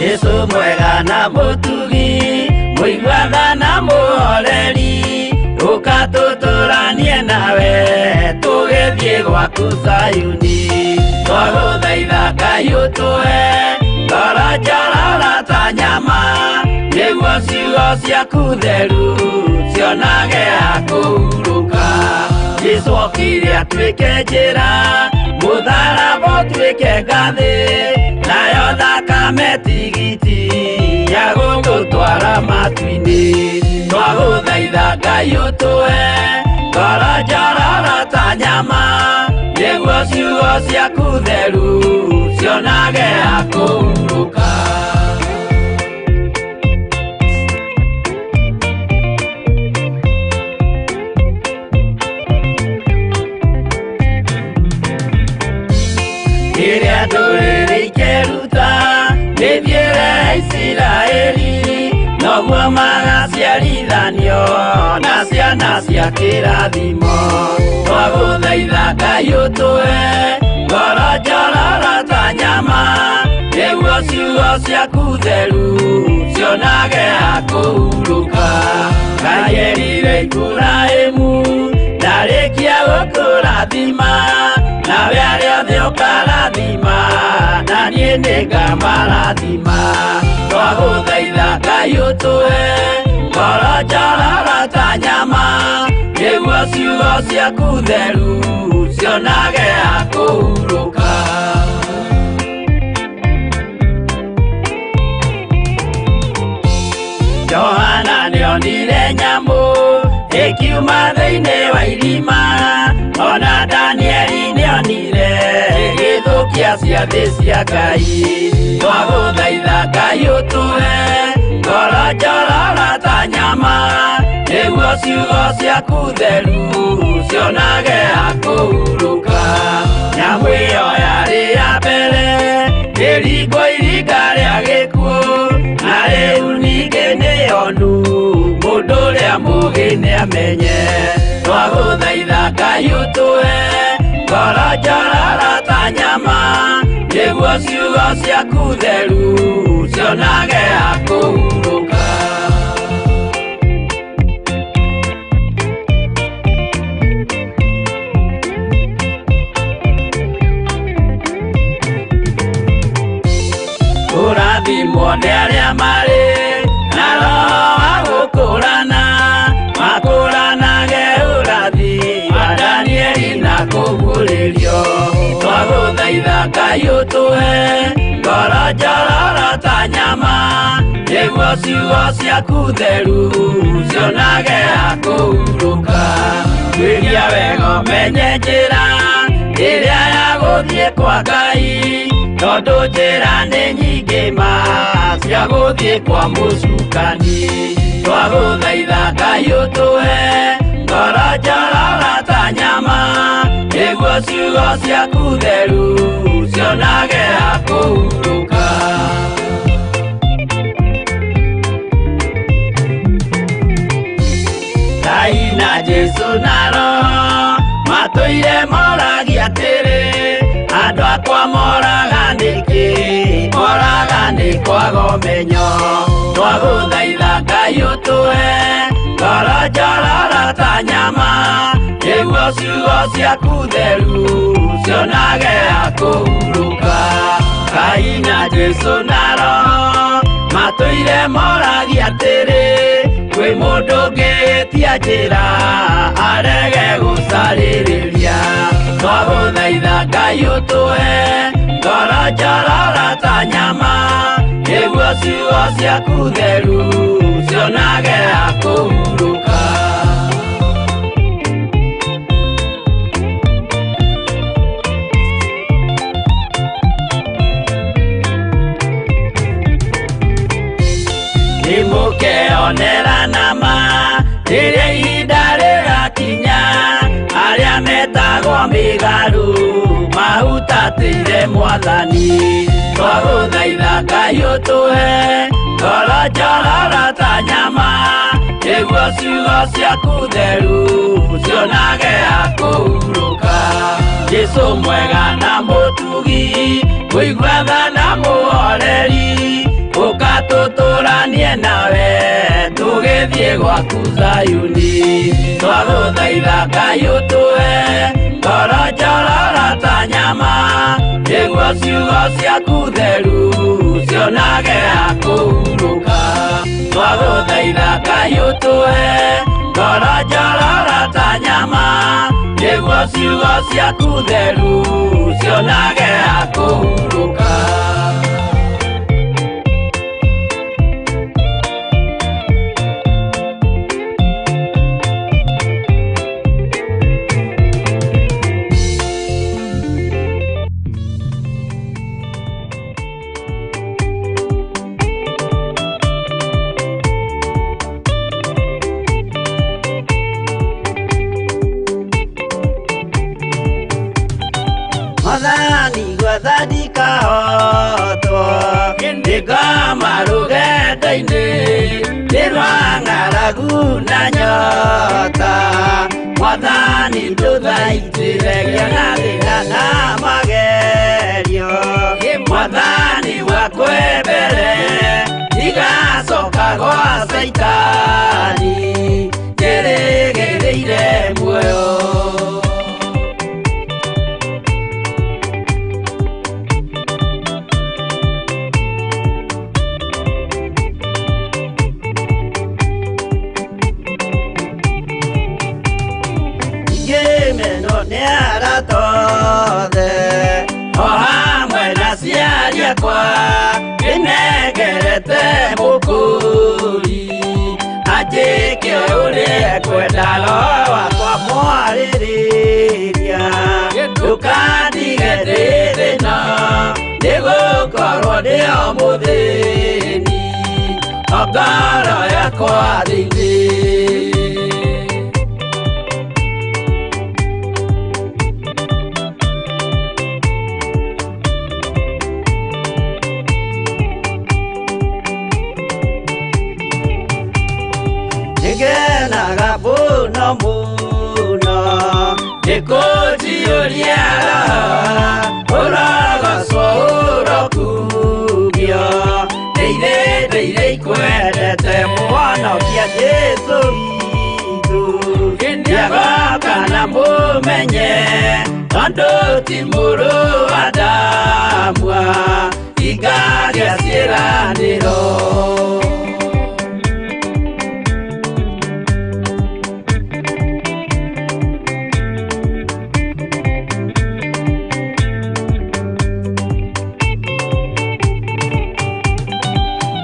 Jesu mwega na mũtugi mũigua tha na mũhoreri ũka tũtũranie nawe tũgĩthiĩ gwaku Zayuni twagũthaitha Ngai ũtũhe ngoro njororo ta nyama nĩguo ciugo ciaku theru cionage ha kũhurũka Jesu okire atuĩke njĩra mũtharaba ũtuĩke ngathĩ nayo thakame tigiti ya gũtũtwara matu-inĩ twagũthaitha Ngai ũtũhe ngoro njororo ta nyama nĩguo ciugo ciaku theru cionage ha kũhurũka. Rĩrĩa ndũrĩrĩ ikeruta mĩthiĩre ya Isiraeli noguo magaciarithanio na ciana cia kĩrathimo twagũthaitha Ngai ũtũhe ngoro njororo ta nyama nĩguo ciugo ciaku theru cionage ha kũhurũka Ngai erire Iburahĩmu ndarĩkia gũkũrathima nawe arĩa othe ũkarathima na niĩ nĩngamarathima twagũthaitha Ngai ũtũhe ngoro njororo ta nyama nĩguo ciugo ciaku theru cionage ha kũhurũka. Johana nĩonire nyamũ ĩkiuma thĩinĩ wa irima ona Danieli nĩonire ĩgĩthũkia ciathĩ cia Ngai twagũthaitha Ngai ũtũhe ngoro njororo ta nyama nĩguo ciugo ciaku theru cionage ha kũhurũka nyamũ ĩyo yarĩ ya mbere ĩringwo iringa rĩa gĩkuũ na rĩu ningĩ nĩyonu mũndũ ũrĩa mũũgĩ nĩamenye twagũthaitha Ngai ũtũhe ngoro njororo ta nyama nĩguo ciugo ciaku theru cionage ha kũhurũka. Kũrathimwo nĩ arĩa marĩ na roho wa gũkũrana makũranage ũrathi wa Danieli na kũguũrĩrio twagũthaitha Ngai ũtũhe ngoro njororo ta nyama nĩguo ciugo ciaku theru cionage ha kũhurũka Tuĩria wega ũmenye njĩra ĩrĩa ya gũthiĩ kwa Ngai tondũ njĩra nĩ nyingĩ ma cia gũthiĩ kwa mũcukani twagũthaitha Ngai ũtũhe ngoro njororo ta nyama nĩguo ciugo ciaku theru cionage ha kũhurũka. Ngai na Jesu na Roho matũire moragia atĩrĩ andũ akwa moraga nĩkĩ moraga nĩ kwaga ũmenyo twagũthaitha Ngai ũtũhe ngoro njororo ta nyama nĩguo ciugo ciaku theru cionage ha kũhurũka Ngai na Jesu na Roho matũire moragia atĩrĩ kwĩ mũndũ ũngĩtia njĩra arege gũcarĩrĩria twagũthaitha Ngai ũtũhe ngoro njororo ta nyama nĩguo ciugo ciaku theru cionage ha kũhurũka. Nĩmũkeonera nama rĩrĩa ihinda rĩgakinya arĩa metagwo mĩgarũ mahutatĩire Mwathani twagũthaitha Ngai ũtũhe ngoro njororo ta nyama nĩguo ciugo ciaku theru cionage ha kũhurũka Jesu mwega na mũtugi mũigua tha na mũhoreri. Tũtũranie nawe tũgĩthiĩ gwaku Zayuni. Twagũthaitha Ngai ũtũhe ngoro njororo ta nyama, nĩguo ciugo ciaku theru cionage ha kũhurũka. Twagũthaitha Ngai ũtũhe ngoro njororo ta nyama, nĩguo ciugo ciaku theru cionage ha kũhurũka. Mwathani gwatha ndikahotwo, ndĩngoma rũgendo-inĩ, nĩ rwa ng'aragu na nyota. Mwathani ndũthaitĩre ngĩona thĩna na magerio. Mwathani wakwa mbere, ndigacoka gwa Caitani, njĩrĩgĩrĩire muoyo. Ngĩmenwo nĩ arata othe, o hamwe na aciari akwa, ndĩnengerete Mũkũũri, anjĩke ũrĩa ekwenda. Roho wakwa mwarĩrĩria, ndũkandige ndĩ thĩna, nĩgũkorwo ndĩ o mũthĩni, o ngoro yakwa thĩinĩ. Nĩngenaga mũno mũno nĩkũnjiyũria Roho, ũrogocwo ũrokumio, nĩ irĩndĩ iria ikwendete Mũhonokia Jesũ witũ. Nĩagoka na mũmenye, tondũ ti mũrũ wa Adamu, ingagĩa ciĩranĩro.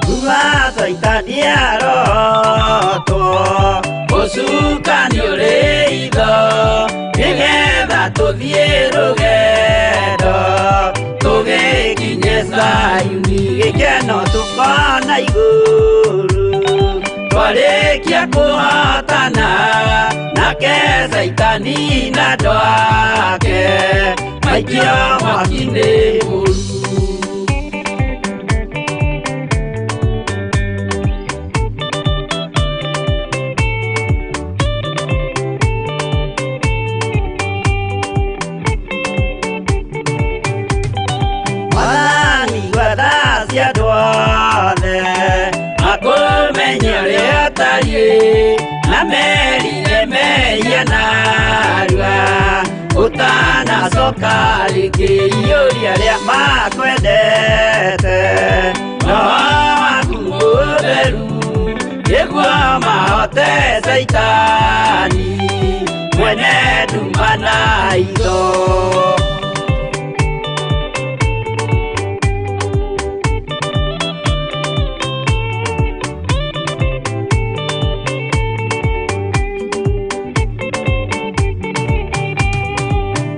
Kuma Caitani arotwo, ũcukani ũrĩ itho, nĩgetha tũthiĩ rũgendo, tũgĩkinye Zayuni, gĩkeno tũkona igũrũ. Twarĩkia kũhotana, nake Caitani na andũ ake maikio mwaki-inĩ mũru. Mwathani gwatha cia andũ othe, makũmenye ũrĩa ũtariĩ, na merire mehia narua, ũtanacoka rĩngĩ. Iyũria arĩa makwendete Roho waku mũtheru, nĩguo mahote Caitani mwene nduma na itho.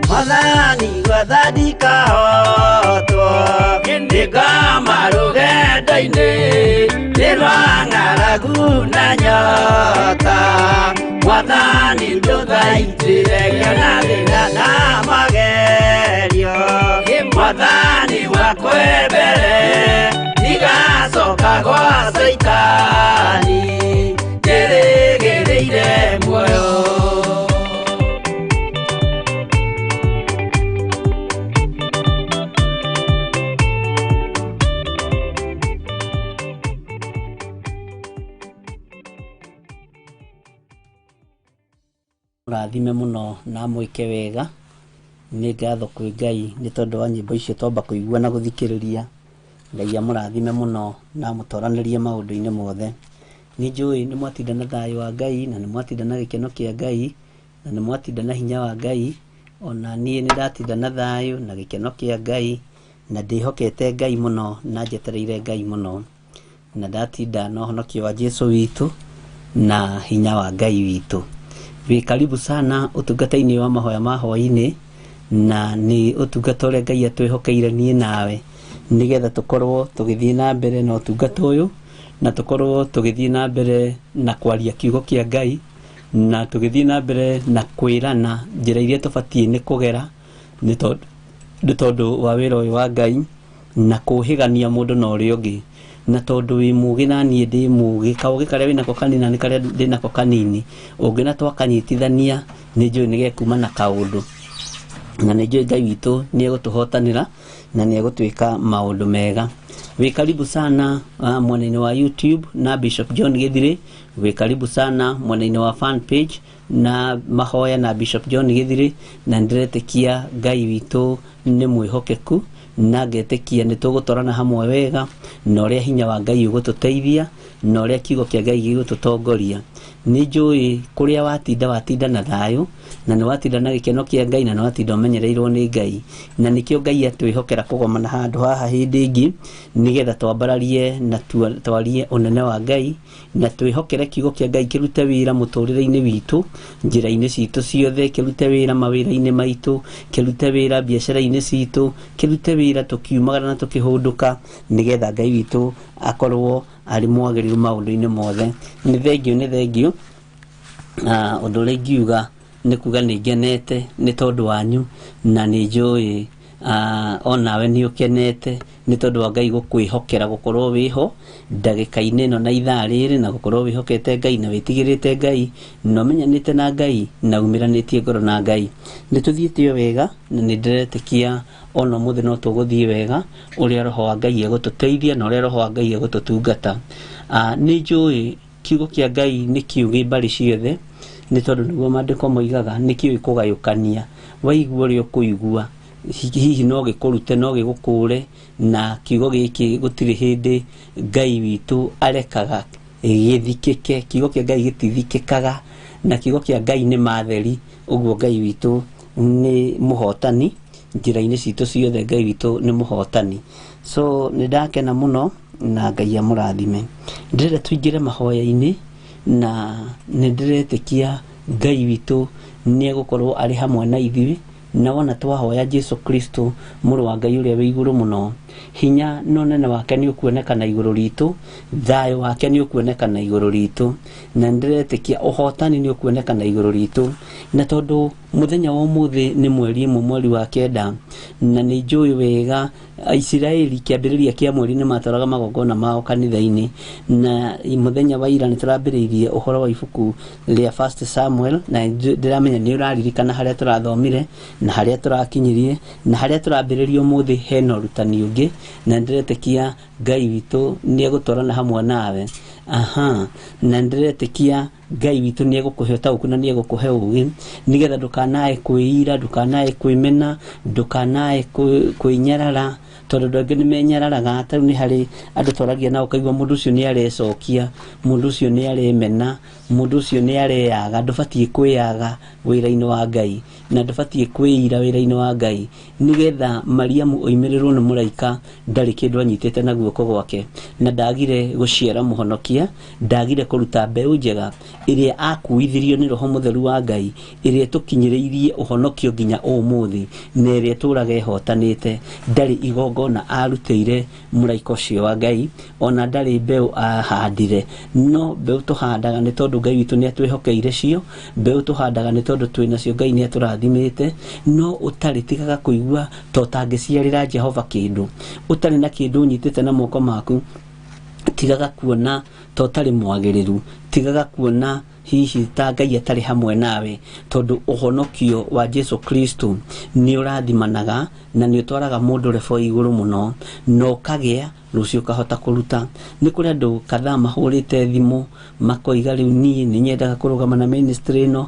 Mwathani gwatha ndikahotwo, ndĩngoma rũgendo-inĩ, nĩ rwa ng'aragu na nyota. Mwathani ndũthaitĩre ngĩona thĩna na magerio. Mwathani wakwa mbere, ndigacoka gwa Caitani, njĩrĩgĩrĩire muoyo. Amũrathime mũno na amwĩke wega. Nĩ ngatho kwĩ Ngai nĩ tondũ wa nyĩmbo icio twamba kũigua na gũthikĩrĩria. Ngai amũrathime mũno na amũtoranĩrie maũndũ-inĩ mothe. Nĩ njũĩ nĩ mwatinda na thayũ wa Ngai na nĩ mwatinda na gĩkeno kĩa Ngai na nĩ mwatinda na hinya wa Ngai. Ona niĩ nĩ ndatinda na thayũ na gĩkeno kĩa Ngai na ndĩhokete Ngai mũno na njetereire Ngai mũno. Na ndatinda na ũhonokio wa Jesu witũ na hinya wa Ngai witũ. Wĩ karibu sana ũtungata-inĩ wa mahoya ma hwaĩ-inĩ, na nĩ ũtungata ũrĩa Ngai atwĩhokeire niĩ nawe nĩgetha tũkorwo tũgĩthiĩ na mbere na ũtungata ũyũ, na tũkorwo tũgĩthiĩ na mbere na kwaria kiugo kĩa Ngai, na tũgĩthiĩ na mbere na kwĩrana njĩra iria tũbatiĩ nĩ kũgera nĩ tondũ wa wĩra ũyũ wa Ngai, na kũhĩgania mũndũ na ũrĩa ũngĩ. Na tondũ wĩ mũgĩ na niĩ ndĩ mũgĩ, kaũgĩ karĩa wĩnako kanini na nĩ karĩa ndĩnako kanini, ũngĩ na twakanyitithania nĩ njũĩ nĩ gekuma na kaũndũ, na nĩ njũĩ Ngai witũ nĩ egũtũhotanĩra na nĩ egũtwĩka maũndũ mega. Wĩ karibu sana mwena-inĩ wa YouTube na Bishop John Gĩthirĩ, wĩ karibu sana mwena-inĩ wa fan page na mahoya na Bishop John Gĩthirĩ, na nĩndĩretĩkia Ngai witũ nĩ mwĩhokeku na ngetĩkia nĩ tũgũtwarana hamwe wega, na ũrĩa hinya wa Ngai ũgũtũteithia, na ũrĩa kiugo kĩa Ngai gĩgũtũtongoria. Nĩ njũĩ kũrĩa watinda, watinda na thayũ, na nĩ watinda na gĩkeno kĩa Ngai, na nĩ watinda ũmenyereirwo nĩ Ngai, na nĩkĩo Ngai atwĩhokera kũgomana handũ haha hĩndĩ ĩngĩ, nĩgetha twambararie na twarie ũnene wa Ngai, na twĩhokere kiugo kĩa Ngai kĩrute wĩra mũtũrĩre-inĩ witũ, njĩra-inĩ citũ ciothe, kĩrute wĩra mawĩra-inĩ maitũ, kĩrute wĩra biacara-inĩ citũ, kĩrute wĩra tũkiumagara na tũkĩhũndũka, nĩgetha Ngai witũ akorwo arĩ mwagĩrĩru maũndũ-inĩ mothe. Nĩ thengio, nĩ thengio. Ũndũ ũrĩa ingiuga nĩ kuga nĩ ngenete nĩ tondũ wanyu, na nĩ njũĩ onawe nĩ ũkenete nĩ tondũ wa Ngai gũkwĩhokera gũkorwo wĩho ndagĩka-inĩ ĩno na ithaa rĩrĩ, na gũkorwo wĩhokete Ngai na wĩtigĩrĩte Ngai na ũmenyanĩte na Ngai na umĩranĩtie ngoro na Ngai. Nĩ tũthiĩte o wega na nĩ ndĩretĩkia ona ũmũthĩ no tũgũthiĩ wega ũrĩa Roho wa Ngai egũtũteithia na ũrĩa Roho wa Ngai egũtũtungata. Nĩ njũĩ kiugo kĩa Ngai nĩ kiũgĩ mbarĩ ciothe, nĩ tondũ nĩguo maandĩko moigaga, nĩ kĩũĩ kũgayũkania. Waigua ũrĩa ũkũigua, hihi no gĩkũrute, no gĩgũkũre, na kiugo gĩkĩ gũtirĩ hĩndĩ Ngai witũ arekaga gĩthikĩke. Kiugo kĩa Ngai gĩtithikĩkaga, na kiugo kĩa Ngai nĩ matheri. Ũguo Ngai witũ nĩ mũhotani njĩra-inĩ citũ ciothe, Ngai witũ nĩ mũhotani. So nĩ ndakena mũno na Ngai amũrathime. Ndĩrenda tũingĩre mahoya-inĩ, na nĩ ndĩretĩkia Ngai witũ nĩ egũkorwo arĩ hamwe na ithuĩ, na wona twahoya Jesu Kristo mũrũ wa Ngai ũrĩa wĩ igũrũ mũno, hinya na ũnene wake nĩ ũkuonekana igũrũ ritũ, thayũ wake nĩ ũkuonekana igũrũ ritũ, na nĩndĩretĩkia ũhotani nĩ ũkuonekana igũrũ ritũ. Na tondũ mũthenya wa ũmũthĩ nĩ mweri ĩmwe mweri wa kenda, na nĩ njũĩ wega Aisiraeli kĩambĩrĩria kĩa mweri nĩ matwaraga magongona mao kanitha-inĩ, na mũthenya wa ira nĩ tũrambĩrĩirie ũhoro wa ibuku rĩa First Samuel, na ndĩramenya nĩ ũraririkana harĩa tũrathomire na harĩa tũrakinyirie na harĩa tũrambĩrĩria ũmũthĩ hena ũrutani ũngĩ, na ndĩretĩkia Ngai witũ nĩ egũtwarana hamwe nawe. Aha, na ndĩretĩkia Ngai witũ nĩ egũkũhe ũtaũku na nĩ egũkũhe ũgĩ, nĩgetha ndũkanae kwĩira, ndũkanae kwĩmena, ndũkanae kwĩnyarara, tondũ andũ angĩ nĩ menyararaga. Ta rĩu nĩ harĩ andũ twaragia nao ũkaigua mũndũ ũcio nĩ arecokia, mũndũ ũcio nĩ aremena, mũndũ ũcio nĩ areyaga. Ndũbatiĩ kwĩyaga wĩra-inĩ wa Ngai, na ndũbatiĩ kwĩira wĩra-inĩ wa Ngai, nĩgetha Mariamu oimĩrĩrwo nĩ mũraika ndarĩ kĩndũ anyitĩte na guoko gwake, na ndagire gũciara mũhonokia, ndagire kũruta mbeũ njega ĩrĩa akuithirio nĩ Roho Mũtheru wa Ngai, ĩrĩa ĩtũkinyĩrĩirie ũhonokio nginya ũmũthĩ, na ĩrĩa ĩtũraga ĩhotanĩte. Ndarĩ igongona arutĩire mũraika ũcio wa Ngai, ona ndarĩ mbeũ ahandire. No mbeũ tũhandaga nĩ tondũ Ngai witũ nĩ atwĩhokeire cio, mbeũ tũhandaga nĩ tondũ twĩnacio, Ngai nĩ atũrathimĩte. No ũtarĩ, tigaga kũigua ta ũtangĩciarĩra Jehova kĩndũ, ũtarĩ na kĩndũ ũnyitĩte na moko maku, tigaga kuona ta ũtarĩ mwagĩrĩru, tigaga kuona hihi ta Ngai atarĩ hamwe nawe, tondũ ũhonokio wa Jesu Kristo nĩ ũrathimanaga na nĩ ũtwaraga mũndũ rebo igũrũ mũno, na ũkagĩa rũciũ ũkahota kũruta. Nĩ kũrĩ andũ kadhaa mahũrĩte thimũ makoiga rĩu niĩ nĩ nyendaga kũrũgama na ministry ĩno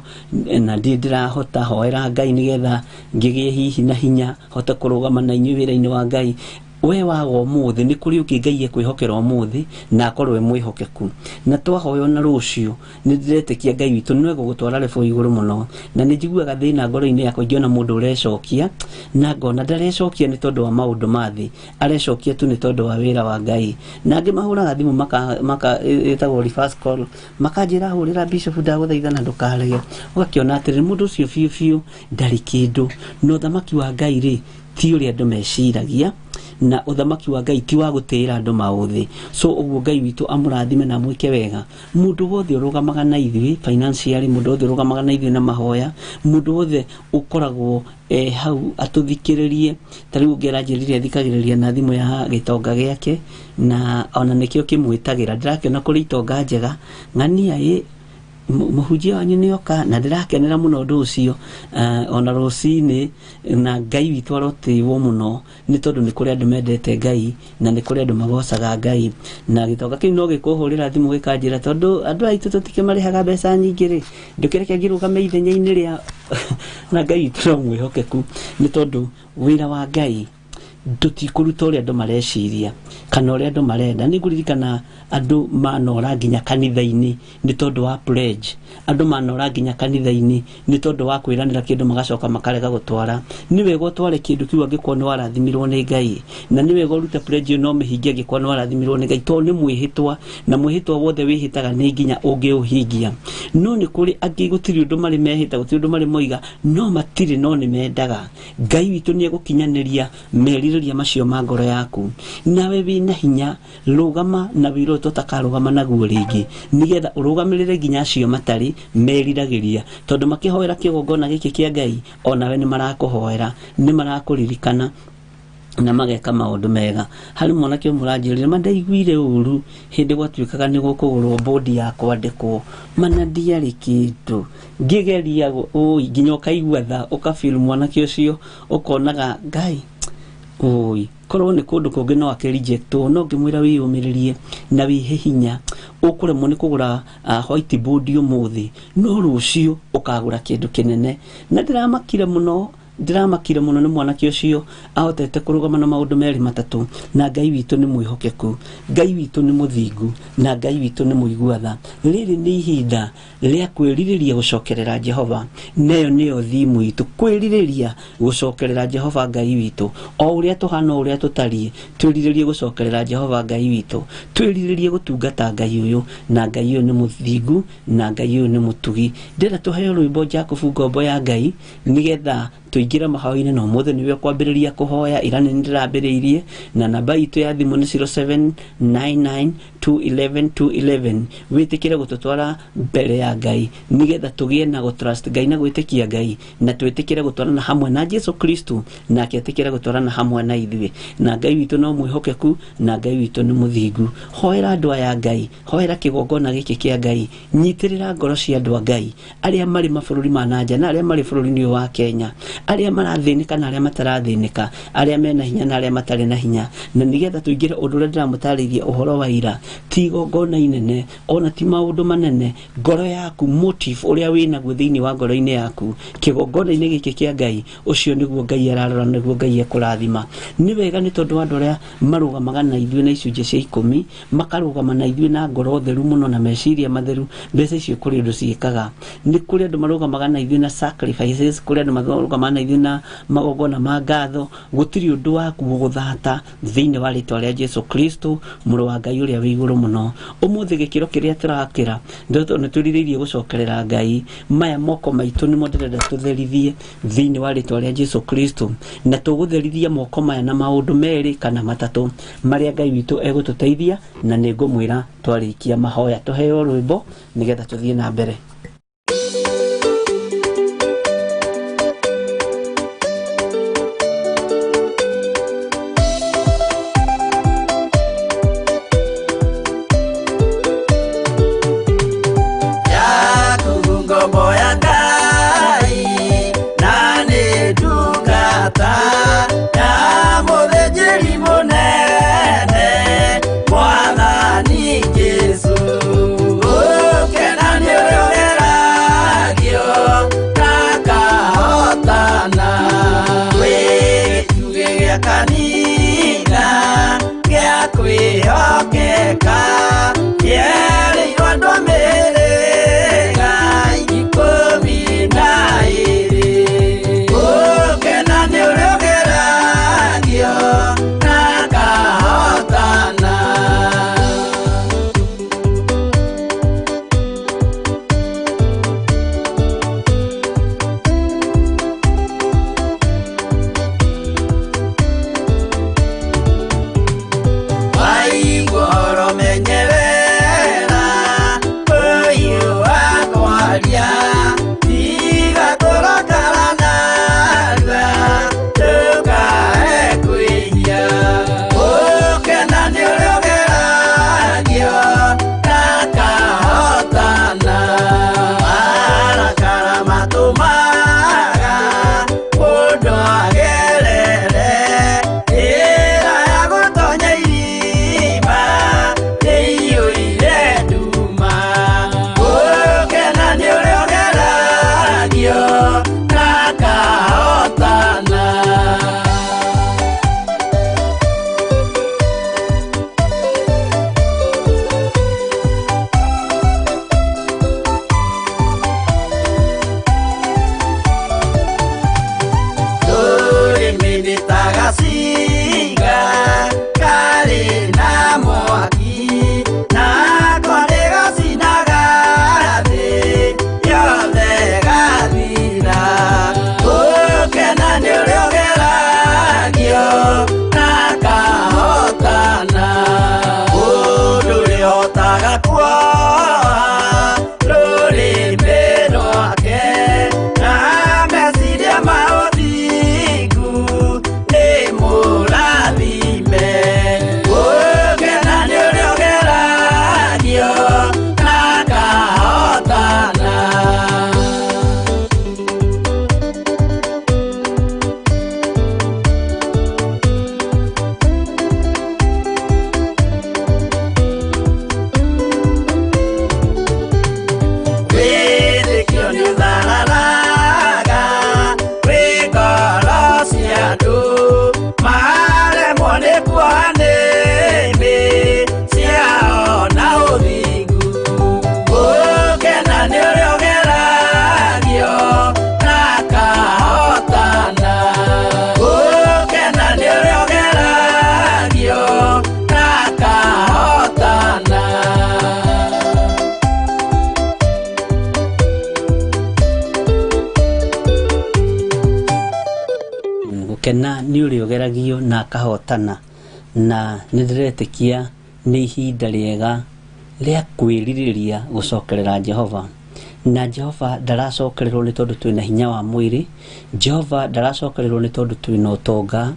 na ndirĩ ndĩrahota, hoera Ngai nĩgetha ngĩgĩe hihi na hinya hote kũrũgama na inyuĩ wĩra-inĩ wa Ngai. We waga ũmũthĩ nĩ kũrĩ ũngĩ Ngai ekwĩhokera ũmũthĩ na akorwo e mwĩhokeku. Na twahoya ona rũciũ nĩ ndĩretĩkia Ngai witũ nĩwe gũgũtwara rebo igũrũ mũno, na nĩ njiguaga thĩna ngoro-inĩ yakwa ingĩona mũndũ ũrecokia, na ngona ndarecokia nĩ tondũ wa maũndũ ma thĩ, arecokia tu nĩ tondũ wa wĩra wa Ngai. Na angĩ mahũraga thimũ maka ĩtagwo reverse call, makanjĩra hũrĩra bishop ndagũthaitha na ndũkarege. Ũgakĩona atĩrĩrĩ, mũndũ ũcio biũ biũ ndarĩ kĩndũ. Na ũthamaki wa Ngai rĩ, ti ũrĩa andũ meciragia, na ũthamaki wa Ngai ti wa gũtĩĩra andũ maũthĩ. So ũguo Ngai witũ amũrathime na amwĩke wega. Mũndũ wothe ũrũgamaga na ithuĩ financially, mũndũ wothe ũrũgamaga na ithuĩ na mahoya, mũndũ wothe ũkoragwo hau atũthikĩrĩrie. Ta rĩu ũngĩ aranjĩrire athikagĩrĩria na thimũ ya gĩtonga gĩake, na ona nĩkĩo kĩmwĩtagĩra. Ndĩrakĩona kũrĩ itonga njega ng'ania ĩ mũhunjia wanyu nĩoka, na ndĩrakenera mũno ũndũ ũcio, ona rũcinĩ. Na Ngai witũ arotĩĩwo mũno nĩ tondũ nĩ kũrĩ andũ mendete Ngai na nĩ kũrĩ andũ magocaga Ngai. Na gĩtonga kĩu no gĩkũhũrĩra thimũ gĩkanjĩra, tondũ andũ aitũ tũtikĩmarĩhaga mbeca nyingĩ rĩ, ndũkĩreke ngĩrũgame ithenya-inĩ rĩa na Ngai witũ no mwĩhokeku, nĩ tondũ wĩra wa Ngai tũtikũruta ũrĩa andũ mareciria kana ũrĩa andũ marenda. Nĩ ngũririkana andũ manora nginya kanitha-inĩ nĩ tondũ wa pledge, andũ manora nginya kanitha-inĩ nĩ tondũ wa kwĩranĩra kĩndũ magacoka makarega gũtwara. Nĩ wega ũtware kĩndũ kĩu angĩkorwo nĩ warathimirwo nĩ Ngai, na nĩ wega ũrute pledge ĩyo no mĩhingie angĩkorwo nĩ warathimirwo nĩ Ngai, tondũ nĩ mwĩhĩtwa, na mwĩhĩtwa wothe wĩhĩtaga nĩ nginya ũngĩũhingia. No nĩ kũrĩ angĩ gũtirĩ ũndũ marĩ mehĩta, gũtirĩ ũndũ marĩ moiga, no matirĩ, no nĩ mendaga. Ngai witũ nĩ egũkinyanĩria merirĩria macio ma ngoro yaku. Nawe wĩna hinya, rũgama na wĩra ũyũ tũtakarũgama naguo rĩngĩ, nĩgetha ũrũgamĩrĩre nginya acio matarĩ meriragĩria, tondũ makĩhoera kĩgongona gĩkĩ kĩa Ngai onawe nĩ marakũhoera, nĩ marakũririkana na mageka maũndũ mega. Harĩ mwanake ũmwe ũranjĩrire, ma ndaiguire ũru hĩndĩ gwatuĩkaga nĩ gũkũgũrwo bodi ya kwandĩkwo, mana ndiarĩ kĩndũ, ngĩgeria ũi nginya ũkaigua tha, ũka feel mwanake ũcio, ũkonaga Ngai ũi korwo nĩ kũndũ kũngĩ no akĩrejectwo, no ngĩmwĩra wĩyũmĩrĩrie na wĩhe hinya. Ũkũremwo nĩ kũgũra white board ũmũthĩ, no rũciũ ũkagũra kĩndũ kĩnene. Na ndĩramakire mũno, ndĩramakire mũno nĩ mwanake ũcio ahotete kũrũgama na maũndũ merĩ matatũ. Na Ngai witũ nĩ mwĩhokeku, Ngai witũ nĩ mũthingu, na Ngai witũ nĩ mũigua tha. Rĩrĩ nĩ ihinda rĩa kwĩrirĩria gũcokerera Jehova, neyo nĩyo thimu itũ, kwĩrirĩria gũcokerera Jehova Ngai witũ. O ũrĩa tũhana, o ũrĩa tũtariĩ, twĩrirĩrie gũcokerera Jehova Ngai witũ, twĩrirĩrie gũtungata Ngai ũyũ, na Ngai ũyũ nĩ mũthingu, na Ngai ũyũ nĩ mũtugi. Ndĩrenda tũheo rwĩmbo Jakubu ngombo ya Ngai, nĩgetha tũingĩre mahoya-inĩ. Na ũmũthĩ nĩwe ũkwambĩrĩria kũhoya, ira nĩ ndĩrambĩrĩirie, na namba itũ ya thimũ nĩ 0799211211. Wĩtĩkĩre gũtũtwara mbere ya Ngai, nĩgetha tũgĩe na gũtrust Ngai na gwĩtĩkia Ngai, na twĩtĩkĩre gũtwarana hamwe na Jesu Kristo, nake etĩkĩre gũtwarana hamwe na ithuĩ. Na Ngai witũ no mwĩhokeku, na Ngai witũ nĩ mũthingu. Hoera andũ aya Ngai, hoera kĩgongona gĩkĩ kĩa Ngai, nyitĩrĩra ngoro cia andũ a Ngai arĩa marĩ mabũrũri ma nanja na arĩa marĩ bũrũri-inĩ ũyũ wa Kenya, arĩa marathĩnĩka na arĩa matarathĩnĩka, arĩa mena hinya na arĩa matarĩ na hinya, na nĩgetha tũingĩre ũndũ ũrĩa ndĩramũtarĩirie ũhoro wa ira. Ti igongona inene, ona ti maũndũ manene, ngoro yaku, motive ũrĩa wĩnaguo thĩinĩ wa ngoro-inĩ yaku kĩgongona-inĩ gĩkĩ kĩa Ngai, ũcio nĩguo Ngai ararora, nĩguo Ngai ekũrathima. Nĩ wega nĩ tondũ andũ arĩa marũgamaga na ithuĩ na icunjĩ cia ikũmi, makarũgama na ithuĩ na ngoro theru mũno na meciria matheru, mbeca icio kũrĩ ũndũ ciĩkaga. Nĩ kũrĩ andũ marũgamaga na ithuĩ na sacrifices, kũrĩ andũ marũgamaga na ithuĩ na magongona ma ngatho. Gũtirĩ ũndũ waku gũgũthata thĩinĩ wa rĩtwa rĩa Jesu Kristo, mũrũ wa Ngai ũrĩa wĩ igũrũ mũno. Ũmũthĩ gĩkĩro kĩrĩa tũrakĩra, nĩ twĩrirĩirie gũcokerera Ngai. Maya moko maitũ nĩmo ndĩrenda tũtherithie thĩinĩ wa rĩtwa rĩa Jesu Kristo, na tũgũtherithia moko maya na maũndũ merĩ kana matatũ marĩa Ngai witũ egũtũteithia, na nĩ ngũmwĩra twarĩkia mahoya tũheo rwĩmbo nĩgetha tũthiĩ na mbere. Gũkena nĩ ũrĩa ũgeragio na akahotana, na nĩ ndĩretĩkia nĩ ihinda rĩega rĩa kwĩrirĩria gũcokerera Jehova. Na Jehova ndaracokererwo nĩ tondũ twĩna hinya wa mwĩrĩ, Jehova ndaracokererwo nĩ tondũ twĩna ũtonga,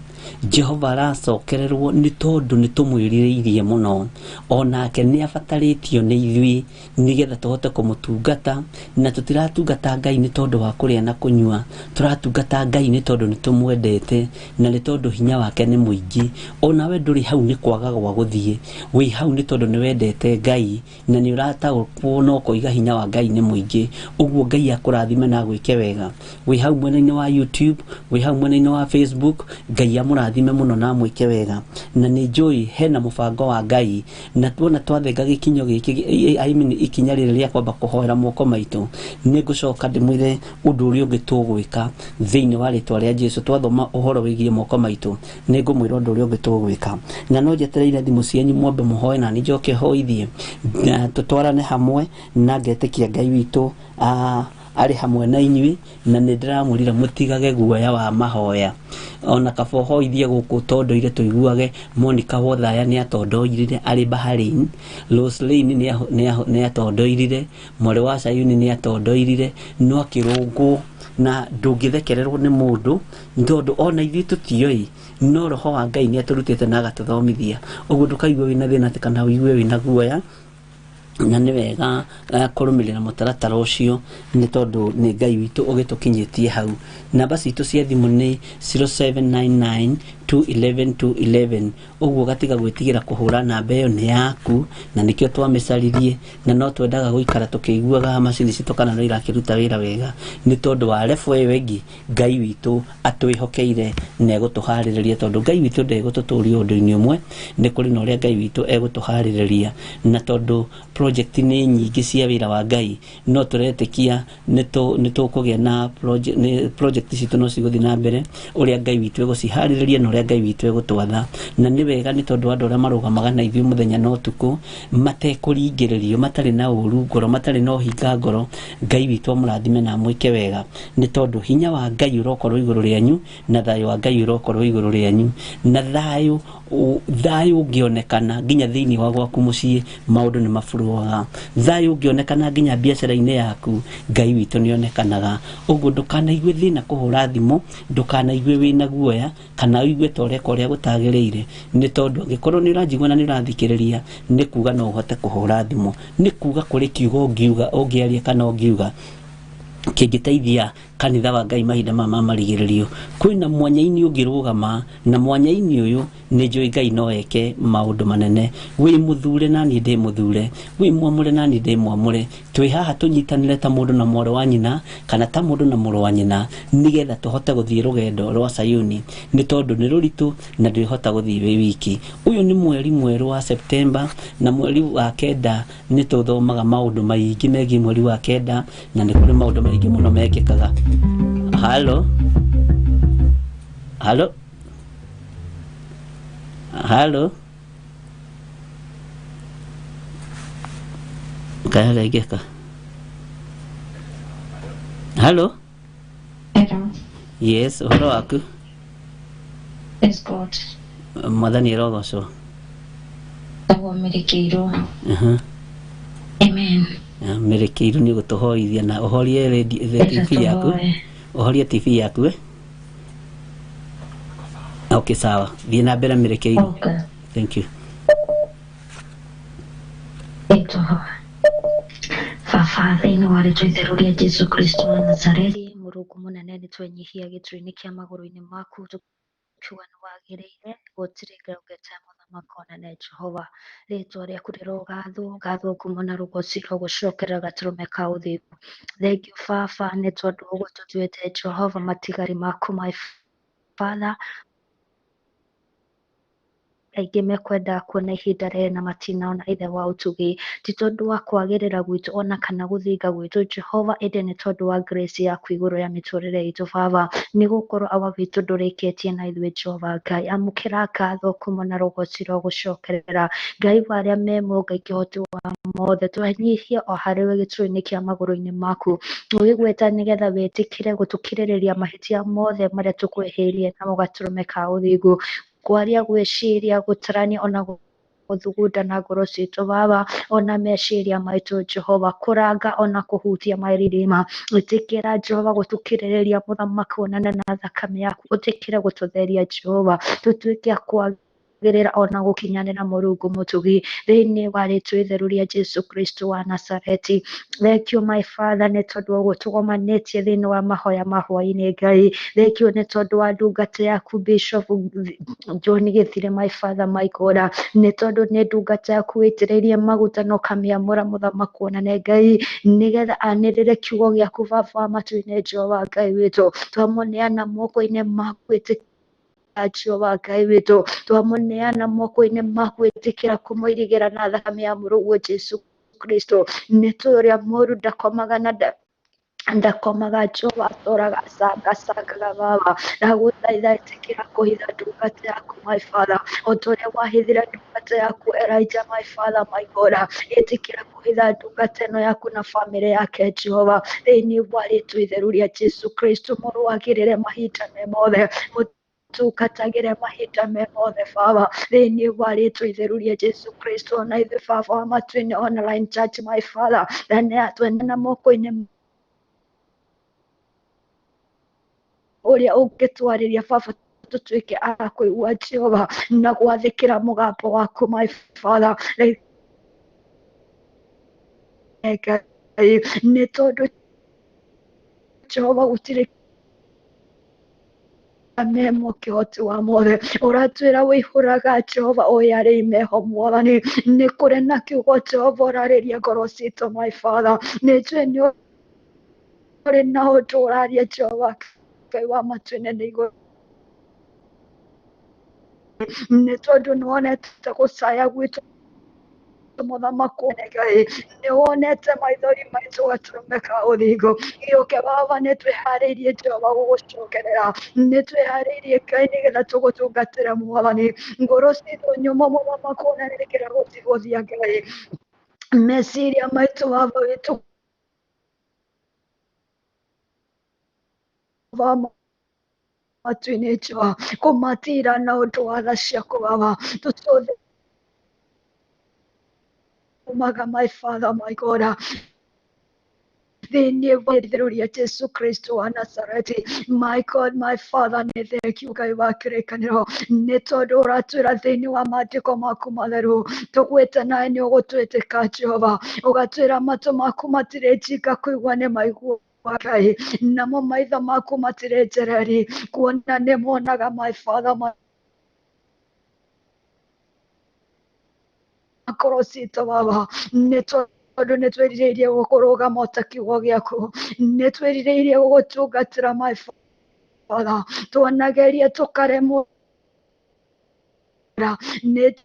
Jehova aracokererwo nĩ tondũ nĩ tũmwĩrirĩirie mũno. Onake nĩ abatarĩtio nĩ ithuĩ nĩgetha tũhote kũmũtungata, na tũtiratungata Ngai nĩ tondũ wa kũrĩa na kũnyua, tũratungata Ngai nĩ tondũ nĩ tũmwendete na nĩ tondũ hinya wake nĩ mũingĩ. Onawe ndũrĩ hau nĩ kwaga gwa gũthiĩ, wĩ hau nĩ tondũ nĩ wendete Ngai na nĩ ũrataũkwo na ũkoiga hinya wa Ngai nĩ mũingĩ. Ũguo Ngai akũrathime na agwĩke wega. Wĩ hau mwena-inĩ wa YouTube, wĩ hau mwena-inĩ wa Facebook, Ngai amũrathime mũno na amwĩke wega. Na nĩ njũĩ hena mũbango wa Ngai, na tuona twathenga gĩkinyo gĩkĩ, I mean ikinya rĩrĩ rĩa kwamba kũhoera moko maitũ, nĩ ngũcoka ndĩmwĩre ũndũ ũrĩa ũngĩ tũgwĩka thĩinĩ wa rĩtwa rĩa Jesu. Twathoma ũhoro wĩgiĩ moko maitũ, nĩ ngũmwĩra ũndũ ũrĩa ũngĩ tũgwĩka. Na no njetereire thimũ cianyu mwambe mũhoe na niĩ njoke hoithie, na tũtwarane hamwe, na ngetĩkia Ngai witũ arĩ hamwe na inyuĩ, na nĩ ndĩramwĩrire mũtigage guoya wa mahoya. Ona kaba ũhoithie gũkũ tondoire tũiguage Monica Wothaya nĩ atondoirire arĩ Bahrain, Roselyn nĩ atondoirire, mwarĩ wa Sayuni nĩ atondoirire, no akĩrũngwo, na ndũngĩthekererwo nĩ mũndũ tondũ ona ithuĩ tũtiũĩ, no roho wa Ngai nĩ atũrutĩte na agatũthomithia. Ũguo ndũkaigue wĩna thĩna atĩ kana ũigue wĩna guoya, na nĩ wega kũrũmĩrĩra mũtaratara ũcio nĩ tondũ nĩ Ngai witũ ũgĩtũkinyĩtie hau. Namba citũ cia thimũ nĩ 0799 211 211. Ũguo gatiga gwĩtigĩra kũhũra namba ĩyo nĩ yaku, na nĩkĩo twamĩcaririe, na no twendaga gũikara tũkĩiguaga macini citũ kana no irakĩruta wĩra wega, nĩ tondũ wa level ĩyo ĩngĩ Ngai witũ atwĩhokeire na egũtũharĩrĩria, tondũ Ngai witũ ndegũtũtũria ũndũ-inĩ ũmwe, nĩ kũrĩ na ũrĩa Ngai witũ egũtũharĩrĩria. Na tondũ project nĩ nyingĩ cia wĩra wa Ngai, no tũretĩkia nĩ tũkũgĩa na project citũ no cigũthiĩ na mbere ũrĩa Ngai witũ egũciharĩrĩria na ũrĩa Ngai witũ egũtwatha. Na nĩ wega nĩ tondũ andũ arĩa marũgamaga na ithuĩ mũthenya na ũtukũ matekũringĩrĩrio, matarĩ na ũru ngoro, matarĩ na ũhinga ngoro, Ngai witũ amũrathime na amwĩke wega, nĩ tondũ hinya wa Ngai ũrokorwo igũrũ rĩanyu na thayũ wa Ngai ũrokorwo igũrũ rĩanyu. Na thayũ ũngĩonekana nginya thĩinĩ wa gwaku mũciĩ, maũndũ nĩ maburuaga. Thayũ ũngĩonekana nginya biacara-inĩ yaku, Ngai witũ nĩ onekanaga. Ũguo ndũkanaigue thĩna kũhũra thimũ, ndũkanaigue wĩna guoya, kana ũigue ta ũreka ũrĩa gũtagĩrĩire, nĩ tondũ angĩkorwo nĩ ũranjigua na nĩ ũrathikĩrĩria, nĩ kuga no ũhote kũhũra thimũ, nĩ kuga kũrĩ kiugo ũngiuga, ũngĩaria kana ũngiuga kĩngĩteithia kanitha wa Ngai mahinda maya ma marigĩrĩrio. Kwĩna mwanya-inĩ ũngĩrũgama, na mwanya-inĩ ũyũ nĩ njũĩ Ngai no eke maũndũ manene. Wĩ mũthure na niĩ ndĩ mũthure, wĩ mwamũre na niĩ ndĩ mwamũre. Twĩ haha tũnyitanĩre ta mũndũ na mwarĩ wa nyina, kana ta mũndũ na mũrũ wa nyina, nĩgetha tũhote gũthiĩ rũgendo rwa Sayuni, nĩ tondũ nĩ rũritũ na ndwĩhota gũthiĩ wĩ wiki. Ũyũ nĩ mweri mwerũ wa September, na mweri wa kenda nĩ tũthomaga maũndũ maingĩ megiĩ mweri wa kenda, na nĩ kũrĩ maũndũ maingĩ mũno mekĩkaga. Halo? Halo? Halo? Kaya gaigeka. Halo? Hello. Yes, ũhoro waku? Praise God. Mwathani arogocwo. Tagwo Mĩrĩkĩirwo. Amen. Mĩrĩkĩirwo nĩ ũgũtũhoithia na ũhorie radio, TV yaku. Tũhoe. Ũhorie TV yaku eh? Okay, sawa. Thiĩ na mbere Mĩrĩkĩirwo. Okay. Thank you. Ĩtũhoe. Baba, thĩinĩ wa rĩtwa itheru rĩa Jesu Kristo wa Nazareti, Mũrungu mũnene, nĩ twenyihia gĩturi-inĩ kĩa magũrũ-inĩ maku, tũkiuga nĩ wagĩrĩire, gũtirĩ Ngai ũngĩ ta mũthamaki onene Jehova. Rĩtwa rĩaku rĩrogathwo, gathwo ngumo na rũgoci rũgũcokerera gatũrũme ka ũthingu. Thank you Baba, nĩ tondũ ũguo tũtuĩte Jehova matigari maku, my Father. Aingĩ mekwenda kuona ihinda rĩrĩ na matinaona ithe wa ũtugi, ti tondũ wa kwagĩrĩra gwitũ ona kana gũthinga gwitũ Jehova, ĩndĩ nĩ tondũ wa grace yaku igũrũ ya mĩtũrĩre itũ Baba, nĩ gũkorwo awa witũ ndũrĩkĩtie na ithuĩ Jehova Ngai. Amũkĩra ngatho kuma na rũgoci rwa gũcokerera Ngai wa arĩa me muoyo, Ngai kĩhoti wa mothe twenyihia o harĩ we gĩturwa-inĩ kĩa magũrũ-inĩ maku, ũgĩgwĩta nĩgetha wĩtĩkĩre gũtũkirĩrĩria mahĩtia mothe marĩa tũkwĩhĩirie namo gatũrũme ka ũthingu, kwaria, gwĩciria, gũtarania ona gũthugunda na ngoro citũ Baba, ona meciria maitũ Jehova, kũranga ona kũhutia maririma. Ĩtĩkĩra Jehova gũtũkirĩrĩria mũthamaki wonane na thakame yaku, ũtĩkĩre gũtũtheria Jehova, tũtuĩke a kwagĩrĩra ona gũkinyanĩra Mũrungu mũtugi thĩinĩ wa rĩtwa itheru rĩa Jesu Kristo wa Nazareti. Thank you my Father nĩ tondũ wa ũguo tũgomanĩtie thĩinĩ wa mahoya ma hwaĩ-inĩ Ngai. Thank you nĩ tondũ wa ndungata yaku Bishop John Gĩthire my Father my God, nĩ tondũ nĩ ndungata yaku wĩitĩrĩirie maguta na ũkamĩamũra mũthamaki wonane Ngai, nĩgetha anĩrĩre kiugo gĩaku Baba wa matu-inĩ Jehova Ngai witũ. Twamũneana moko-inĩ maku ĩtĩkĩra Jehova Ngai witũ, twamũneana moko-inĩ maku ĩtĩkĩra kũmũirigĩra na thakame ya mũrũguo Jesu Kristo. Nĩ tũĩ ũrĩa mũru ndakomaga na ndakomaga Jehova, atũraga acangacangaga Baba. Ndagũthaitha ĩtĩkĩra kũhitha ndungata yaku my Father, o ta ũrĩa wahithire ndungata yaku Elijah my Father my God. Ĩtĩkĩra kũhitha ndungata ĩno yaku na bamĩrĩ yake Jehova, thĩinĩ wa rĩtwa itheru rĩa Jesu Kristo. Mũrũagĩrĩre mahinda me mothe, mũtungatagĩre mahinda me mothe Baba, thĩinĩ wa rĩtwa itheru rĩa Jesu Kristo. Na ithuĩ Baba wa matu-inĩ online church my Father, na twene moko-inĩ ũrĩa ũngĩtwarĩria Baba, tũtuĩke a kũigua Jehova na gwathĩkĩra mũgambo waku my Father. Ngai, nĩ tondũ Jehova gũtirĩ memo kĩhoti wa mothe ũratwĩra wĩihũraga Jehova ũyarĩ imeho Mwathani. Nĩ kũrĩ na kiugo Jehova ũrarĩria ngoro citũ my Father. Nĩ njũĩ nĩ ũrĩ na ũndũ ũraria Jehova Ngai wa matu-inĩ na igũrũ, nĩ tondũ nĩ wonete gũcaya gwitũ mũthamaki Ngai, nĩ wonete maithori maitũ gatũrũme ka ũthingu. Gĩũke Baba, nĩ twĩharĩirie Jehova gũgũcokerera, nĩ twĩharĩirie Ngai nĩgetha tũgũtungatĩre Mwathani. Ngoro citũ nyũmũ mũthamaki ũnerekera gũtigũthia Ngai, meciria maitũ Baba witũ Baba matu-inĩ Jehova, kũmatira na ũndũ wa tha ciaku Baba, tũtũthe umaga my Father my God, thĩinĩ wa itheru rĩa Jesu Kristo wa Nazareti. My God my Father, nĩ thank you Ngai wa kĩrĩkanĩro, nĩ tondũ ũratwĩra thĩinĩ wa maandĩko maku matheru tũgwĩte nawe nĩ ũgũtwĩtĩka Jehova, ũgatwĩra matũ maku matirĩ njinga kũigua nĩ maiguaga Ngai, namo maitho maku matirĩ njereri kuona nĩ monaga my Father my ngoro citũ Baba, nĩ tondũ nĩ twĩrirĩirie gũkũrũgama o ta kiugo gĩaku, nĩ twĩrirĩirie gũgũtungatĩra my Father, twanageria tũkaremwo nĩ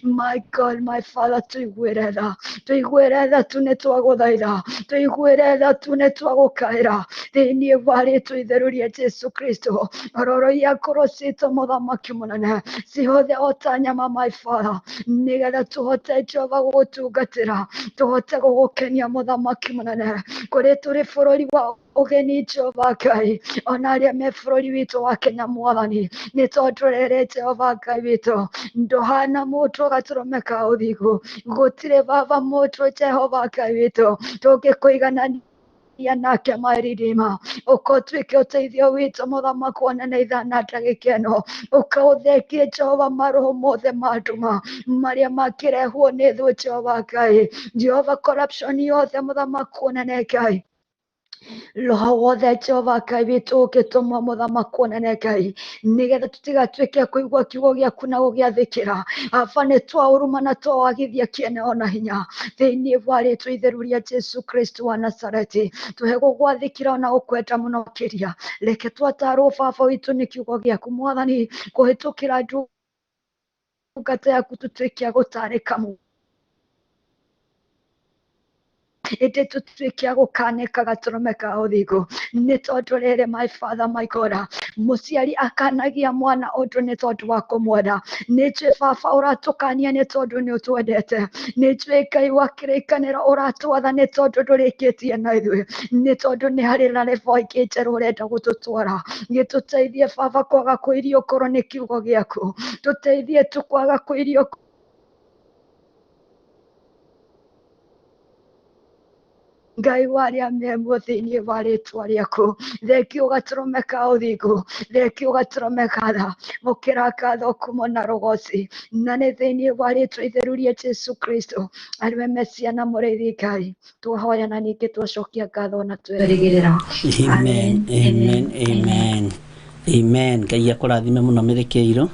My God, my Father, tũiguĩre tha, tũiguĩre tha tu nĩ twagũthaitha, tũiguĩre tha tu nĩ twagũkaĩra thĩinĩ wa rĩtwa itheru rĩa Jesu Kristo. Ororoia ngoro citũ mũthamaki mũnene, cihothe o ta nyama my Father, nĩgetha tũhote Jehova gũgũtungatĩra, tũhote gũgũkenia mũthamaki mũnene, kũrĩ tũrĩ bũrũri wa ũgeni Jehova Ngai, ona arĩa me bũrũri witũ wa Kenya Mwathani, nĩ tondũ rĩrĩ Jehova Ngai witũ ndũhana mũndũ gatũrũme ka ũthingu, gũtirĩ Baba mũndũ Jehova Ngai witũ tũngĩkũiganania nake maririma, ũka ũtuĩke ũteithio witũ mũthamaki wonene ithana ndagĩka ĩno, ũkaũthengie Jehova maroho mothe ma nduma marĩa makĩrehwo nĩ thũ Jehova Ngai, Jehova corruption yothe mũthamaki wonene Ngai, roho wothe Jehova Ngai witũ ũngĩtũmwo mũthamaki wonene Ngai, nĩgetha tũtigatuĩke kũigua kiugo gĩaku na gũgĩathĩkĩra. Baba nĩ twaũruma na twawagithia kĩene ona hinya thĩinĩ wa rĩtwa itheru rĩa Jesu Kristo wa Nazareti. Tũhe gũgwathĩkĩra ona gũkwenda mũno makĩria. Reke twatarwo Baba witũ nĩ kiugo gĩaku Mwathani, kũhĩtũkĩra ndungata yaku tũtuĩke a gũtarĩka Ĩndĩ tũtuĩke a gũkanĩka gatũrũme ka ũthingu. Nĩ tondũ rĩrĩ, my Father, my God, mũciari akanagia mwana ũndũ nĩ tondũ wa kũmwenda. Nĩ njũĩ baba ũratũkania nĩ tondũ nĩ ũtwendete. Nĩ njũĩ Ngai wa kĩrĩkanĩro ũratwatha nĩ tondũ ndũrĩkĩtie na ithuĩ. Nĩ tondũ nĩ harĩ na level ĩngĩ njerũ ũrenda gũtũtwara. Gĩtũteithie baba kwaga kũirio ngoro nĩ kiugo gĩaku. Tũteithie tu kwaga kũirio Ngai wa arĩa me muoyo thĩinĩ wa rĩtwa rĩaku. Thengio gatũrũme ka ũthingu, thengio gatũrũme ka tha, mũkĩra ngatho kumo na rũgoci, na nĩ thĩinĩ wa rĩtwa itheru rĩa Jesu Kristo, arĩwe Mesia na mũrĩithi Ngai. Twahoya na ningĩ twacokia ngatho na twerĩgĩrĩra. Amen, amen, amen, amen. Ngai akũrathime mũno mĩrĩkĩirwo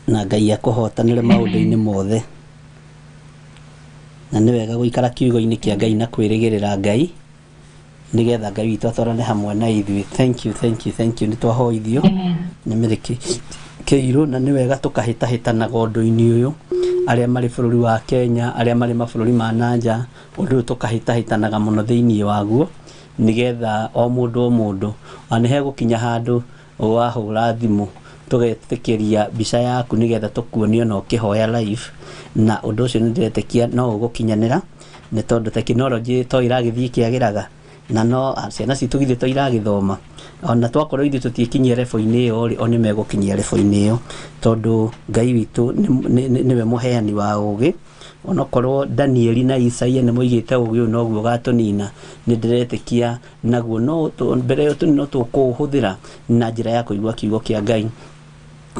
na Ngai akũhotanĩre maũndũ-inĩ mothe. Na nĩ wega gũikara kiugo-inĩ kĩa Ngai na kwĩrĩgĩrĩra Ngai nĩgetha Ngai witũ atwarane hamwe na ithuĩ. Thank you, thank you, thank you. Nĩ twahoithio nĩ mĩrĩkĩirwo na nĩ wega tũkahĩtahĩtanaga ũndũ-inĩ ũyũ, arĩa marĩ bũrũri wa Kenya, arĩa marĩ mabũrũri ma nanja, ũndũ ũyũ tũkahĩtahĩtanaga mũno thĩinĩ waguo nĩgetha o mũndũ o mũndũ ona nĩ hegũkinya handũ wahũra thimũ tũgetĩkĩria mbica yaku nĩgetha tũkuonie ona ũkĩhoya live, na ũndũ ũcio nĩ ndĩretĩkia no ũgũkinyanĩra nĩ tondũ tekinoronjĩ to ĩragĩthiĩ ĩkĩagĩraga na no ciana citũ githĩ to iragĩthoma, ona twakorwo ithuĩ tũtiĩkinyia level-inĩ ĩyo rĩ, o nĩ megũkinyia level-inĩ ĩyo tondũ Ngai witũ nĩwe mũheani wa ũgĩ. Onokorwo Danieli na Isaia nĩ moigĩte ũgĩ ũyũ noguo ũgatũnina, nĩ ndĩretĩkia naguo no mbere ĩyo no tũkũũhũthĩra na njĩra ya kũigua kiugo kĩa Ngai.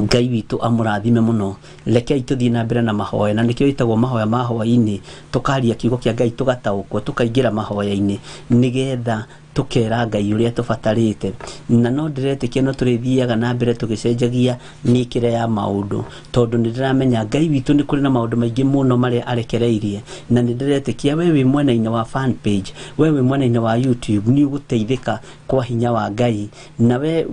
Ngai witũ amũrathime mũno. Rekei tũthiĩ na mbere na mahoya, na nĩkĩo ĩtagwo mahoya ma hwaĩ-inĩ. Tũkaria kiugo kĩa Ngai, tũgataũkwo, tũkaingĩra mahoya-inĩ nĩgetha tũkera Ngai ũrĩa tũbatarĩte. Na no ndĩretĩkia no tũrĩthiaga na mbere tũgĩcenjagia mĩkĩre ya maũndũ, tondũ nĩ ndĩramenya Ngai witũ nĩ kũrĩ na maũndũ maingĩ mũno marĩa arekereirie, na nĩ ndĩretĩkia we wĩ mwena-inĩ wa fan page, we wĩ mwena-inĩ wa YouTube, nĩ ũgũteithĩka kwa hinya wa Ngai, na we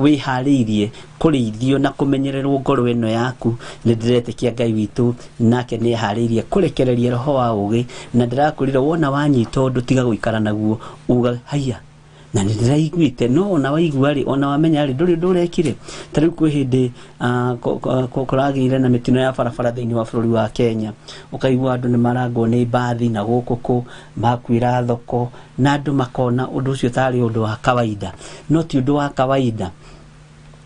wĩharĩirie kũrĩithio na kũmenyererwo ngoro ĩno yaku. Nĩ ndĩretĩkia Ngai witũ nake nĩ eharĩirie kũrekereria roho wa ũgĩ, na ndĩrakwĩrire wona wanyita ũndũ tiga gũikara naguo, uga haiya na nĩ ndĩraiguĩte, no ona waigua rĩ, ona wamenya rĩ, ndũrĩ ũndũ ũrekire. Ta rĩu kwĩ hĩndĩ kũragĩire na mĩtino ya barabara thĩinĩ wa bũrũri wa Kenya, ũkaigua andũ nĩ marangwo nĩ mbathi na gũkũ kũ makuĩra thoko, na andũ makona ũndũ ũcio tarĩ ũndũ wa kawaida, no ti ũndũ wa kawaida.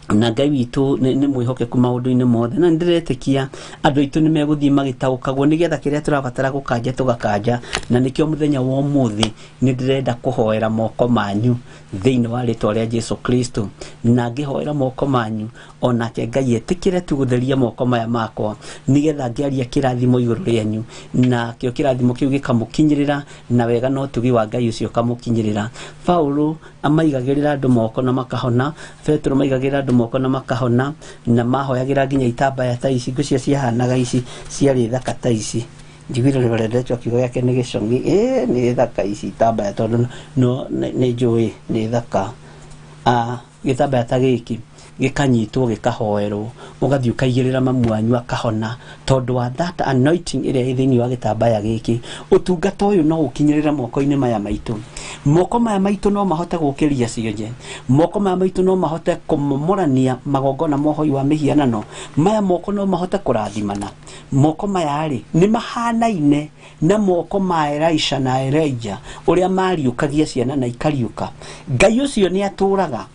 Na Ngai witũ nĩ mwĩhokeku maũndũ-inĩ mothe, na nĩndĩretĩkia andũ aitũ nĩ megũthiĩ magĩtaũkagwo nĩgetha kĩrĩa tũrabatara gũkanja tũgakanja. Na nĩkĩo mũthenya wa ũmũthĩ nĩ ndĩrenda kũhoera moko manyu thĩinĩ wa rĩtwa rĩa Jesu Kristo, na ngĩhoera moko manyu onake Ngai etĩkĩre tu gũtheria moko maya makwa nĩgetha ngĩaria kĩrathimo igũrũ rĩanyu, na kĩo kĩrathimo kĩu gĩkamũkinyĩrĩra na wega na ũtugi wa Ngai ũcio ũkamũkinyĩrĩra. Paulo amaigagĩrĩra andũ moko na makahona, Petero maigagĩrĩra andũ moko na makahona, na mahoyagĩra nginya itambaya ta ici, ngũcia ciahanaga ici ciarĩ thaka ta ici. Njiguire Reverend kiugo gĩake nĩ gĩcong'i, nĩ thaka ici itambaya tondũ no nĩ njũĩ nĩ thaka. Gĩtambaya ta gĩkĩ gĩkanyitwo gĩkahoerwo, ũgathiĩ ũkaigĩrĩra mamu wanyu akahona, tondũ wa that anointing ĩrĩa ĩ thĩinĩ wa gĩtambaya gĩkĩ. Ũtungata ũyũ no ũkinyĩrĩre moko-inĩ maya maitũ. Moko maya maitũ no mahote gũkĩria cionje, moko maya maitũ no mahote kũmomorania magongona ma ũhoi wa mĩhianano, maya moko no mahote kũrathimana. Moko maya rĩ nĩ mahanaine na moko ma Elisha na Elijah ũrĩa mariũkagia ciana na ikariũka. Ngai ũcio nĩ atũraga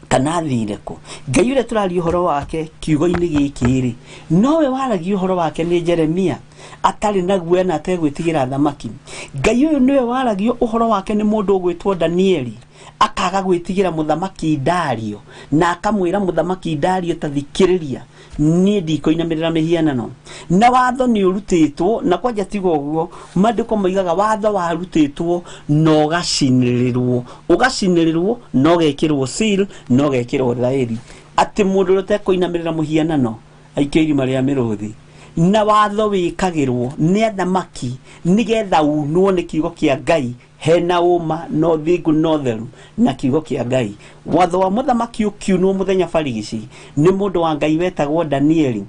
kana athire kũ? Ngai ũrĩa tũraria ũhoro wake kiugo-inĩ gĩkĩ rĩ, nowe waragia ũhoro wake nĩ Jeremia atarĩ na guoya na ategwĩtigĩra thamaki. Ngai ũyũ nĩwe waragia ũhoro wake nĩ mũndũ ũgwĩtwo Danieli, akaga gwĩtigĩra mũthamaki Dario, na akamwĩra mũthamaki Dario ta thikĩrĩria, niĩ ndikũinamĩrĩra mĩhianano. Na watho nĩ ũrutĩtwo, na kwanja tiga ũguo, maandĩko moigaga watho warutĩtwo na ũgacinĩrĩrwo, ũgacinĩrĩrwo na ũgekĩrwo seal na ũgekĩrwo thaĩri, atĩ mũndũ ũrĩa ũtekũinamĩrĩra mũhianano aikio irima rĩa mĩrũthi. Na watho wĩkagĩrwo nĩ athamaki nĩgetha unwo nĩ kiugo kĩa Ngai, hena ũma na ũthingu na ũtheru na kiugo kĩa Ngai. Watho wa mũthamaki ũkiunwo mũthenya barigici nĩ mũndũ wa Ngai wetagwo Danieli.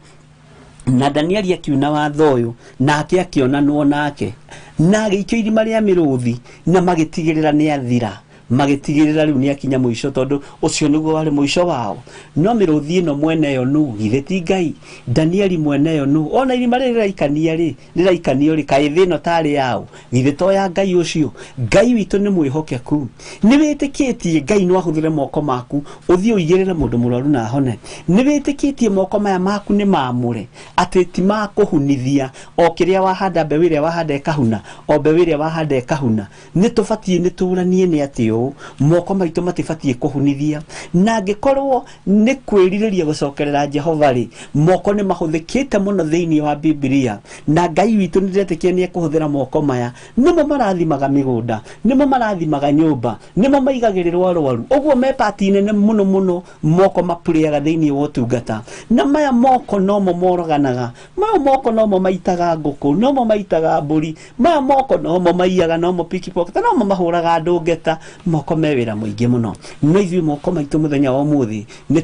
Na Danieli akiuna watho ũyũ, nake akĩonanwo nake, na agĩikio irima rĩa mĩrũthi, na magĩtigĩrĩra nĩ athira, magĩtigĩrĩra rĩu nĩ akinya mũico, tondũ ũcio nĩguo warĩ mũico wao. No mĩrũthi ĩno mwene yo nũ? Githĩ ti Ngai? Danieli mwene yo nũ? Ona irima rĩrĩ rĩraikania rĩ, rĩraikanio rĩ, kaĩ thĩ ĩno tarĩ yao? Githĩ to ya Ngai ũcio? Ngai witũ nĩ mwĩhokeku. Nĩ wĩtĩkĩtie Ngai no ahũthĩre moko maku ũthiĩ ũigĩrĩre mũndũ mũrwaru na ahone? Nĩ wĩtĩkĩtie moko maya maku nĩ maamũre, atĩ ti ma kũhunithia, o kĩrĩa wahanda, mbeũ ĩrĩa wahanda ĩkahuna, o mbeũ ĩrĩa wahanda ĩkahuna? Nĩ tũbatiĩ nĩ tũranie nĩ atĩ ũũ, moko maitũ matibatiĩ kũhunithia. Na angĩkorwo nĩ kwĩrirĩria gũcokerera Jehova rĩ, moko nĩ mahũthĩkĩte mũno thĩinĩ wa Bibilia, na Ngai witũ nĩ ndĩretĩkia nĩ ekũhũthĩra moko maya. Nĩmo marathimaga mĩgũnda, nĩmo marathimaga nyũmba, nĩmo maigagĩrĩrwo arwaru. Ũguo me pati nene mũno mũno moko mapurĩaga thĩinĩ wa ũtungata. Na maya moko nomo moraganaga, maya moko nomo maitaga ngũkũ, nomo maitaga mbũri, maya moko nomo maiyaga, nomo pickpocket, nomo mahũraga andũ ngeta. Moko me wĩra mũingĩ mũno. No ithuĩ moko maitũ mũthenya wa ũmũthĩ nĩ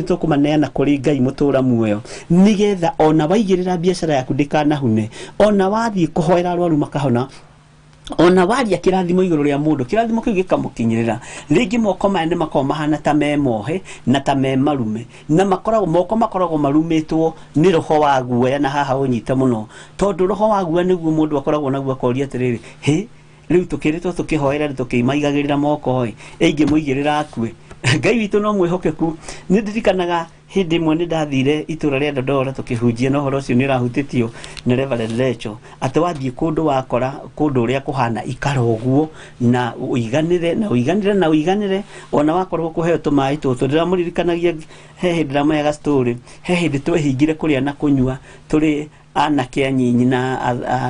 tũkũmaneana kũrĩ Ngai mũtũra muoyo, nĩgetha ona waigĩrĩra biacara yaku ndĩkanahune, ona wathiĩ kũhoera arwaru makahona, ona waria kĩrathimo igũrũ rĩa mũndũ, kĩrathimo kĩu gĩkamũkinyĩrĩra. Rĩngĩ moko maya nĩ makoragwo mahana ta me mohe na ta me marume, na makoragwo moko makoragwo marumĩtwo nĩ roho wa guoya. Na haha ũnyite mũno, tondũ roho wa guoya nĩguo mũndũ akoragwo naguo akoria atĩrĩrĩ, hĩ, rĩu tũkĩrĩtwo tũkĩhoera nĩ tũkĩmaigagĩrĩra moko ĩ, ĩngĩmũigĩrĩra akue. Ngai witũ no mwĩhokeku. Nĩ ndirikanaga hĩndĩ ĩmwe nĩ ndathire itũra rĩa Dodora tũkĩhunjia, na ũhoro ũcio nĩ ũrahutĩtio nĩ Reverend Lecho, atĩ wathiĩ kũndũ wakora kũndũ ũrĩa kũhana, ikara ũguo na ũiganĩre na ũiganĩre na ũiganĩre, ona wakorwo kũheo tũmaĩ tũtũ. Ndĩramũririkanagia he hĩndĩ ndĩramũheaga story, he hĩndĩ twehingire kũrĩa na kũnyua tũrĩ anake anyinyi na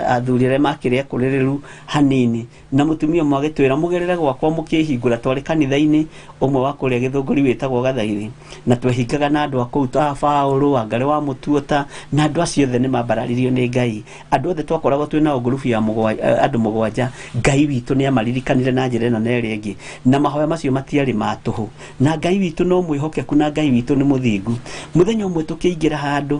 athuri arĩa makĩrĩ akũrĩrĩru hanini, na mũtumia ũmwe agĩtwĩra mũgerere gwakwa mũkĩhingũra. Twarĩ kanitha-inĩ ũmwe wa kũrĩa Gĩthũngũri wĩtagwo Gathaithi, na twehingaga na andũ a kũu ta Paũlũ, Wangarĩ wa Mũtuota, na andũ acio othe nĩ mambararirio nĩ Ngai. Andũ othe twakoragwo twĩ nao ngurubu ya andũ mũgwanja. Ngai witũ nĩ amaririkanire na njĩra ĩno na ĩrĩa ĩngĩ, na mahoya macio matiarĩ ma tũhũ. Na Ngai witũ no mwĩhokeku, na Ngai witũ nĩ mũthingu. Mũthenya ũmwe tũkĩingĩra handũ,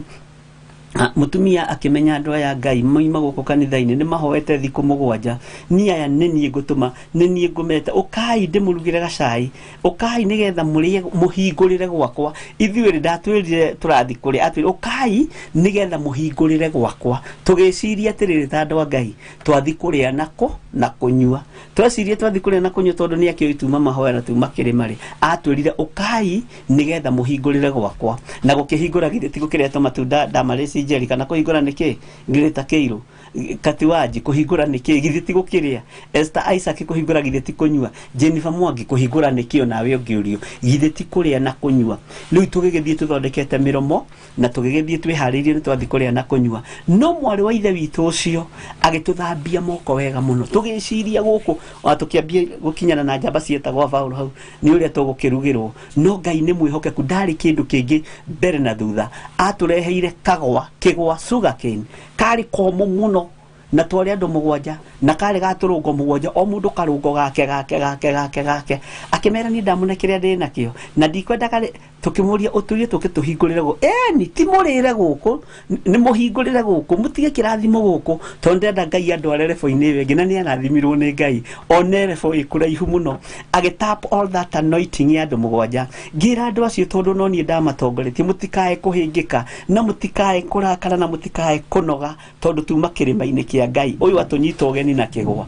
mũtumia akĩmenya andũ aya Ngai moima gũkũ kanitha-inĩ nĩ mahoete thikũ mũgwanja, niĩ aya nĩ niĩ ngũtũma, nĩ niĩ ngũmeta, ũkai ndĩmũrugĩre gacai, ũkai nĩgetha mũrĩe mũhingũrĩre gwakwa. Ithuĩ rĩ, ndatwĩrire tũrathiĩ kũrĩa, atwĩrire ũkai nĩgetha mũhingũrĩre gwakwa. Tũgĩciria atĩrĩrĩ, ta andũ a Ngai twathiĩ kũrĩa nako na kũnyua, twecirie twathiĩ kũrĩa na kũnyua tondũ nĩ akĩũĩ tuma mahoya na tuma kĩrĩma rĩ, atwĩrire ũkai nĩgetha mũhingũrĩre gwakwa. Na gũkĩhingũra githĩ ti gũkĩretwo matunda ndamarĩci njeri, kana kũhingũra nĩ kĩ? Ngirĩta kĩirũ Katiwaji kũhingũra nĩ kĩ? Githĩ ti gũkĩrĩa? Esther Isaac kũhingũra githĩ ti kũnyua? Jennifer Mwangi kũhingũra nĩ kĩ? Onawe ũngĩũrio githĩ ti kũrĩa na kũnyua? Rĩu tũgĩgĩthiĩ tũthondekete mĩromo na tũgĩgĩthiĩ twĩharĩirie nĩ twathiĩ kũrĩa na kũnyua. No mwarĩ wa ithe witũ ũcio agĩtũthambia moko wega mũno, tũgĩciria gũkũ ona tũkĩambia gũkinyana na njamba cietagwo Paũlũ hau nĩ ũrĩa tũgũkĩrugĩrwo. No Ngai nĩ mwĩhokeku, ndarĩ kĩndũ kĩngĩ mbere na thutha. Atũreheire kagwa, kĩgwa sugarcane, karĩ komũ mũno, na twarĩ andũ mũgwanja, na karĩ ga tũrũngo mũgwanja, o mũndũ karũngo gake gake gake gake gake. Akĩmera niĩ ndamũne kĩrĩa ndĩ nakĩo, na ndikwenda karĩ. Tũkĩmũria ũtũrie tũke tũhingũrĩre gũkũ, ĩni ti mũrĩre gũkũ, nĩ mũhingũrĩre gũkũ, mũtige kĩrathimo gũkũ, tondũ ndĩrenda Ngai andware rebo-inĩ ĩyo ĩngĩ. Na nĩ arathimirwo nĩ Ngai, one rebo ĩ kũraihu mũno, agĩtap all that anointing ya andũ mũgwanja. Ngĩra andũ acio, tondũ no niĩ ndamatongoretie, mũtikae kũhĩngĩka na mũtikae kũrakara na mũtikae kũnoga, tondũ tuma kĩrĩma-inĩ kĩa Ngai ũyũ atũnyita ũgeni na kĩgwa.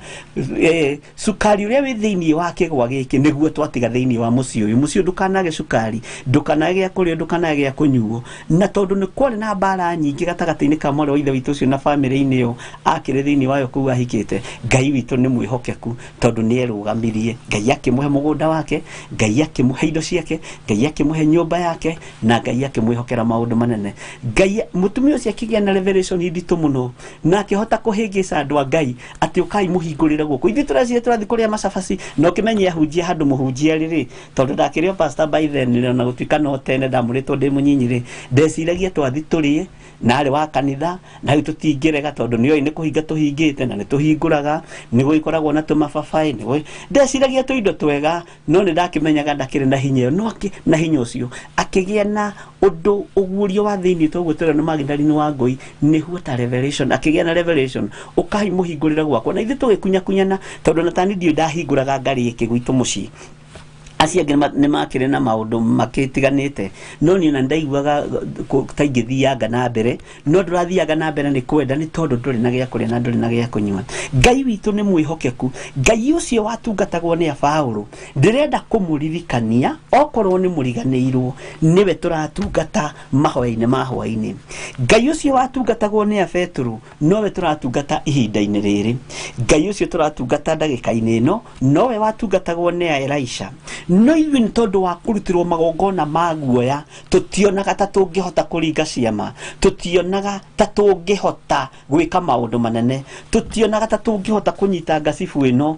Cukari ũrĩa wĩ thĩinĩ wa kĩgwa gĩkĩ nĩguo twatiga thĩinĩ wa mũciĩ ũyũ. Mũciĩ ũyũ ndũkanage cukari, ndũkanage gĩa kũrĩa, ndũkanage gĩa kũnyuo. Na tondũ nĩ kwarĩ na mbara nyingĩ gatagatĩ-inĩ ka mwarĩ wa ithe witũ ũcio na bamĩrĩ-inĩ ĩyo akĩrĩ thĩinĩ wayo kũu ahikĩte, Ngai witũ nĩ mwĩhokeku, tondũ nĩ erũgamirie. Ngai akĩmũhe mũgũnda wake, Ngai akĩmũhe indo ciake, Ngai akĩmũhe nyũmba yake, na Ngai akĩmwĩhokera maũndũ manene. Ngai mũtumia ũcio akĩgĩa na revelation nditũ mũno, na akĩhota kũhĩngĩca andũ a Ngai atĩ ũkai mũhingũrĩre gũkũ. Ithuĩ tũreciria tũrathiĩ kũrĩa macabaci, na ũkĩmenye ahunjia handũ mũhunjia rĩrĩ, tondũ ndakĩrĩ o pastor by then, na gũtuĩka no tene ndamũrĩtwo ndĩ mũnyinyi rĩ, ndeciragia twathiĩ tũrĩe na arĩ wa kanitha na rĩu tũtingĩrega tondũ nĩoĩ nĩ kũhinga tũhingĩte na nĩ tũhingũraga nĩ gũgĩkoragwo na tũmababaĩ nĩ ndeciragia tũindo twega no nĩ ndakĩmenyaga ndakĩrĩ na hinya ĩyo no na hinya ũcio akĩgĩa na ũndũ ũguũrio wa thĩinĩ toguo tũrĩa nĩ Magdalene wa Ngũi nĩguo ta revelation akĩgĩa na revelation ũkai mũhingũrĩre gwakwa na ithuĩ tũgĩkunyakunyana tondũ na tani ndiũĩ ndahingũraga ngari ĩkĩ gwitũ mũciĩ acio angĩ nĩ makĩrĩ na maũndũ makĩtiganĩte no niĩ ona ndaiguaga ta ingĩthianga na mbere no ndũrathianga na mbere nĩ kwenda nĩ tondũ ndũrĩ na gĩa kũrĩa na ndũrĩ na gĩa kũnyua. Ngai witũ nĩ mwĩhokeku. Ngai ũcio watungatagwo nĩ Paũlũ ndĩrenda kũmũririkania okorwo nĩ mũriganĩirwo nĩwe tũratungata mahoya-inĩ ma hwaĩ-inĩ. Ngai ũcio watungatagwo nĩ Petero nowe tũratungata ihinda-inĩ rĩrĩ. Ngai ũcio tũratungata ndagĩka-inĩ ĩno nowe watungatagwo nĩ Elisha. No ithuĩ nĩ tondũ wa kũrutĩrwo magongona ma guoya tũtionaga ta tũngĩhota kũringa ciama, tũtionaga ta tũngĩhota gwĩka maũndũ manene, tũtionaga ta tũngĩhota kũnyita ngacibu ĩno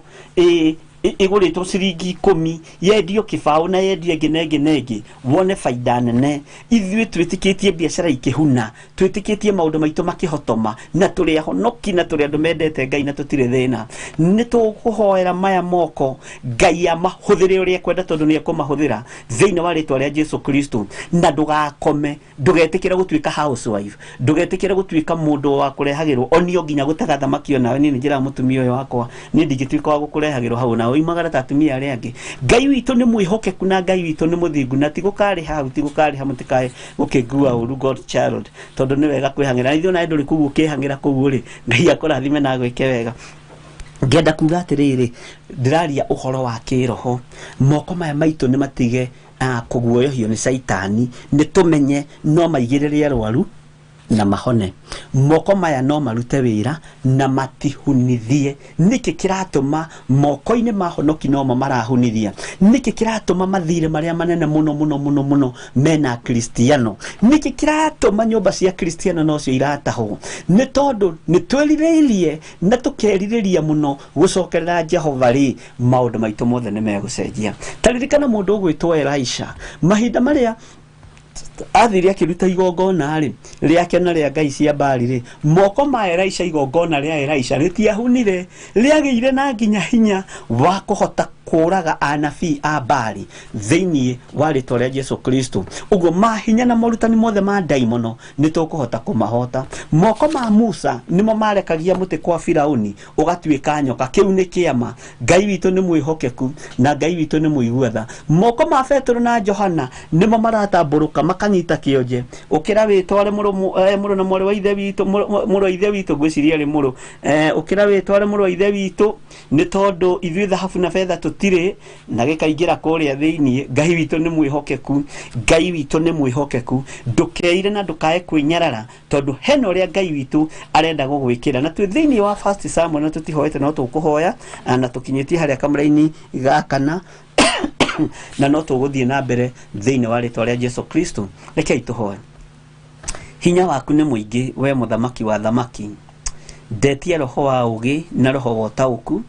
ĩgũrĩtwo ciringi 10 yendio kĩbaũ na yendio ĩngĩ na ĩngĩ na ĩngĩ wone baida nene. Ithuĩ twĩtĩkĩtie biacara ikĩhuna, twĩtĩkĩtie maũndũ maitũ makĩhotoma na tũrĩ ahonoki na tũrĩ andũ mendete Ngai na tũtirĩ thĩna. Nĩ tũkũhoera maya moko Ngai amahũthĩre ũrĩa ekwenda tondũ nĩ ekũmahũthĩra thĩinĩ wa rĩtwa rĩa Jesu Kristo. Na ndũgakome, ndũgetĩkĩre gũtuĩka housewife, ndũgetĩkĩre gũtuĩka mũndũ wa kũrehagĩrwo onio nginya gũtega thamaki onawe. Niĩ nĩ njĩraga mũtumia ũyũ wakwa niĩ ndingĩtuĩka wa gũkũrehagĩrwo hau nawe oimagara ta atumia arĩa angĩ. Ngai witũ nĩ mwĩhokeku na Ngai witũ nĩ mũthingu na tigũkarĩha hau tigũkarĩha mũtikae gũkĩngua ũru God child tondũ nĩ wega kwĩhang'ĩra. Ithuĩ onawe ndũrĩ kũu ũkĩhang'ĩra kũu rĩ, Ngai akũrathime na agwĩke wega. Ngenda kuga atĩrĩrĩ, ndĩraria ũhoro wa kĩroho. Moko maya maitũ nĩ matige kũguoyohio nĩ caitani, nĩ tũmenye no maigĩrĩre arwaru na mahone. Moko maya no marute wĩra na matihunithie. Nĩkĩ kĩratũma moko-inĩ ma honoki no mo marahunithia? Nĩkĩ kĩratũma mathirĩ marĩa manene mũno mũno mũno mũno mena Kristiano? Nĩkĩ kĩratũma nyũmba cia Kristiano nocio iratahwo? Nĩ tondũ nĩ twĩrirĩirie na tũkerirĩria mũno gũcokerera Jehova rĩ, maũndũ maitũ mothe nĩ megũcenjia. Ta ririkana mũndũ ũgwĩtwo Elisha, mahinda marĩa athire akĩruta igongona rĩ rĩake na rĩa ngai cia Baali rĩ, moko ma Elisha igongona rĩa Elisha rĩtiahunire, rĩagĩire na nginya hinya wa kũhota kũraga anabii a Baali thĩinĩ wa rĩtwa rĩa Jesu Kristo. Ũguo mahinya na morutani mothe ma ndaimono nĩ tũkũhota kũmahota. Moko ma Musa nĩmo marekagia mũtĩ kwa Firauni ũgatuĩka nyoka. Kĩu nĩ kĩama. Ngai witũ nĩ mwĩhokeku na Ngai witũ nĩ mũigua tha. Moko ma Petero na Johana nĩmo maratambũrũka makanyita kĩonje, ũkĩra wĩtware mũrũ na mwarĩ wa ithe witũ, mũrũ wa ithe witũ, ngwĩciria arĩ mũrũ, ũkĩra wĩtware mũrũ wa ithe witũ nĩ tondũ ithuĩ thahabu na betha tũtirĩ, na gĩkaingĩra kũrĩa thĩinĩ. Ngai witũ nĩ mwĩhokeku, Ngai witũ nĩ mwĩhokeku. Ndũkeire na ndũkae kwĩnyarara tondũ hena ũrĩa Ngai witũ arenda gũgwĩkĩra. Na twĩ thĩinĩ wa First Samuel na tũtihoete no tũkũhoya na tũkinyĩtie harĩa kamũraini ga kana na no tũgũthiĩ na mbere thĩinĩ wa rĩtwa rĩa Jesu Kristo. Rekei tũhoe. Hinya waku nĩ mũingĩ we mũthamaki wa thamaki. Ndetia roho wa ũgĩ na roho wa ũtaũku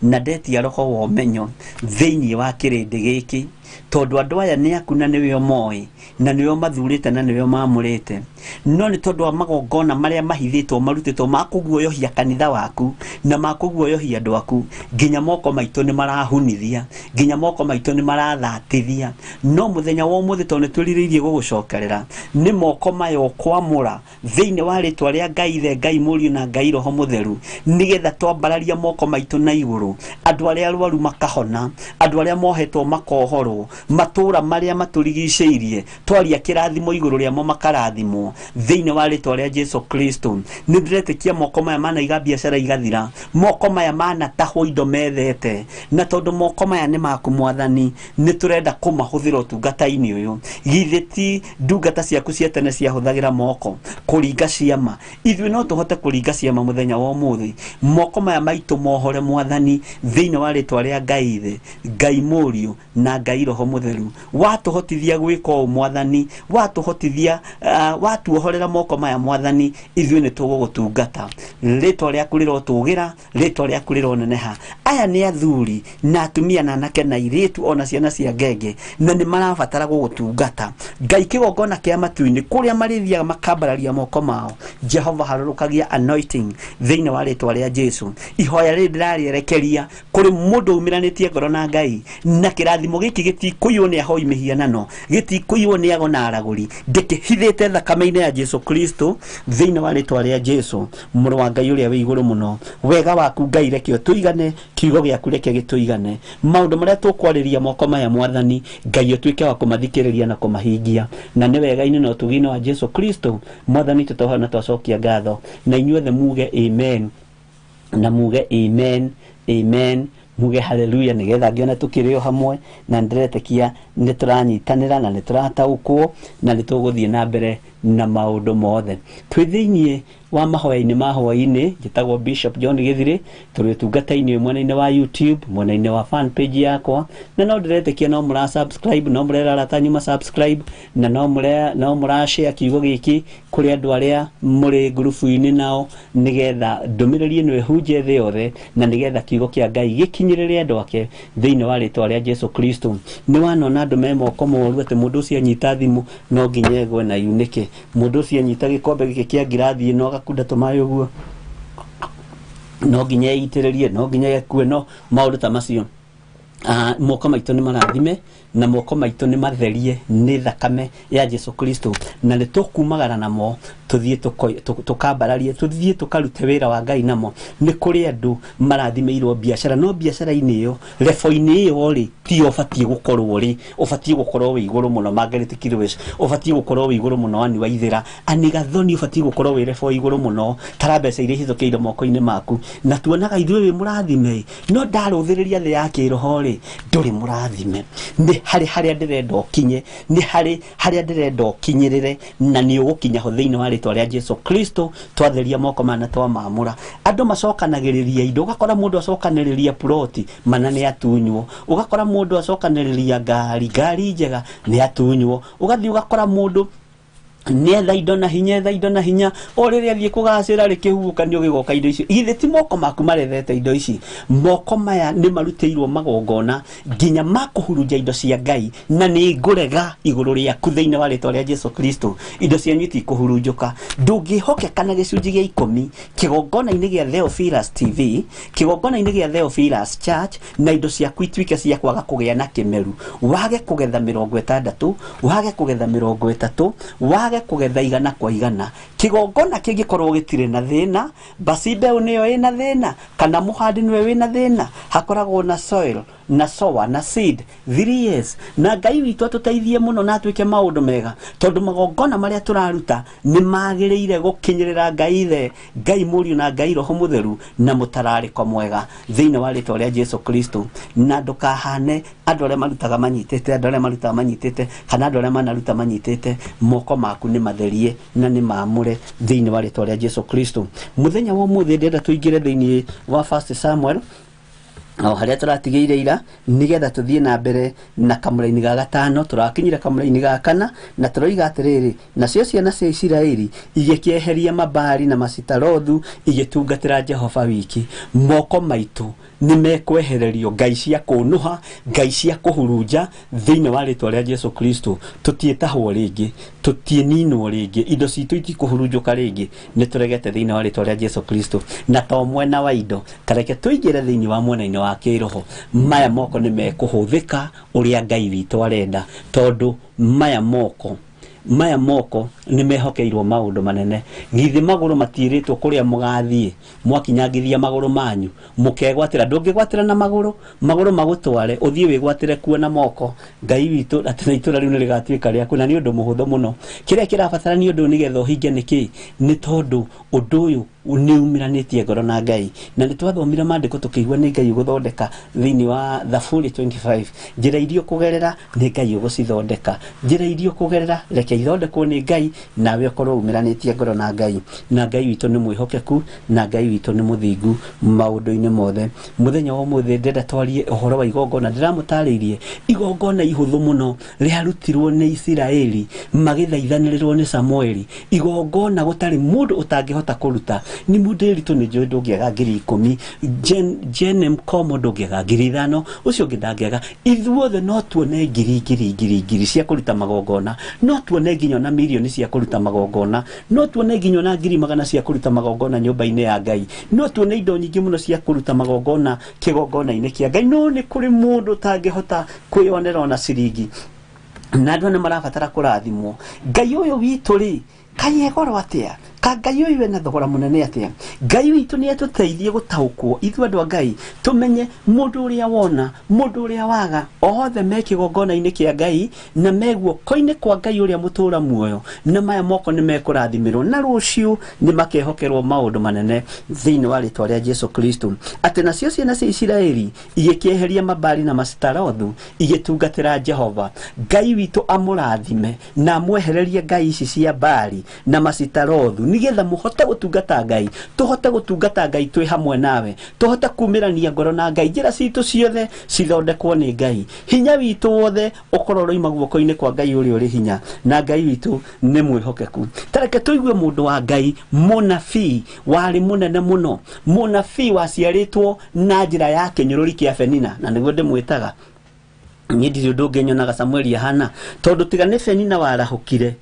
na ndetia roho wa ũmenyo thĩinĩ wa kĩrĩndĩ gĩkĩ, tondũ andũ aya nĩ aku na nĩwe moĩ na nĩwe mathurĩte na nĩwe mamũrĩte. No nĩ tondũ wa magongona marĩa mahithĩtwo marutĩtwo ma kũguoyohia kanitha waku na ma kũguoyohia andũ aku, nginya moko maitũ nĩ marahunithia, nginya moko maitũ nĩ marathatithia. No mũthenya wa ũmũthĩ tondũ nĩ twĩrirĩirie gũgũcokerera, nĩ moko maya ũkwamũra thĩinĩ wa rĩtwa rĩa Ngai Ithe, Ngai Mũriũ na Ngai Roho Mũtheru, nĩgetha twambararia moko maitũ na igũrũ, andũ arĩa arwaru makahona, andũ arĩa mohetwo makohorwo, matũra marĩa matũrigicĩirie twaria kĩrathimo igũrũ rĩamo makarathimwo thĩinĩ wa rĩtwa rĩa Jesu Kristo. Nĩ ndĩretĩkia moko maya manaiga biacara igathira, moko maya manatahwo indo methete, na tondũ moko maya nĩ maku Mwathani, nĩ tũrenda kũmahũthĩra ũtungata-inĩ ũyũ. Githĩ ti ndungata ciaku cia tene ciahũthagĩra moko kũringa ciama? Ithuĩ no tũhote kũringa ciama mũthenya wa ũmũthĩ. Moko maya maitũ mohore Mwathani thĩinĩ wa rĩtwa rĩa Ngai Ithe, Ngai Mũriũ na Ngai Roho Roho Mũtheru. Watũhotithia gwĩka ũũ Mwathani, watũhotithia, watuohorera moko maya Mwathani, ithuĩ nĩ tũgũgũtungata. Rĩtwa rĩaku rĩrotũgĩra, rĩtwa rĩaku rĩroneneha. Aya nĩ athuri na atumia na anake na airĩtu ona ciana cia ngenge, na nĩ marabatara gũgũtungata. Ngai, kĩgongona kĩa matu-inĩ kũrĩa marĩthiaga makambararia moko mao, Jehova harũrũkagia anointing thĩinĩ wa rĩtwa rĩa Jesu. Ihoya rĩrĩ ndĩrarĩerekeria kũrĩ mũndũ umĩranĩtie ngoro na Ngai, na kĩrathimo gĩkĩ gĩtikũiywo nĩ ahoi mĩhianano, gĩtikũiywo nĩ ago na aragũri, ndĩkĩhithĩte thakame-inĩ ya Jesu Kristo thĩinĩ wa rĩtwa rĩa Jesu, mũrũ wa Ngai ũrĩa wĩ igũrũ mũno. Wega waku Ngai reke ũtũigane, kiugo gĩaku reke gĩtũigane. Maũndũ marĩa tũkwarĩria moko maya Mwathani, Ngai ũtuĩke wa kũmathikĩrĩria na kũmahingia. Na nĩ wega-inĩ na ũtugi-inĩ wa Jesu Kristo Mwathani tũtohoya na twacokia ngatho. Na inyuothe muge amen, na muge amen, amen, muge haleluya, nigetha ngĩone tũkĩrĩ o hamwe, na ndĩretĩkia nĩ tũranyitanĩra na nĩ tũrataũkwo na nĩ tũgũthiĩ na mbere na maũndũ mothe. Twĩ thĩinĩ wa mahoya-inĩ ma hwaĩ-inĩ, njĩtagwo Bishop John Gĩthirĩ, tũrĩ ũtungata-inĩ mwena-inĩ wa YouTube, mwena-inĩ wa fan page yakwa, na no ndĩretĩkia no mũra subscribe, no mũrera arata anyu ma subscribe, na no mũra share kiugo gĩkĩ kũrĩ andũ arĩa mũrĩ ngurubu-inĩ nao, nĩgetha ndũmĩrĩri ĩno ĩhunje thĩ yothe, na nĩgetha kiugo kĩa Ngai gĩkinyĩrĩre andũ ake thĩinĩ wa rĩtwa rĩa Jesu Kristo. Nĩ wanona andũ me moko moru atĩ mũndũ ũcio anyita thimũ no nginya egwe na yunĩke, mũndũ ũcio anyita gĩkombe gĩkĩ kĩa ngirathi ĩno agakunda tũmaĩ ũguo no nginya eitĩrĩrie, no nginya ekue, no maũndũ ta macio. Moko maitũ nĩ marathime na moko maitũ nĩ matherie nĩ thakame ya Jesu Kristo, na nĩ tũkumagara namo tũthiĩ tũkambararie, tũthiĩ tũkarute wĩra wa Ngai namo. Nĩ kũrĩ andũ marathimĩirwo biacara, no biacara-inĩ ĩyo, lebo-inĩ ĩyo rĩ, tiyo ũbatiĩ gũkorwo rĩ, ũbatiĩ gũkorwo wĩ igũrũ mũno Margaret Kirwes, ũbatiĩ gũkorwo wĩ igũrũ mũno Annie Waithera, Annie Gathoni, ũbatiĩ gũkorwo wĩ lebo igũrũ mũno, tara mbeca iria ihĩtũkĩire moko-inĩ maku, na tuonaga ithuĩ wĩ mũrathime, no ndarũthĩrĩria thĩ ya kĩroho rĩ, ndũrĩ mũrathime. Nĩ harĩ harĩa ndĩrenda ũkinye, nĩ harĩ harĩa ndĩrenda ũkinyĩrĩre, na nĩ ũgũkinya ho thĩinĩ wa rĩtwa rĩa Jesu Kristo. Twatheria moko maya na twamamũra. Andũ macokanagĩrĩria indo, ũgakora mũndũ acokanĩrĩria ploti mana nĩ atunywo, ũgakora mũndũ acokanĩrĩria ngari, ngari njega nĩ atunywo, ũgathiĩ ũgakora mũndũ nĩetha indo na hinya, etha indo na hinya, o rĩrĩa athiĩ kũgacĩra rĩ, kĩhuhũkanio gĩgoka indo icio. Githĩ ti moko maku marethete indo ici? Moko maya nĩ marutĩirwo magongona nginya ma kũhurunja indo cia Ngai, na nĩ ngũrega igũrũ rĩaku thĩinĩ wa rĩtwa rĩa Jesu Kristo. Indo cianyu itikũhurunjũka. Ndũngĩhokeka na gĩcunjĩ gĩa 10 kĩgongona-inĩ gĩa Theophilus TV, kĩgongona-inĩ gĩa Theophilus Church, na indo ciaku ituĩke cia kwaga kũgĩa na kĩmeru, wage kũgetha 60, wage kũgetha 30, wage kũgetha 100 kwa 100. Kĩgongona kĩngĩkorwo gĩtirĩ na thĩna, basi mbeũ nĩyo ĩna thĩna, kana mũhandi nĩwe wĩna thĩna, hakoragwo na soil na sower na seed 3 years. Na Ngai witũ atũteithie mũno na atuĩke maũndũ mega, tondũ magongona marĩa tũraruta nĩ magĩrĩire gũkinyĩrĩra Ngai Ithe, Ngai Mũriũ na Ngai Roho Mũtheru na mũtararĩko mwega thĩinĩ wa rĩtwa rĩa Jesu Kristo. Na ndũkahane andũ arĩa marutaga manyitĩte, andũ arĩa marutaga manyitĩte, kana andũ arĩa manaruta manyitĩte. Moko maku nĩ matherie na nĩ maamũre thĩinĩ wa rĩtwa rĩa Jesu Kristo. Mũthenya wa ũmũthĩ ndĩrenda tũingĩre thĩinĩ wa First Samuel, o harĩa tũratigĩire ira, nĩgetha tũthiĩ na mbere na kamũraini ga 5. Tũrakinyire kamũraini ga 4, na tũroiga atĩrĩrĩ, nacio ciana cia Isiraeli igĩkĩeheria Mabali na Masitarothu, igĩtungatĩra Jehova wiki. Moko maitũ nĩ mekwehererio ngai cia kũnũha, ngai cia kũhurunja thĩinĩ wa rĩtwa rĩa Jesu Kristo. Tũtiĩtahwo rĩngĩ, tũtiĩninwo rĩngĩ, indo citũ itikũhurunjũka rĩngĩ, nĩ tũregete thĩinĩ wa rĩtwa rĩa Jesu Kristo. Na to mwena wa indo, tareke tũingĩre thĩinĩ wa mwena-inĩ wa kĩroho. Maya moko nĩ mekũhũthĩka ũrĩa Ngai witũ arenda, tondũ maya moko nĩ mehokeirwo maũndũ manene. Githĩ magũrũ matiĩrĩtwo kũrĩa mũgathiĩ, mwakinyangithia magũrũ manyu mũkegwatĩra. Ndũngĩgwatĩra na magũrũ, magũrũ magũtware ũthiĩ wĩgwatĩre kuo na moko. Ngai witũ atĩ na itũra rĩu nĩ rĩgatuĩka rĩaku, na nĩ ũndũ mũhũthũ mũno. Kĩrĩa kĩrabatara nĩ ũndũ nĩgetha ũhinge nĩ kĩ? Nĩ tondũ ũndũ ũyũ nĩ umiranĩtie ngoro na Ngai. Na nĩ twathomire maandĩko tũkĩigua nĩ Ngai ũgũthondeka thĩinĩ wa Thaburi 25, njĩra iria ũkũgerera nĩ Ngai ũgũcithondeka, njĩra iria ũkũgerera reke ithondekwo nĩ Ngai, nawe ũkorwo umiranĩtie ngoro na Ngai. Na Ngai witũ nĩ mwĩhokeku, na Ngai witũ nĩ mũthingu maũndũ-inĩ mothe. Mũthenya wa ũmũthĩ ndĩrenda twarie ũhoro wa igongona. Ndĩramũtarĩirie igongona ihũthũ mũno rĩarutirwo nĩ Isiraeli magĩthaithanĩrĩrwo nĩ Samueli, igongona gũtarĩ mũndũ ũtangĩhota kũruta. Nĩ mũndĩritũ nĩ njũĩ ndũngĩaga 10,000, Jen Mkomo ndũngĩaga 5,000, ũcio ũngĩ ndangĩaga. Ithuothe no tuone ngiri ngiri ngiri ngiri cia kũruta magongona, no tuone nginya ona mirioni cia kũruta magongona, no tuone nginya ona 100,000 cia kũruta magongona nyũmba-inĩ ya Ngai, no tuone indo nyingĩ mũno cia kũruta magongona kĩgongona-inĩ kĩa Ngai. No nĩ kũrĩ mũndũ ũtangĩhota kwĩyonera ona ciringi, na andũ nĩ marabatara kũrathimwo. Ngai ũyũ witũ rĩ, kaĩ e goro atĩa? Ka Ngai ũyũ ena thogora mũnene atĩa? Ngai witũ nĩ atũteithie gũtaũkwo ithuĩ andũ a Ngai, tũmenye mũndũ ũrĩa wona, mũndũ ũrĩa waga, othe me kĩgongona-inĩ kĩa Ngai na me guoko-inĩ kwa Ngai ũrĩa mũtũra muoyo, na maya moko nĩ mekũrathimĩrwo, na rũciũ nĩ makehokerwo maũndũ manene thĩinĩ wa rĩtwa rĩa Jesu Kristo. Atĩ nacio ciana cia Isiraeli igĩkĩeheria Mabali na Masitarothu igĩtungatĩra Jehova. Ngai witũ amũrathime na amwehererie ngai ici cia Bali na Masitarothu, nĩgetha mũhote gũtungata Ngai, tũhote gũtungata Ngai twĩ hamwe nawe, tũhote kumĩrania ngoro na Ngai, njĩra citũ ciothe cithondekwo nĩ Ngai, hinya witũ wothe ũkorwo ũroima guoko-inĩ kwa Ngai ũrĩa ũrĩ hinya, na Ngai witũ nĩ mwĩhokeku. Ta reke tũigue mũndũ wa Ngai, mũnabii warĩ mũnene mũno, mũnabii waciarĩtwo na njĩra ya kĩnyũrũri kĩa Penina, na nĩguo ndĩmwĩtaga. Niĩ ndirĩ ũndũ ũngĩ nyonaga Samueli ahana, tondũ tiga nĩ Penina warahũkire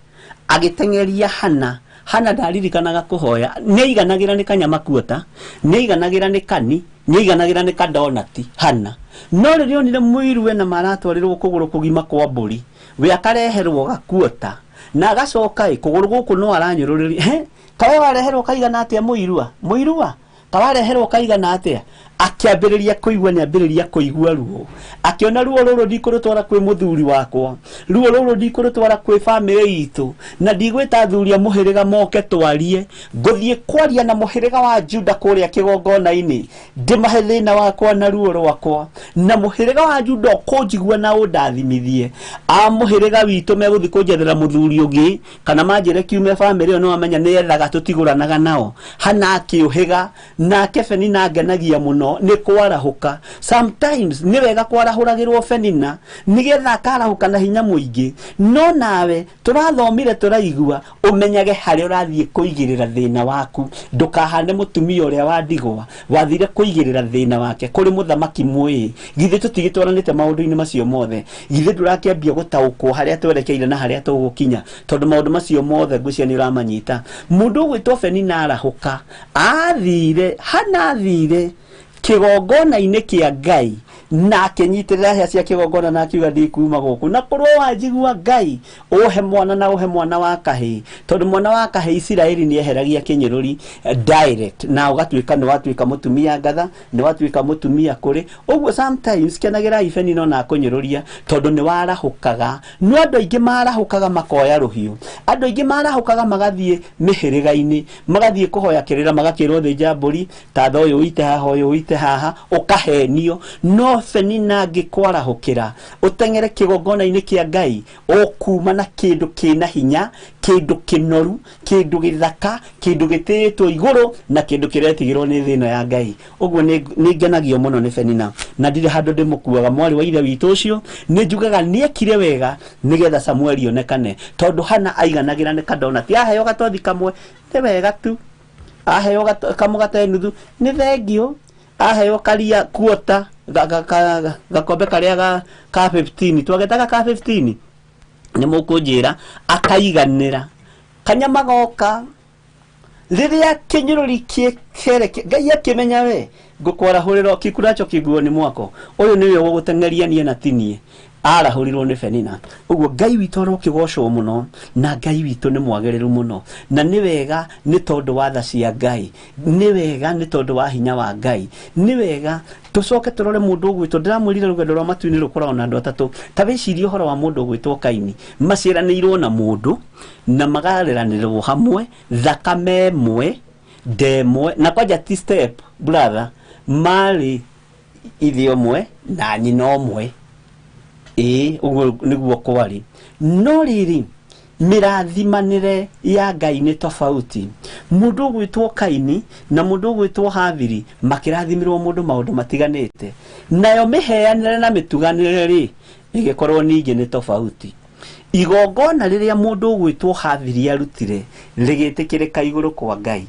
agĩteng'eria Hana. Hana ndaririkanaga kũhoya, nĩaiganagĩra nĩ kanyama kuota, nĩaiganagĩra nĩ kani, nĩaiganagĩra nĩ kadonati Hana. No rĩrĩa onire mũiruwe na maratwarĩrwo kũgũrũ kũgima kwa mbũri, we akareherwo gakuota na agacoka ĩ kũgũrũ gũkũ no aranyũrũrĩria. He, kawe wareherwo kaigana atĩa mũirua? Mũirua kawareherwo kaigana atĩa? Akĩambĩrĩria kũigua, nĩambĩrĩria kũigua ruo, akĩona ruo rũrũ ndikũrũtwara kwĩ mũthuri wakwa, ruo rũrũ ndikũrũtwara kwĩ bamĩrĩ itũ, na ndigwĩta athuri a mũhĩrĩga moke twarie, ngũthiĩ kwaria na mũhĩrĩga wa Juda kũrĩa kĩgongona-inĩ, ndĩmahe thĩna wakwa na ruo rwakwa, na mũhĩrĩga wa Juda ũkũnjigua na ũndathimithie. A mũhĩrĩga witũ megũthiĩ kũnjethera mũthuri ũngĩ, kana manjĩre kiume bamĩrĩ ĩyo, nĩwamenya nĩethaga tũtigũranaga nao. Hana akĩũhĩga, nake Penina ngenagia mũno nĩ kwarahũka. Sometimes nĩ wega kwarahũragĩrwo Penina nĩgetha akarahũka na hinya mũingĩ. No nawe tũrathomire tũraigua, ũmenyage harĩa ũrathiĩ kũigĩrĩra thĩna waku, ndũkahane mũtumia ũrĩa wa ndigwa wathire kũigĩrĩra thĩna wake kũrĩ mũthamaki mwĩĩ. Githĩ tũtigĩtwaranĩte maũndũ-inĩ macio mothe? Githĩ ndũrakĩambia gũtaũkwo harĩa twerekeire na harĩa tũgũkinya? Tondũ maũndũ macio mothe ngwĩciria nĩ ũramanyita. Mũndũ ũgwĩtwo Penina arahũka, athire Hana athire kĩgongona-inĩ kĩa Ngai na akĩnyitĩrĩra hĩa cia kĩgongona na akiuga ndikuma gũkũ, na korwo wanjigua Ngai ũhe mwana na ũhe mwana wa kahĩĩ, tondũ mwana wa kahĩĩ Isiraeli nĩeheragia kĩnyũrũri direct, na ũgatuĩka nĩ watuĩka mũtumia ngatha, nĩ watuĩka mũtumia kũrĩ ũguo. Sometimes kenagĩrai Penina ona akũnyũrũria, tondũ nĩ warahũkaga. No andũ aingĩ marahũkaga makoya rũhiũ, andũ aingĩ marahũkaga magathiĩ mĩhĩrĩga-inĩ, magathiĩ kũhoya kĩrĩra, magakĩrwo thĩnja mbũri, tatha ũyũ ũite haha, ũyũ ũite haha, ũkahenio. No Penina angĩkwarahũkĩra ũteng'ere kĩgongona-inĩ kĩa Ngai, ũkuma na kĩndũ kĩna hinya, kĩndũ kĩnoru, kĩndũ gĩthaka, kĩndũ gĩtĩĩtwo igũrũ, na kĩndũ kĩretigĩrwo nĩ thĩ ĩno ya Ngai. Ũguo nĩ ngenagio mũno nĩ Penina, na ndirĩ handũ ndĩmũkuaga. Mwarĩ wa ithe witũ ũcio nĩ njugaga nĩekire wega nĩgetha Samueli onekane, tondũ Hana aiganagĩra nĩ kadonati, aheo gatothi kamwe nĩ wega tu, aheo kamũgate nuthu nĩ thengio, aheo karia kuota gakombe karĩa ka 15 twagetaga ka 15 nĩ mũkũnjĩra, akaiganĩra. Kanyama goka rĩrĩa kĩnyũrũri kĩereke, Ngai akĩmenya we ngũkwarahũrĩra kikuracho kiguo-nĩ mwako, ũyũ nĩwe ũgũteng'eria niĩ na tinie. Arahũrirwo nĩ Penina. Ũguo Ngai witũ arokĩgocwo mũno, na Ngai witũ nĩ mwagĩrĩru mũno, na nĩ wega nĩ tondũ wa tha cia Ngai, nĩ wega nĩ tondũ wa hinya wa Ngai, nĩ wega tũcoke tũrore mũndũ ũgwĩtwo. Ndĩramwĩrire rũgendo rwa matu-inĩ rũkoragwo na andũ atatũ. Ta wĩcirie ũhoro wa mũndũ ũgwĩtwo Kaini, maciaranĩirwo na mũndũ na magareranĩrwo hamwe, thakame ĩmwe, Ndemwe na kwanja ti step brother, marĩ ithe ũmwe na nyina ũmwe. Ĩĩ, ũguo nĩguo kwarĩ. No rĩrĩ, mĩrathimanĩre ya Ngai nĩ tofauti. Mũndũ ũgwĩtwo Kaini na mũndũ ũgwĩtwo Habili makĩrathimirwo mũndũ maũndũ matiganĩte, nayo mĩheanĩre na mĩtuganĩre rĩ ĩgĩkorwo ningĩ nĩ tofauti. Igongona rĩrĩa mũndũ ũgwĩtwo Habili arutire rĩgĩtĩkĩrĩka igũrũ kwa Ngai.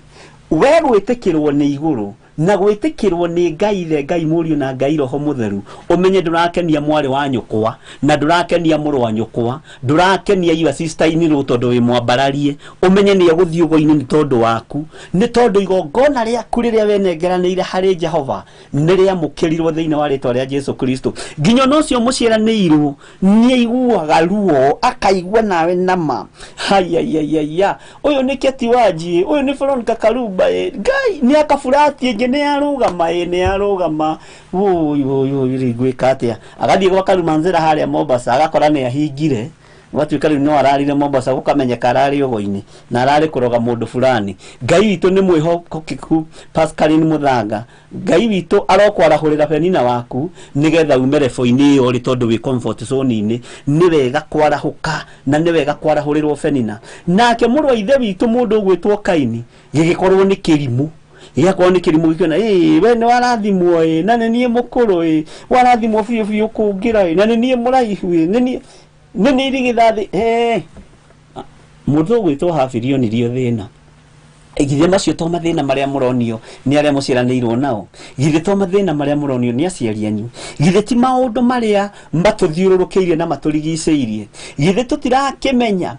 We gwĩtĩkĩrwo nĩ igũrũ na gwĩtĩkĩrwo nĩ Ngai Ithe, Ngai Mũriũ na Ngai Roho Mũtheru, ũmenye ndũrakenia mwarĩ wa nyũkwa na ndũrakenia mũrũ wa nyũkwa, ndũrakenia your sister in law tondũ wĩ mwambararie, ũmenye nĩ egũthiĩ ũgo-inĩ nĩ tondũ waku, nĩ tondũ igongona rĩaku rĩrĩa wenengeranĩire harĩ Jehova nĩ rĩamũkĩrirwo thĩinĩ wa rĩtwa rĩa Jesu Kristo. Nginya ona ũcio mũciaranĩirwo nĩ aiguaga ruo, akaigua nawe nama, haiaiaiaia, ũyũ nĩ Keti Wanji, ũyũ nĩ Veronica Karumba, Ngai nĩ akaburati ĩngĩ nĩ yarũgama, ĩ nĩ yarũgama, ũyũ ũyũ ũyũ rĩu ngwĩka atĩa? Agathiĩ gwa Karumanzĩra harĩa Mombasa, agakora nĩ ahingire, gwatuĩka rĩu no ararire Mombasa, gũkamenyeka ararĩ ũgo-inĩ na ararĩ kũroga mũndũ fulani. Ngai witũ nĩ mwĩhokeku, Pascaline Mũthanga. Ngai witũ arokwarahũrĩra Penina waku nĩgetha ume rebo-inĩ ĩyo ũrĩ, tondũ wĩ comfort zone-inĩ. Nĩ wega kwarahũka na nĩ wega kwarahũrĩrwo Penina. Nake mũrũ wa ithe witũ mũndũ ũgwĩtwo Kaini gĩgĩkorwo nĩ kĩrimũ, gĩgakorwo nĩ kĩrimũ gĩkĩona, ĩĩ we nĩ warathimwo, ĩ na nĩ niĩ mũkũrũ, ĩ warathimwo biũ biũ kũngĩra, ĩ na nĩ niĩ mũraihu, ĩ nĩ niĩ irigithathi. Mũndũ ũgwĩtwo Habili onirio thĩna. Githĩ macio to mathĩna marĩa mũronio nĩ arĩa mũciaranĩirwo nao? Githĩ to mathĩna marĩa mũronio nĩ aciari anyu? Githĩ ti maũndũ marĩa matũthiũrũrũkĩirie na matũrigicĩirie? Githĩ tũtirakĩmenya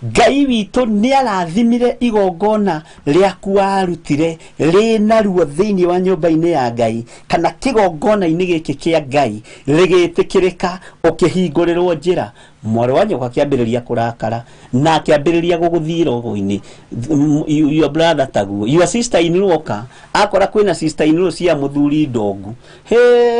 Ngai witũ nĩ arathimire igongona rĩaku warutire rĩna ruo thĩinĩ wa nyũmba-inĩ ya Ngai, kana kĩgongona-inĩ gĩkĩ kĩa Ngai rĩgĩtĩkĩrĩka, ũkĩhingũrĩrwo njĩra. Mwarĩ wa nyũkwa akĩambĩrĩria kũrakara na akĩambĩrĩria gũgũthiĩra ũgo-inĩ. Your brother taguo, your sister in law oka akora kwĩna sister in law cia mũthuri ndongu, he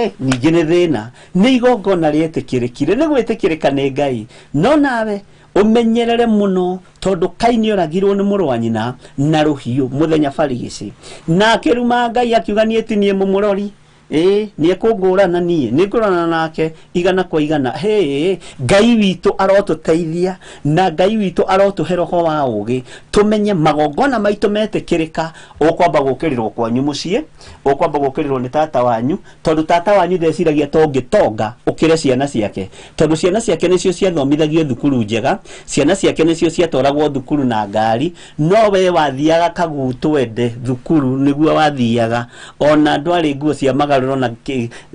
ningĩ nĩ thĩna. Nĩ igongona rĩetĩkĩrĩkire, nĩ gwĩtĩkĩrĩka nĩ Ngai. No nawe ũmenyerere mũno, tondũ Kaini oragirwo nĩ mũrũ wa nyina na rũhiũ mũthenya barigĩcĩ, na akĩruma Ngai akiuga niĩ ti niĩ mũmũrori, ĩĩ nĩ ekũngũrana niĩ, nĩ ngũrana nake igana kwa igana. Hĩ, Ngai witũ arotũteithia na Ngai witũ arotũhe roho wa ũgĩ, tũmenye magongona maitũ metĩkĩrĩka. Ũkwamba gũkĩrĩrwo kwanyu mũciĩ, ũkwamba gũkĩrĩrwo nĩ tata wanyu, tondũ tata wanyu ndeciragia to ũngĩtonga ũkĩre ciana ciake, tondũ ciana ciake nĩcio ciathomithagio thukuru njega, ciana ciake nĩcio ciatwaragwo thukuru na ngari, no we wathiaga kagutwende thukuru nĩguo wathiaga, ona ndwarĩ nguo cia magarũro na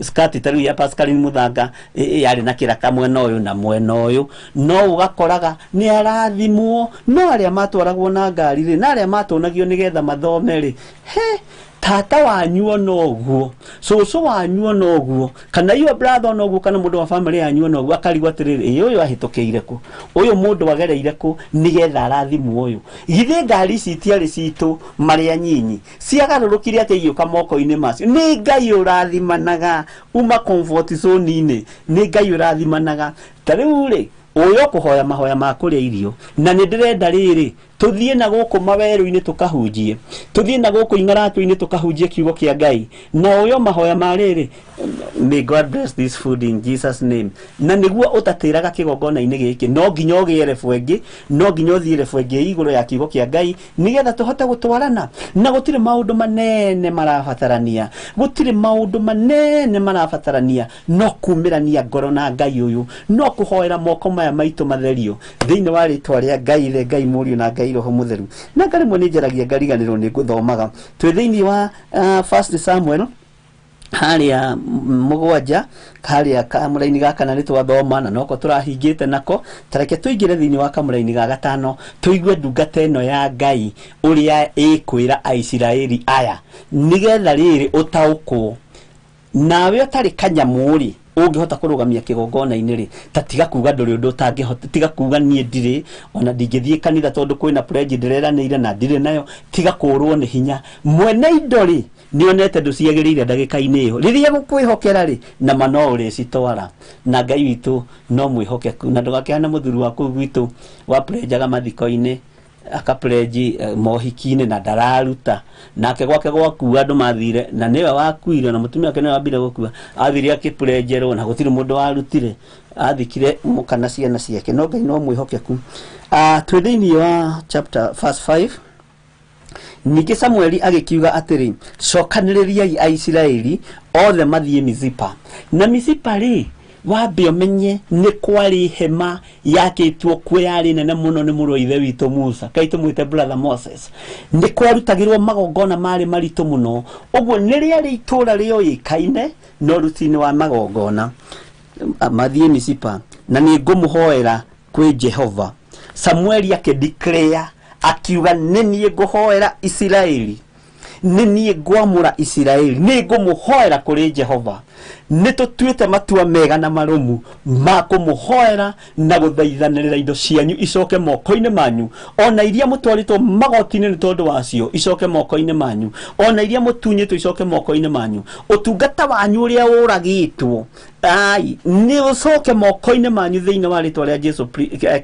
skati ta rĩu ya Pascaline Mũthanga yarĩ na kĩraka mwena ũyũ na mwena ũyũ, no ũgakoraga nĩ arathimwo. No arĩa matwaragwo na ngari rĩ, na arĩa matũnagio nĩgetha mathome rĩ, he tata wanyu ona ũguo, cũcũ wanyu ona ũguo, kana your brother ona ũguo, kana mũndũ wa family yanyu ona ũguo, akarigwo atĩrĩrĩ, ĩ ũyũ ahĩtũkĩire kũ, ũyũ mũndũ agereire kũ nĩgetha arathimwo ũyũ. Githĩ ngari ici itiarĩ citũ marĩa nyinyi, ciagarũrũkire atĩa igĩũka moko-inĩ macio? Nĩ Ngai ũrathimanaga, uma comfort zone-inĩ, nĩ Ngai ũrathimanaga. Ta rĩu rĩ, ũyũ ũkũhoya mahoya ma kũrĩa irio, na nĩ ndĩrenda rĩrĩ tũthiĩ na gũkũ mawerũ-inĩ tũkahunjie, tũthiĩ na gũkũ ing'aratũ-inĩ tũkahunjie kiugo kĩa Ngai, na ũyũ mahoya ma rĩrĩ, may God bless this food in Jesus name, na nĩguo ũtatĩraga kĩgongona-inĩ gĩkĩ, no nginya ũgĩe rebu ĩngĩ, no nginya ũthiĩ rebu ĩngĩ igũrũ ya kiugo kĩa Ngai, nĩgetha tũhote gũtwarana. Na gũtirĩ maũndũ manene marabatarania, gũtirĩ maũndũ manene marabatarania, no kumĩrania ngoro na Ngai ũyũ, no kũhoera moko maya maitũ matherio thĩinĩ wa rĩtwa rĩa Ngai Ithe, Ngai Mũriũ na Ngai Roho Mũtheru. Na ngarĩmwe nĩ njaragia ngariganĩrwo nĩ gũthomaga. Twĩ thĩinĩ wa First Samuel harĩa mũgwanja, harĩa kamũraini ga kana nĩ twathoma na noko tũrahingĩte nako. Tareke tũingĩre thĩinĩ wa kamũraini ga gatano, tũigue ndungata ĩno ya Ngai ũrĩa ĩkwĩra Aisiraeli aya, nĩgetha rĩrĩ ũtaũkwo nawe ũtarĩ kanyamũ rĩ, ũngĩhota kũrũgamia kĩgongona-inĩ rĩ, ta tiga kuga ndũrĩ ũndũ ũtangĩhota, tiga kuga niĩ ndirĩ, ona ndingĩthiĩ kanitha tondũ kwĩna pledge ndĩreranĩire na ndirĩ nayo, tiga kũrwo nĩ hinya. Mwene indo rĩ, nĩonete ndũciagĩrĩire ndagĩka-inĩ ĩyo, rĩrĩa gũkwĩhokera rĩ, na ma no ũrĩcitwara. Na Ngai witũ no mwĩhokeku, na ndũgakĩhane mũthuri wa kũu gwitũ wa pledgeaga mathiko-inĩ. Akapledge mohiki-inĩ na ndararuta. Nake gwake gwakua andũ mathire na nĩwe wakuire na mũtumia wake nĩwe wambire gũkua, athire akĩpledgerwo na gũtirĩ mũndũ warutire, athikire mũka na ciana ciake. No Ngai no mwĩhokeku. Twĩ thĩinĩ wa chapter verse 5. Ningĩ Samueli agĩkiuga atĩrĩ, cokanĩrĩriai Aisiraeli othe mathiĩ Mizipa. Na Mizipa rĩ, wambe ũmenye nĩ kwarĩ hema yakĩtwo kuo yarĩ nene mũno nĩ mũrũ wa ithe witũ Musa, kai tũmwĩte brother Moses. Nĩ kwarutagĩrwo magongona marĩ maritũ mũno, ũguo nĩ rĩarĩ itũra rĩoĩkaine na ũruti-inĩ wa magongona. Mathiĩ Mizipa na nĩ ngũmũhoera kwĩ Jehova. Samueli akĩdeclare akiuga nĩ niĩ ngũhoera Isiraeli, nĩ niĩ ngwamũra Isiraeli, nĩ ngũmũhoera kũrĩ Jehova. Nĩ tũtuĩte matua mega na marũmu ma kũmũhoera na gũthaithanĩrĩra indo cianyu icoke moko-inĩ manyu, ona iria mũtwarĩtwo magoti-inĩ nĩ tondũ wacio icoke moko-inĩ manyu, ona iria mũtunyĩtwo icoke moko-inĩ manyu. Ũtungata wanyu ũrĩa ũragĩtwo ai nĩ ũcoke moko-inĩ manyu thĩinĩ wa rĩtwa rĩa Jesu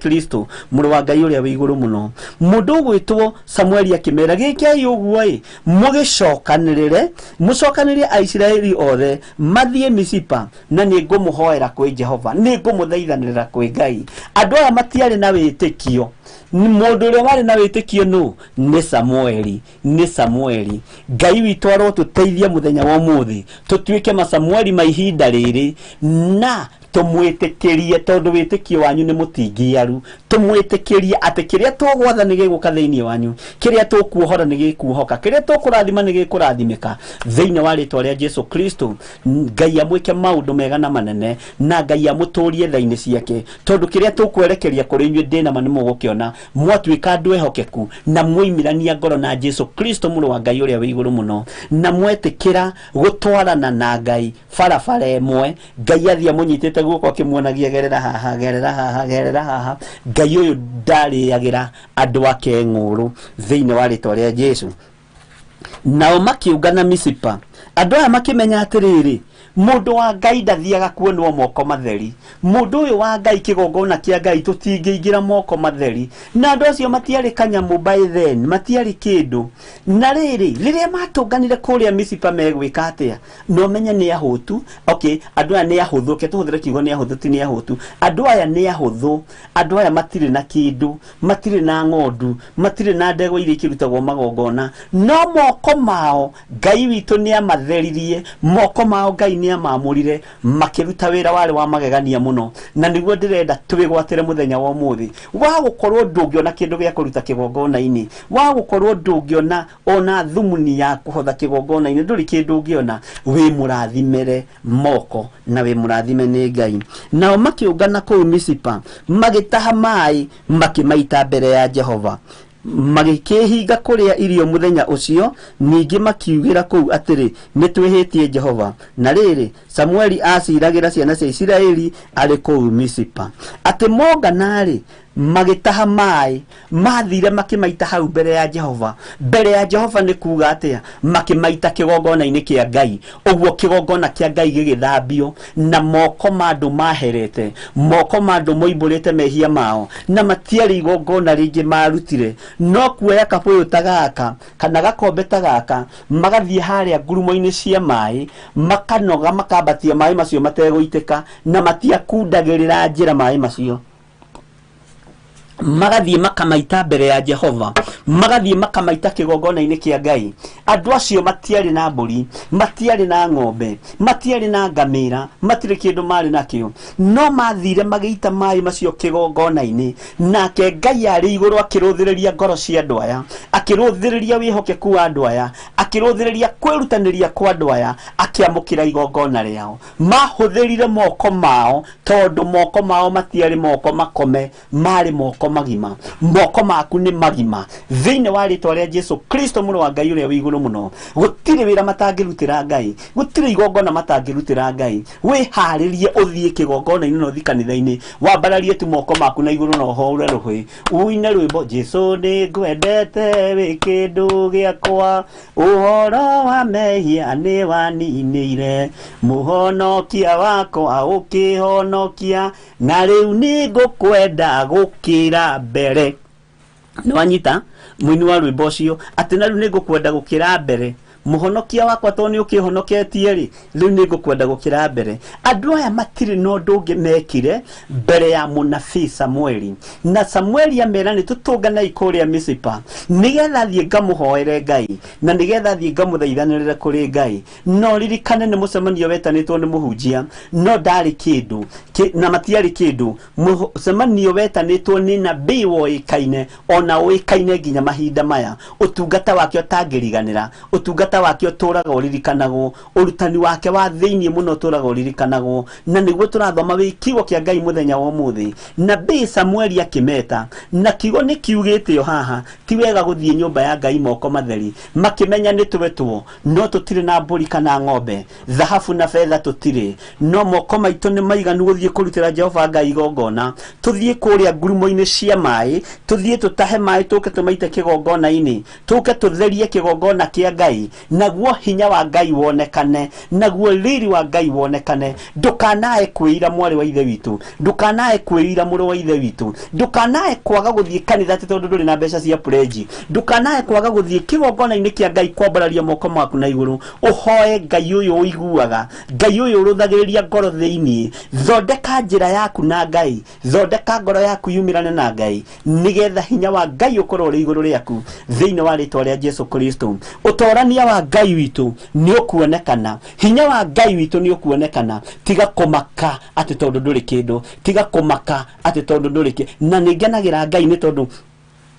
Kristo mũrũ wa Ngai ũrĩa wĩ igũrũ mũno. Mũndũ ũgwĩtwo Samueli akĩmera, gĩkei ũguo ĩ, mũgĩcokanĩrĩre, mũcokanĩrĩre Aisiraeli othe mathiĩ Mizipa, na nĩ ngũmũhoera kwĩ Jehova, nĩ ngũmũthaithanĩrĩra kwĩ Ngai. Andũ aya matiarĩ na wĩtĩkio. Mũndũ ũrĩa warĩ na wĩtĩkio nũ? Nĩ Samueli, nĩ Samueli. Ngai witũ arotũteithia mũthenya wa ũmũthĩ tũtuĩke masamueli ma ihinda rĩrĩ, na tũmwĩtĩkĩrie, tondũ wĩtĩkio wanyu nĩ mũtingiaru. Tũmwĩtĩkĩrie atĩ kĩrĩa tũgwatha nĩ gĩgũka thĩinĩ wanyu, kĩrĩa tũkuohora nĩ gĩkuohoka, kĩrĩa tũkũrathima nĩ gĩkũrathimĩka thĩinĩ wa rĩtwa rĩa Jesu Kristo. Ngai amwĩke maũndũ mega na manene, na Ngai amũtũrie tha-inĩ ciake, tondũ kĩrĩa tũkwerekeria kũrĩ inyuĩ ndĩna ma nĩ mũgũkĩona mwatuĩka andũ ehokeku na mwoimĩrania ngoro na Jesu Kristo mũrũ wa Ngai ũrĩa wĩ igũrũ mũno, na mwetĩkĩra gũtwarana na Ngai barabara ĩmwe. Ngai athiĩ amũnyitĩte guoko akĩmuonagia gerera haha, gerera haha, gerera haha. Ngai ũyũ ndarĩagĩra andũ ake ng'ũrũ thĩinĩ wa rĩtwa rĩa Jesu. Nao makĩũngana Mizipa. Andũ aya makĩmenya atĩrĩrĩ, mũndũ wa Ngai ndathiaga kuonwo moko matheri. Mũndũ ũyũ wa Ngai, kĩgongona kĩa Ngai tũtingĩingĩra moko matheri. Na andũ acio matiarĩ kanyamũ by then, matiarĩ kĩndũ. Na rĩrĩ, rĩrĩa matũnganire kũrĩa Mizipa megwĩka atĩa? No menye nĩ ahũtu. Okay, andũ aya nĩ ahũthũ, reke tũhũthĩre kiugo nĩ ahũthũ, ti nĩ ahũtu. Andũ aya nĩ ahũthũ, andũ aya matirĩ na kĩndũ, matirĩ na ng'ondu, matirĩ na ndegwa iria ikĩrutagwo magongona, no moko mao Ngai witũ nĩ amatheririe, moko mao Ngai nĩ amamũrire, makĩruta wĩra warĩ wa magegania mũno. Na nĩguo ndĩrenda twĩgwatĩre mũthenya wa ũmũthĩ, wa gũkorwo ndũngĩona kĩndũ gĩa kũruta kĩgongona-inĩ, wa gũkorwo ndũngĩona ona thumuni ya kũhotha kĩgongona-inĩ, ndũrĩ kĩndũ ũngĩona, wĩ mũrathimere moko na wĩ mũrathime nĩ Ngai. Nao makĩũngana kũu Mizipa, magĩtaha maĩ makĩmaita mbere ya Jehova, magĩkĩhinga kũrĩa irio mũthenya ũcio. Ningĩ makiugĩra kũu atĩrĩ, nĩ twĩhĩtie Jehova. Na rĩrĩ, Samueli aciragĩra ciana cia Isiraeli arĩ kũu Mizipa. Atĩ mongana-rĩ, magĩtaha maĩ, mathire makĩmaita hau mbere ya Jehova. Mbere ya Jehova nĩ kuga atĩa? Makĩmaita kĩgongona-inĩ kĩa Ngai. Ũguo kĩgongona kĩa Ngai gĩgĩthambio na moko ma andũ maherete, moko ma andũ moimbũrĩte mehia mao, na matiarĩ igongona rĩngĩ marutire, no kuoya kabũyũ ta gaka kana gakombe ta gaka, magathiĩ harĩa ngurumo-inĩ cia maĩ, makanoga, makambatia maĩ macio mategũitĩka, na matiakundagĩrĩra njĩra maĩ macio, magathiĩ makamaita mbere ya Jehova, magathiĩ makamaita kĩgongona-inĩ kĩa Ngai. Andũ acio matiarĩ na mbũri, matiarĩ na ng'ombe, matiarĩ na ngamĩra, matirĩ kĩndũ marĩ nakĩo, no mathire magĩita maĩ macio kĩgongona-inĩ. Nake Ngai arĩ igũrũ akĩrũthĩrĩria ngoro cia andũ aya, akĩrũthĩrĩria wĩhokeku wa andũ aya, akĩrũthĩrĩria kwĩrutanĩria kwa andũ aya, akĩamũkĩra igongona rĩao. Mahũthĩrire moko mao, tondũ moko mao matiarĩ moko makome, marĩ moko magima. Moko maku nĩ magima thĩinĩ wa rĩtwa rĩa Jesu Kristo mũrũ wa Ngai ũrĩa wĩ igũrũ mũno. Gũtirĩ wĩra matangĩrutĩra Ngai, gũtirĩ igongona matangĩrutĩra Ngai. Wĩharĩrie ũthiĩ kĩgongona-inĩ na ũthiĩ kanitha-inĩ, wambararie tu moko maku na igũrũ na ũhũre rũhĩ, ũine rwĩmbo, Jesu nĩ ngwendete wĩ kĩndũ gĩakwa, ũhoro wa mehia nĩ waninĩire, mũhonokia wakwa ũkĩhonokia, na rĩu nĩ ngũkwenda gũkĩra mbere. Nĩ wanyita mũini wa rwĩmbo ũcio atĩ na rĩu nĩ ngũkwenda gũkĩra mbere, mũhonokia wakwa tondũ nĩ ũkĩhonoketie rĩ, rĩu nĩ ngũkwenda gũkĩra mbere. Andũ aya matirĩ na ũndũ ũngĩ mekire mbere ya mũnabii Samueli, na Samueli amera nĩ tũtũnganei kũrĩa Misipa nĩgetha thiĩ ngamũhoere Ngai na nĩgetha thiĩ ngamũthaithanĩrĩre kũrĩ Ngai. No ririkane nĩ mũcemanio wetanĩtwo nĩ mũhunjia, no ndarĩ kĩndũ na matiarĩ kĩndũ. Mũcemanio wetanĩtwo nĩ nabii woĩkaine ona ũĩkaine nginya mahinda maya, ũtungata wake ũtangĩriganĩra, ũtungata wake ũtũraga ũririkanagwo, ũrutani wake wa thĩinĩ mũno ũtũraga ũririkanagwo, na nĩguo tũrathoma wĩ kiugo kĩa Ngai mũthenya wa ũmũthĩ. Nabii Samueli akĩmeta, na kiugo nĩ kiugĩte o haha, ti wega gũthiĩ nyũmba ya Ngai moko matheri, makĩmenya nĩ twetwo, no tũtirĩ na mbũri kana ng'ombe, thahabu na betha tũtirĩ, no moko maitũ nĩ maiganu gũthiĩ kũrutĩra Jehova Ngai igongona. Tũthiĩ kũrĩa ngurumo-inĩ cia maĩ, tũthiĩ tũtahe maĩ, tũke tũmaite kĩgongona-inĩ, tũke tũtherie kĩgongona kĩa Ngai, naguo hinya wa Ngai wonekane, naguo riri wa Ngai wonekane. Ndũkanae kwĩira mwarĩ wa ithe witũ, ndũkanae kwĩira mũrũ wa ithe witũ, ndũkanae kwaga gũthiĩ kanitha atĩ tondũ ndũrĩ na mbeca cia pledge, ndũkanae kwaga gũthiĩ kĩgongona-inĩ kĩa Ngai kwambararia moko maku na igũrũ, ũhoe Ngai ũyũ ũiguaga, Ngai ũyũ ũrũthagĩrĩria ngoro thĩinĩ. Thondeka njĩra yaku na Ngai, thondeka ngoro yaku yumĩrane na Ngai, nĩgetha hinya wa Ngai ũkorwo ũrĩ igũrũ rĩaku thĩinĩ wa rĩtwa rĩa Jesu Kristo. Ũtorania wa Ngai witũ nĩ ũkuonekana, hinya wa Ngai witũ nĩ ũkuonekana. Tiga kũmaka atĩ tondũ ndũrĩ kĩndũ, tiga kũmaka atĩ tondũ ndũrĩ kĩ. Na nĩ ngenagĩra Ngai nĩ tondũ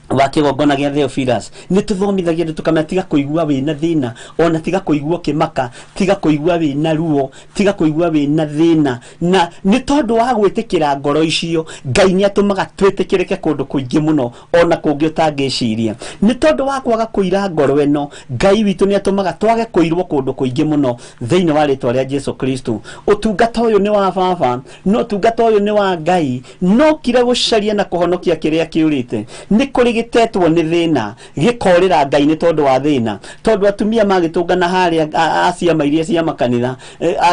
wa kĩgongona gĩa Theophilus nĩ tũthomithagia andũ tũkamenya tiga kũigua wĩna thĩna, ona tiga kũigua ũkĩmaka, tiga kũigua wĩna ruo, tiga kũigua wĩna thĩna. Na nĩ tondũ wa gwĩtĩkĩra ngoro icio, Ngai nĩ atũmaga twĩtĩkĩrĩke kũndũ kũingĩ mũno ona kũngĩ ũtangĩciria. Nĩ tondũ wa kwaga kũira ngoro ĩno, Ngai witũ nĩ atũmaga twage kũirwo kũndũ kũingĩ mũno thĩinĩ wa rĩtwa rĩa Jesu Kristo. Ũtungata ũyũ nĩ wa baba, no ũtungata ũyũ nĩ wa Ngai, no kire gũcaria na kũhonokia kĩrĩa kĩũrĩte. Nĩ kũrĩ gĩtetwo nĩ thĩna, gĩkorĩra Ngai nĩ tondũ wa thĩna, tondũ atumia magĩtũngana harĩa a ciama iria cia makanitha,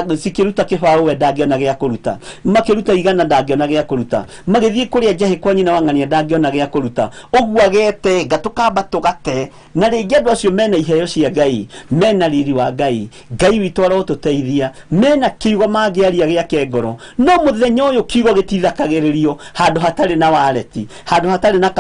cikĩruta kĩbaũ we ndangĩona gĩa kũruta, makĩruta igana ndangĩona gĩa kũruta, magĩthiĩ kũrĩa njahĩ kwa nyina wa ng'ania ndangĩona gĩa kũruta. Ũguo agetenga tũkamba tũgate. Na rĩngĩ andũ acio mena iheo cia Ngai, mena riri wa Ngai, Ngai witũ arotũteithia, mena kiugo mangĩaria gĩake ngoro, no mũthenya ũyũ kiugo gĩtithakagĩrĩrio handũ hatarĩ na wareti, handũ hatarĩ na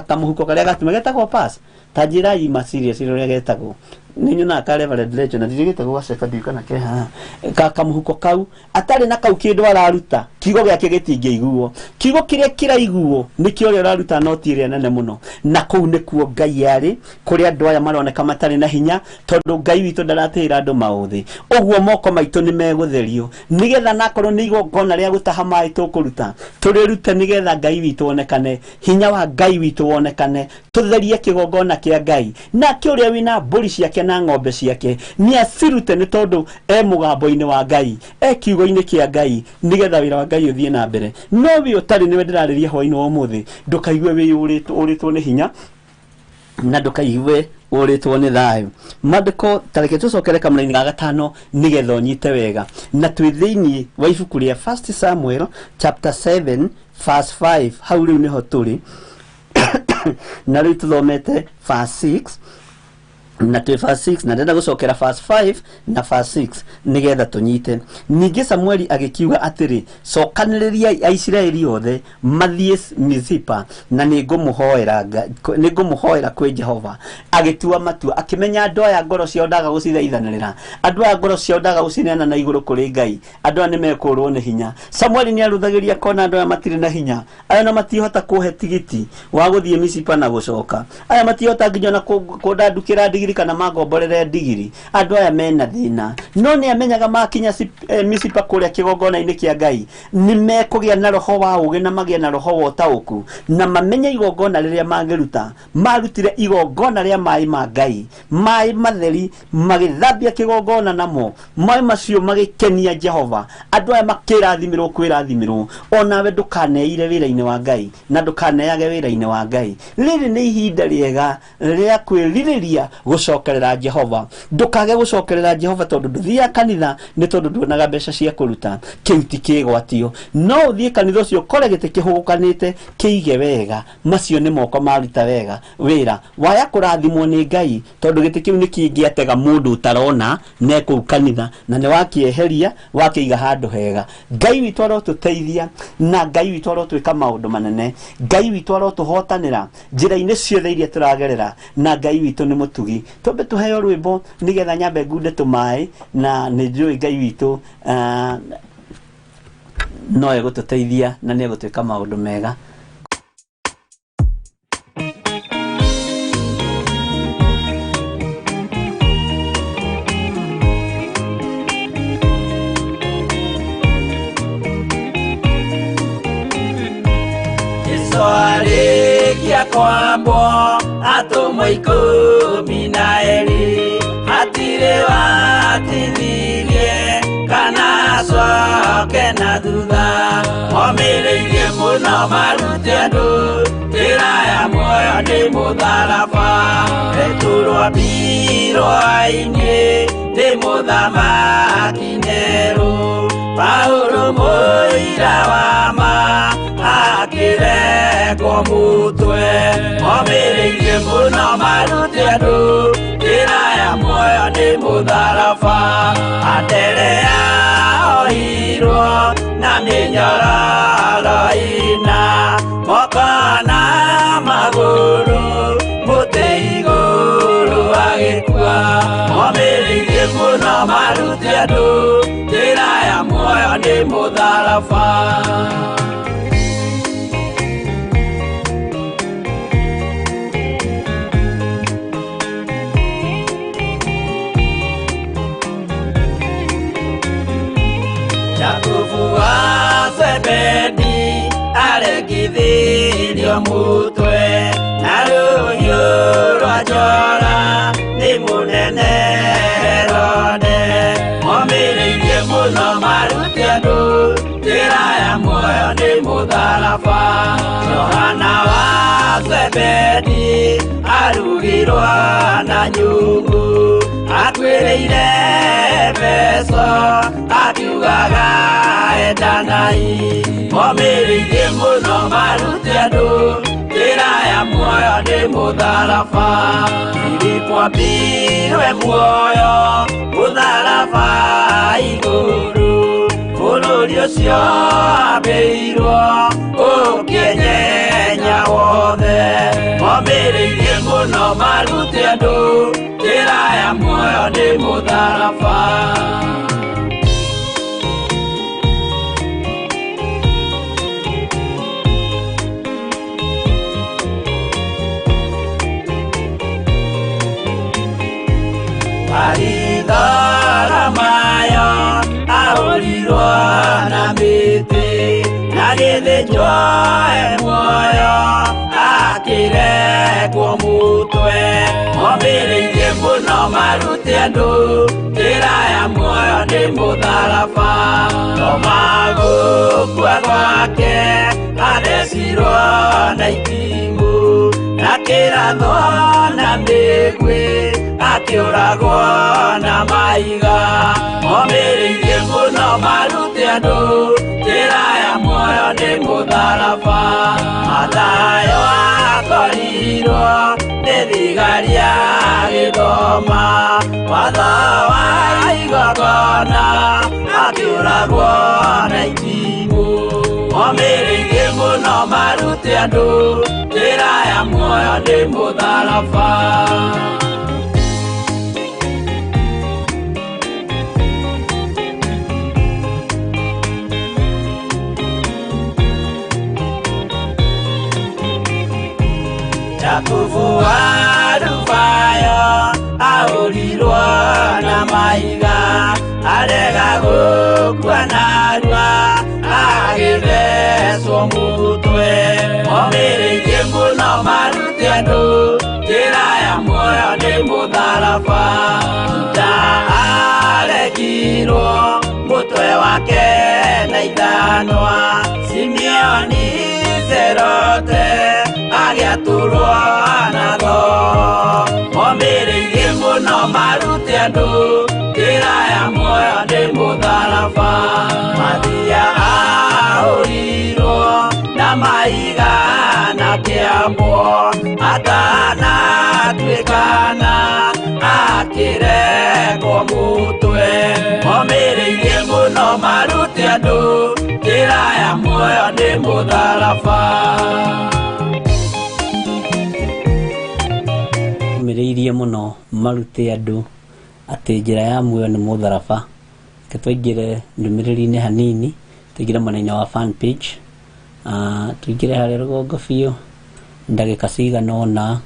kamũhuko karĩa gatuma getagwo pass. Ta njĩrai ma serious ũrĩa getagwo, nĩ nyonaga ka Reverend Rachel na ndirĩ getagwo gaceka ndiũ kana ke haha ka kamũhuko kau, atarĩ na kau kĩndũ araruta, kiugo gĩake gĩtingĩiguo. Kiugo kĩrĩa kĩraiguo nĩkĩo ũrĩa ũraruta noti ĩrĩa nene mũno. Na kũu nĩkuo Ngai arĩ, kũrĩa andũ aya maroneka matarĩ na hinya, tondũ Ngai witũ ndaratĩĩra andũ maũthĩ. Ũguo moko maitũ nĩ megũtherio, nĩgetha nakorwo nĩ igongona rĩa gũtaha maĩ tũkũruta, tũrĩrute nĩgetha Ngai witũ wonekane, hinya wa Ngai witũ wonekane, tũtherie kĩgongona kĩa Ngai. Nake ũrĩa wĩna mbũri ciake na ng'ombe ciake nĩ acirute, nĩ tondũ e mũgambo-inĩ wa Ngai, e kiugo-inĩ kĩa Ngai, nĩgetha wĩra wa Ngai ũthiĩ na mbere. No wĩ ũtarĩ, nĩwe ndĩrarĩria hwaĩ-inĩ wa ũmũthĩ, ndũkaigue wĩyũrĩtwo nĩ hinya, na ndũkaigue ũrĩtwo nĩ thayũ. Maandĩko tareke tũcokere kamũraini ga gatano nĩgetha ũnyite wega. Na twĩ thĩinĩ wa ibuku rĩa 1 Samuel chapter 7 verse 5, hau rĩu nĩho tũrĩ. Na rĩu tũthomete verse 6, na twĩ verse 6, na ndĩrenda gũcokera verse 5 na verse 6 nĩgetha tũnyite. Ningĩ Samueli agĩkiuga atĩrĩ, cokanĩrĩriai Aisiraeli othe mathiĩ Mizipa, na nĩngũmũhoera kwĩ Jehova. Agĩtua matua, akĩmenya andũ aya ngoro ciao ndaga gũcithaithanĩrĩra, andũ aya ngoro ciao ndaga gũcineana na igũrũ kũrĩ Ngai, andũ aya nĩmekũrwo nĩ hinya. Samueli nĩarũthagĩria kona andũ aya matirĩ na hinya, aya na matihota kũhe tigiti wa gũthiĩ Mizipa na gũcoka, aya matihota nginya na kũndandukĩra ndigiri kana mangomborere ndigiri, andũ aya mena thĩna. No nĩamenyaga makinya Mizipa kũrĩa kĩgongona-inĩ kĩa Ngai, nĩmekũgĩa na roho wa ũũgĩ na magĩe na roho wa ũtaũku, na mamenye igongona rĩrĩa mangĩruta. Marutire igongona rĩa maĩ ma Ngai, maĩ matheri, magĩthambia kĩgongona namo, maĩ macio magĩkenia Jehova. Andũ aya makĩrathimĩrwo kwĩrathimĩrwo. Onawe ndũkaneire wĩra-inĩ wa Ngai, na ndũkaneyage wĩra-inĩ wa Ngai. Rĩrĩ nĩ ihinda rĩega rĩa kwĩrirĩria gũthiĩ Gũcokerera Jehova. Ndũkage gũcokerera Jehova tondũ ndũthiaga kanitha nĩ tondũ nduonaga mbeca cia kũruta. Kĩu ti kĩgwatio. No ũthiĩ kanitha ũcio ũkore gĩtĩ kĩhũgũkanĩte kĩige wega. Macio nĩ moko maruta wega wĩra. Waya kũrathimwo nĩ Ngai tondũ gĩtĩ kĩu nĩ kĩngĩatega mũndũ ũtarona ne kũu kanitha na nĩ wakĩeheria wakĩiga handũ hega. Ngai witũ arotũteithia na Ngai witũ arotwĩka maũndũ manene. Ngai witũ arotũhotanĩra njĩra-inĩ ciothe iria tũragerera na Ngai witũ nĩ mũtugi. Twambe tũheo rwĩmbo nĩgetha nyambe ngunde tũmaĩ na nĩ njũĩ Ngai witũ no egũtũteithia na nĩ egũtwĩka maũndũ mega. Arĩkia kwambwo atũmwo 12 hatirĩ watithirie kana acoke na thutha. Omĩrĩirie mũno marute andũ njĩra ya muoyo nĩ mũtharaba. Petero ambirwo ainĩ nĩ mũthamaki Nero. Paulo mũira wa ma akĩrekwo mũtwe. Omĩrĩirie mũno marute andũ njĩra ya muoyo nĩ mũtharaba. Anderea ohirwo na mĩnyororo ĩna moko na magũrũ mũtĩ igũrũ agĩkua. Omĩrĩirie mũno marute andũ njĩra ya muoyo nĩ mũtharaba. Jakubu wa Zebedi aregithirio mũtwe na rũhiũ rwa njora nĩ mũnene Herode. Omĩrĩirie mũno marute andũ njĩra ya muoyo nĩ mũtharaba. Johana wa Zebedi arugirwo na nyũngũ akuĩrĩire mbeca akiugaga endanai. Omĩrĩirie mũno marute andũ njĩra ya muoyo nĩ mũtharaba. Filipo ambirwe muoyo mũtharaba igũrũ. Bũrũri ũcio ambĩirwo ũkĩenyenya wothe. Omĩrĩirie mũno marute andũ njĩra ya muoyo nĩ mũtharaba. Baritholomayo ahũrirwo na mĩtĩ na gĩthĩnjwo e muoyo akĩrekwo mũtwe. Omĩrĩirie mũno marute andũ njĩra ya muoyo nĩ mũtharaba. Toma gũkua gwake athecirwo na itimũ na kĩrathwo na mĩguĩ akĩũragwo na mahiga. Omĩrĩirie mũno marute andũ njĩra ya muoyo nĩ mũtharaba. Mathayo akorirwo nĩ thigari agĩthoma watho wa igongona akĩũragwo na itimũ. Omĩrĩirie mũno marute andũ njĩra ya muoyo nĩ mũtharaba. Jakubu wa Alufayo ahũrirwo na mahiga arega gũkua narua agĩthecwo mũtwe. Omĩrĩirie mũno marute andũ njĩra ya muoyo nĩ mũtharaba. Juda aregirwo mũtwe wake na ithanwa. Simeoni Zerote agĩatũrwo na thoo. Omĩrĩirie Ndaigana kĩambwo atanatuĩkana akĩrekwo mũtwe omĩrĩirie mũno marute andũ njĩra ya muoyo nĩ mũtharaba. Omĩrĩirie mũno marute andũ atĩ njĩra ya muoyo nĩ mũtharaba. Reke tũingĩre ndũmĩrĩri-inĩ hanini, tũingĩre mwena-inĩ wa fan page, tũingĩre harĩa rũgongo biũ ndagĩka cigana ũna.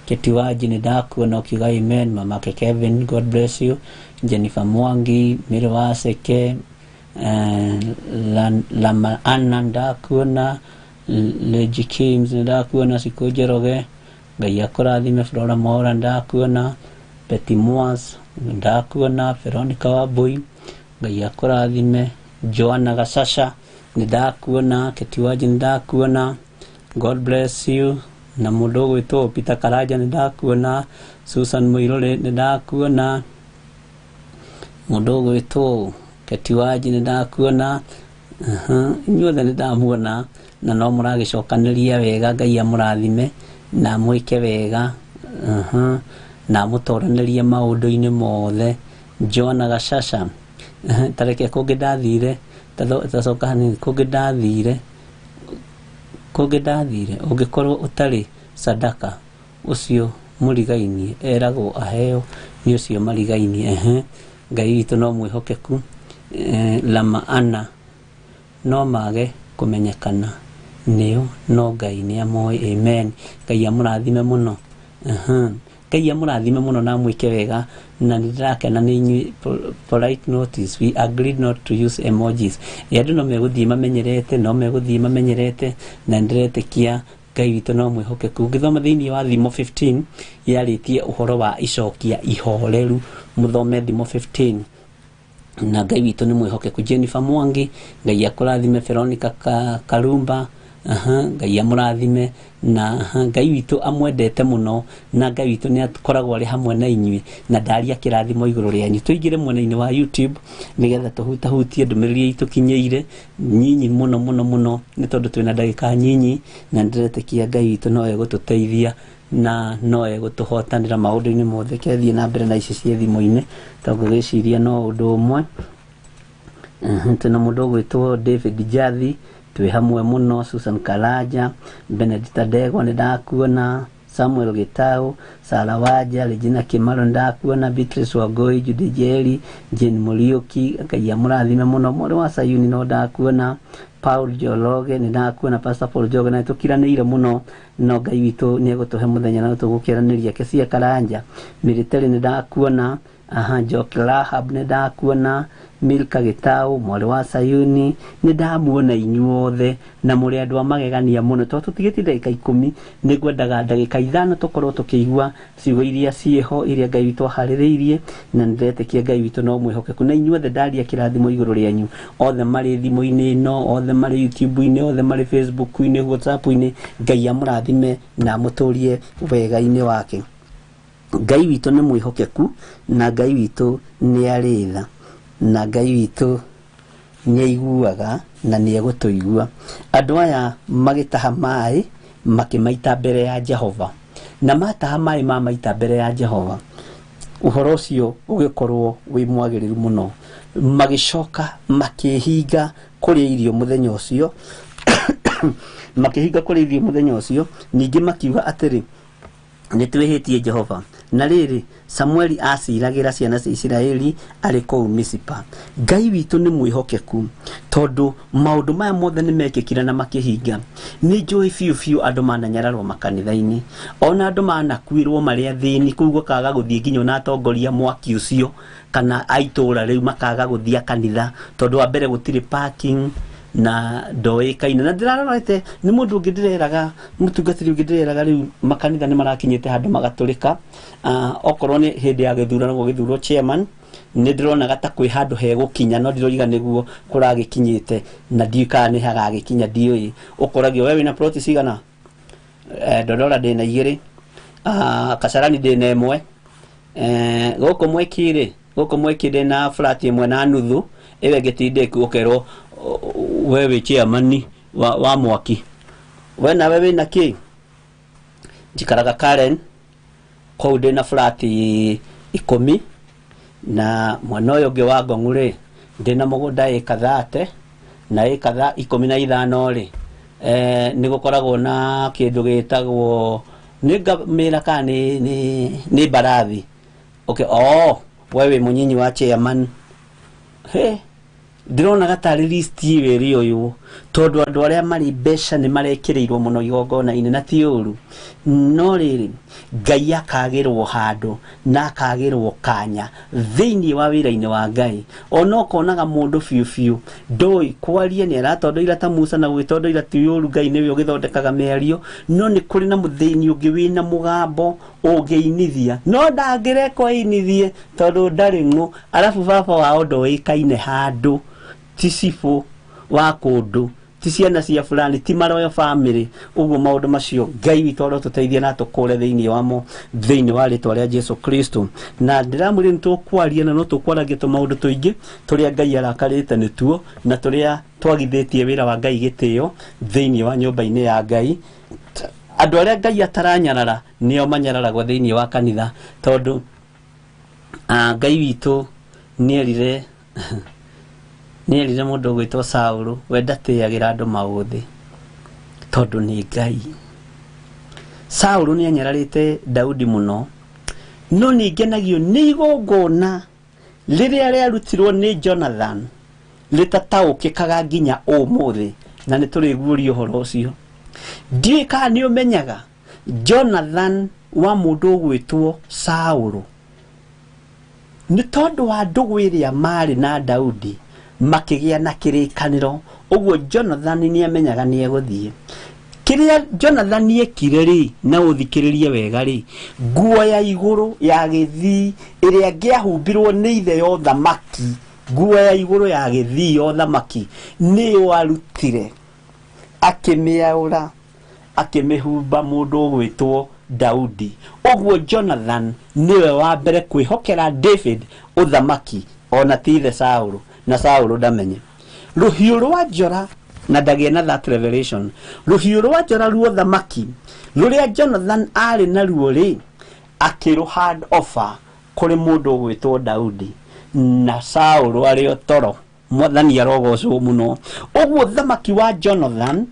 Keti Wanji nĩ ndakuona ũkiuga amen, mamake Kevin God bless you, Jennifer Mwangi, Mary Waseke, Lama Anna ndakuona, Leji Kims nĩ ndakuona, Sikũ Njoroge Ngai akũrathime, Flora Mwaura ndakuona, Betty Mwas ndakuona, Veronica Wambui Ngai akũrathime, Joanna Gacasha nĩ ndakuona, Keti Wanji nĩ ndakuona, God bless you, na mũndũ ũgwĩtwo Peter Karanja nĩ ndakuona, Susan Mũirũrĩ nĩ ndakuona, mũndũ ũgwĩtwo Keti Wanji nĩ ndakuona, inyuothe nĩ ndamuona na no mũragĩcokanĩria wega. Ngai amũrathime na mwĩke wega, na amũtoranĩrie maũndũ-inĩ mothe. Joanna Gacasha, tareke kũngĩ ndathire, tacoka hanini, kũngĩ ndathire ũngĩkorwo ũtarĩ sadaka ũcio mũrigainie eragwo aheo nĩ ũcio marigainie. Ngai witũ no mwĩhokeku. Lama Anna no mage kũmenyekana nĩo no Ngai nĩ amoĩ. Amen. Ngai amũrathime mũno. Ngai amũrathime mũno na amwĩke wega, na nĩ ndĩrakena nĩ inyuĩ. Polite notice, we agreed not to use emojis. Andũ no megũthiĩ mamenyerete, no megũthiĩ mamenyerete, na nĩndĩretĩkia Ngai witũ no mwĩhokeku. Ũngĩthoma thĩinĩ wa Thimo 15 yarĩtie ũhoro wa icokia ihoreru, mũthome Thimo 15 na Ngai witũ nĩ mwĩhokeku. Jennifer Mwangi Ngai akũrathime, Veronica Karumba Ngai amũrathime, na Ngai witũ amwendete mũno, na Ngai witũ nĩ akoragwo arĩ hamwe na inyuĩ na ndaria kĩrathimo igũrũ rĩanyu. Tũingĩre mwena-inĩ wa YouTube nĩgetha tũhutahutie ndũmĩrĩri itũkinyĩire nyinyi mũno mũno mũno, nĩ tondũ twĩna ndagĩka nyinyi, na nĩndĩretĩkia Ngai witũ no egũtũteithia na no egũtũhotanĩra maũndũ-inĩ mothe. Kethiĩ na mbere na ici ciĩ thimũ-inĩ tondũ ngwĩciria no ũndũ ũmwe. Twĩna mũndũ ũgwĩtwo David Jathi twĩ hamwe mũno, Susan Karanja, Benedicta Ndegwa nĩ ndakuona, Samuel Gitau, Sara Wanja, Regina Kimaro nĩ ndakuona, Beatrice Wangui, Judy Njeri, Jane Mũriũki Ngai amũrathime mũno, mwarĩ wa Sayuni no ndakuona, Paul Njoroge nĩ ndakuona, Pastor Paul Njoroge, na tũkiranĩire mũno, no Ngai witũ nĩ egũtũhe mũthenya na tũgũkĩranĩria. Kesia Karanja, Military nĩ ndakuona, Njoki Rahab nĩ ndakuona, Milka Gitau, mwarĩ wa Sayuni nĩ ndamuona inyuothe, na mũrĩ andũ a magegania mũno. Tondũ tũtigĩtie ndagĩka 10, nĩ ngwendaga ndagĩka 5 tũkorwo tũkĩigua ciugo iria ciĩho iria Ngai witũ aharĩrĩirie, na nĩndĩretĩkia Ngai witũ no mwĩhokeku. Na inyuothe ndaria kĩrathimo igũrũ rĩanyu, othe marĩ thimũ-inĩ ĩno, othe marĩ YouTube-inĩ, othe marĩ Facebook-inĩ, WhatsApp-inĩ, Ngai amũrathime na amũtũrie wega-inĩ wake. Ngai witũ nĩ mwĩhokeku, na Ngai witũ nĩ arĩ tha, na Ngai witũ nĩ aiguaga na nĩ egũtũigua. Andũ aya magĩtaha maĩ makĩmaita mbere ya Jehova, na mataha maĩ mamaita mbere ya Jehova, ũhoro ũcio ũgĩkorwo wĩ mwagĩrĩru mũno. Magĩcoka makĩhinga kũrĩa irio mũthenya ũcio, makĩhinga kũrĩa irio mũthenya ũcio, ningĩ makiuga atĩrĩ, nĩ twĩhĩtie Jehova. Na rĩrĩ, Samueli aciragĩra ciana cia Isiraeli arĩ kũu Misipa. Ngai witũ nĩ mwĩhokeku, tondũ maũndũ maya mothe nĩ mekĩkire na makĩhinga. Nĩ njũĩ biũ biũ andũ mananyararwo makanitha-inĩ, ona andũ manakuĩrwo marĩ athĩni, kũu gũkaga gũthiĩ nginya ona atongoria mwaki ũcio kana a itũũra rĩu makaga gũthiĩ kanitha, tondũ wa mbere gũtirĩ parking na ndoĩkaine. Na ndĩrarorete nĩ mũndũ ũngĩ ndĩreraga, mũtungatĩri ũngĩ ndĩreraga rĩu makanitha nĩ marakinyĩte handũ magatũrĩka. Okorwo nĩ hĩndĩ ya gĩthurano gũgĩthurwo chairman, nĩ ndĩronaga ta kwĩ handũ hegũkinya, no ndiroiga nĩguo kũragĩkinyĩte, na ndiũĩ kana nĩ hagagĩkinya, ndiũĩ. Ũkoragio we wĩna ploti cigana? Ndodora ndĩna 2, Kasarani ndĩna 1, gũkũ Mweki rĩ, gũkũ Mweki ndĩna flat 1.5, ĩyo ĩngĩ ti ndĩku, ũkerwo we wĩ chairman wa mwaki, We nawe wĩna kĩ? Njikaraga Karen, kũu ndĩna flat 10, na mwena ũyũ ũngĩ wa Ngong'u rĩ, ndĩna mũgũnda ĩka 30 na ĩka 15 rĩ, nĩ gũkoragwo na kĩndũ gĩtagwo nĩ ngamĩra kana nĩ mbarathi. Okay, oh, we wĩ mũnyinyi wa chairman. He, ndĩrona gatarĩ list ĩyo ĩrĩ ũyũ, tondũ andũ arĩa marĩ mbeca nĩ marekĩrĩirwo mũno igongona-inĩ, na ti ũru. No rĩrĩ, Ngai akagĩrwo handũ na akagĩrwo kanya thĩinĩ wa wĩra-inĩ wa Ngai. Ona ũkonaga mũndũ biũ biũ ndoĩ kwaria, nĩ aratondoira ta Musa, na gwĩtondoira ti ũru, Ngai nĩwe ũgĩthondekaga mĩario, no nĩ kũrĩ na mũthĩni ũngĩ wĩna mũgambo ũngĩinithia, no ndangĩrekwo ainithie tondũ ndarĩ ng'ũ. Arabu baba wao ndoĩkaine handũ, ti cibũ wa kũndũ, ti ciana cia fulani, ti maroyo family. Ũguo maũndũ macio Ngai witũ arotũteithia na tũkũre thĩinĩ wamo, thĩinĩ wa rĩtwa rĩa Jesu Kristo. Na ndĩramwĩra nĩ tũkwaria na no tũkwaragia tũmaũndũ tũingĩ tũrĩa Ngai arakarĩte nĩtuo, na tũrĩa twagithĩtie wĩra wa Ngai gĩtĩo thĩinĩ wa nyũmba-inĩ ya Ngai. Andũ arĩa Ngai ataranyarara nĩo manyararagwo thĩinĩ wa kanitha, tondũ Ngai witũ nĩerire mũndũ ũgwĩtwo Saũlũ, we ndatĩagĩra andũ maũthĩ tondũ nĩ Ngai. Saũlũ nĩanyararĩte Daudi mũno, no nĩngenagio nĩ igongona rĩrĩa rĩarutirwo nĩ Jonathan rĩtataũkĩkaga nginya ũmũthĩ, na nĩtũrĩguũria ũhoro ũcio. Ndiũĩ kana nĩũmenyaga Jonathan wa mũndũ ũgwĩtwo Saũlũ, nĩ tondũ wa ndũgũ ĩrĩa marĩ na Daudi makĩgĩa na kĩrĩkanĩro. Ũguo Jonathan nĩamenyaga nĩegũthiĩ. Kĩrĩa Jonathan ekire rĩ, na ũthikĩrĩrie wega rĩ, nguo ya igũrũ ya gĩthii ĩrĩa ĩngĩahumbirwo nĩ ithe ya ũthamaki, nguo ya igũrũ ya gĩthii ya ũthamaki nĩyo arutire, akĩmĩaũra, akĩmĩhumba mũndũ ũgwĩtwo Daudi. Ũguo Jonathan nĩwe wa mbere kwĩhokera David ũthamaki, ona ti ithe Saũlũ, na Saũlũ ndamenye. Rũhiũ rwa njora, na ndagĩe na that revelation, rũhiũ rwa njora ruothamaki rũrĩa Jonathan arĩ naruo rĩ, akĩrũ hand over kũrĩ mũndũ ũgwĩtwo Daudi, na Saũlũ arĩ o toro. Mwathani arogocwo mũno. Ũguo thamaki wa Jonathan,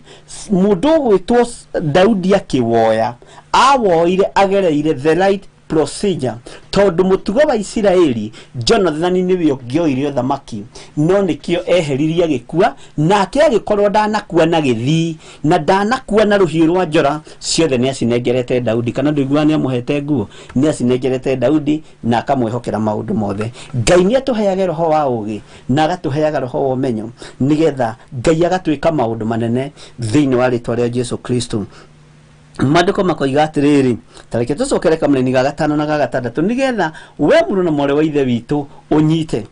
mũndũ ũgwĩtwo Daudi akĩwoya, awoire agereire the right procedure, tondũ mũtugo wa Isiraeli Jonathan nĩwe ũngĩoire ũthamaki, no nĩkĩo eheririe agĩkua, nake agĩkorwo ndanakua na gĩthii na ndanakua na rũhiũ rwa njora, ciothe nĩacinengerete Daudi. Kana ndũiguaga nĩamũhete nguo? Nĩacinengerete Daudi na akamwĩhokera maũndũ mothe. Ngai nĩatũheage roho wa ũũgĩ na agatũheaga roho wa ũmenyo, nĩgetha Ngai agatwĩka maũndũ manene thĩinĩ wa rĩtwa rĩa Jesu Kristo. Maandĩko makoiga atĩrĩrĩ, ta reke tũcokere kamũraini ga 5 na ga 6, nĩgetha we mũrũ na mwarĩ wa ithe witũ ũnyite.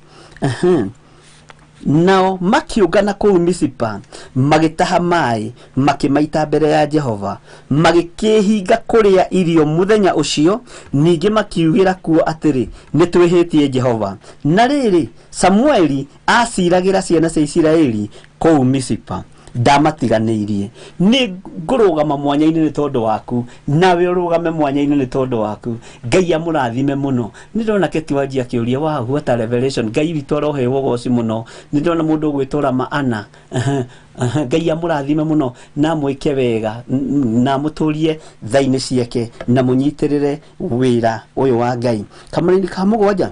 Nao makiũngana kũu Misipa, magĩtaha maĩ, makĩmaita mbere ya Jehova, magĩkĩhinga kũrĩa irio mũthenya ũcio. Ningĩ makiugĩra kuo atĩrĩ, nĩtwĩhĩtie Jehova. Na rĩrĩ, Samueli aciragĩra ciana cia Isiraeli kũu Misipa, ndamatiganĩirie. Nĩ ngũrũgama mwanya-inĩ nĩ tondũ waku, nawe ũrũgame mwanya-inĩ nĩ tondũ waku. Ngai amũrathime mũno. Nĩ ndona Keti Wanji akĩũria, wow, what a revelation. Ngai witũ aroheo ũgoci mũno. Nĩ ndona mũndũ ũgwĩtwo Rama Anna. Ngai amũrathime mũno na amwĩke wega, na amũtũrie tha-inĩ ciake, na mũnyitĩrĩre wĩra ũyũ wa Ngai. Kamũraini ka 7.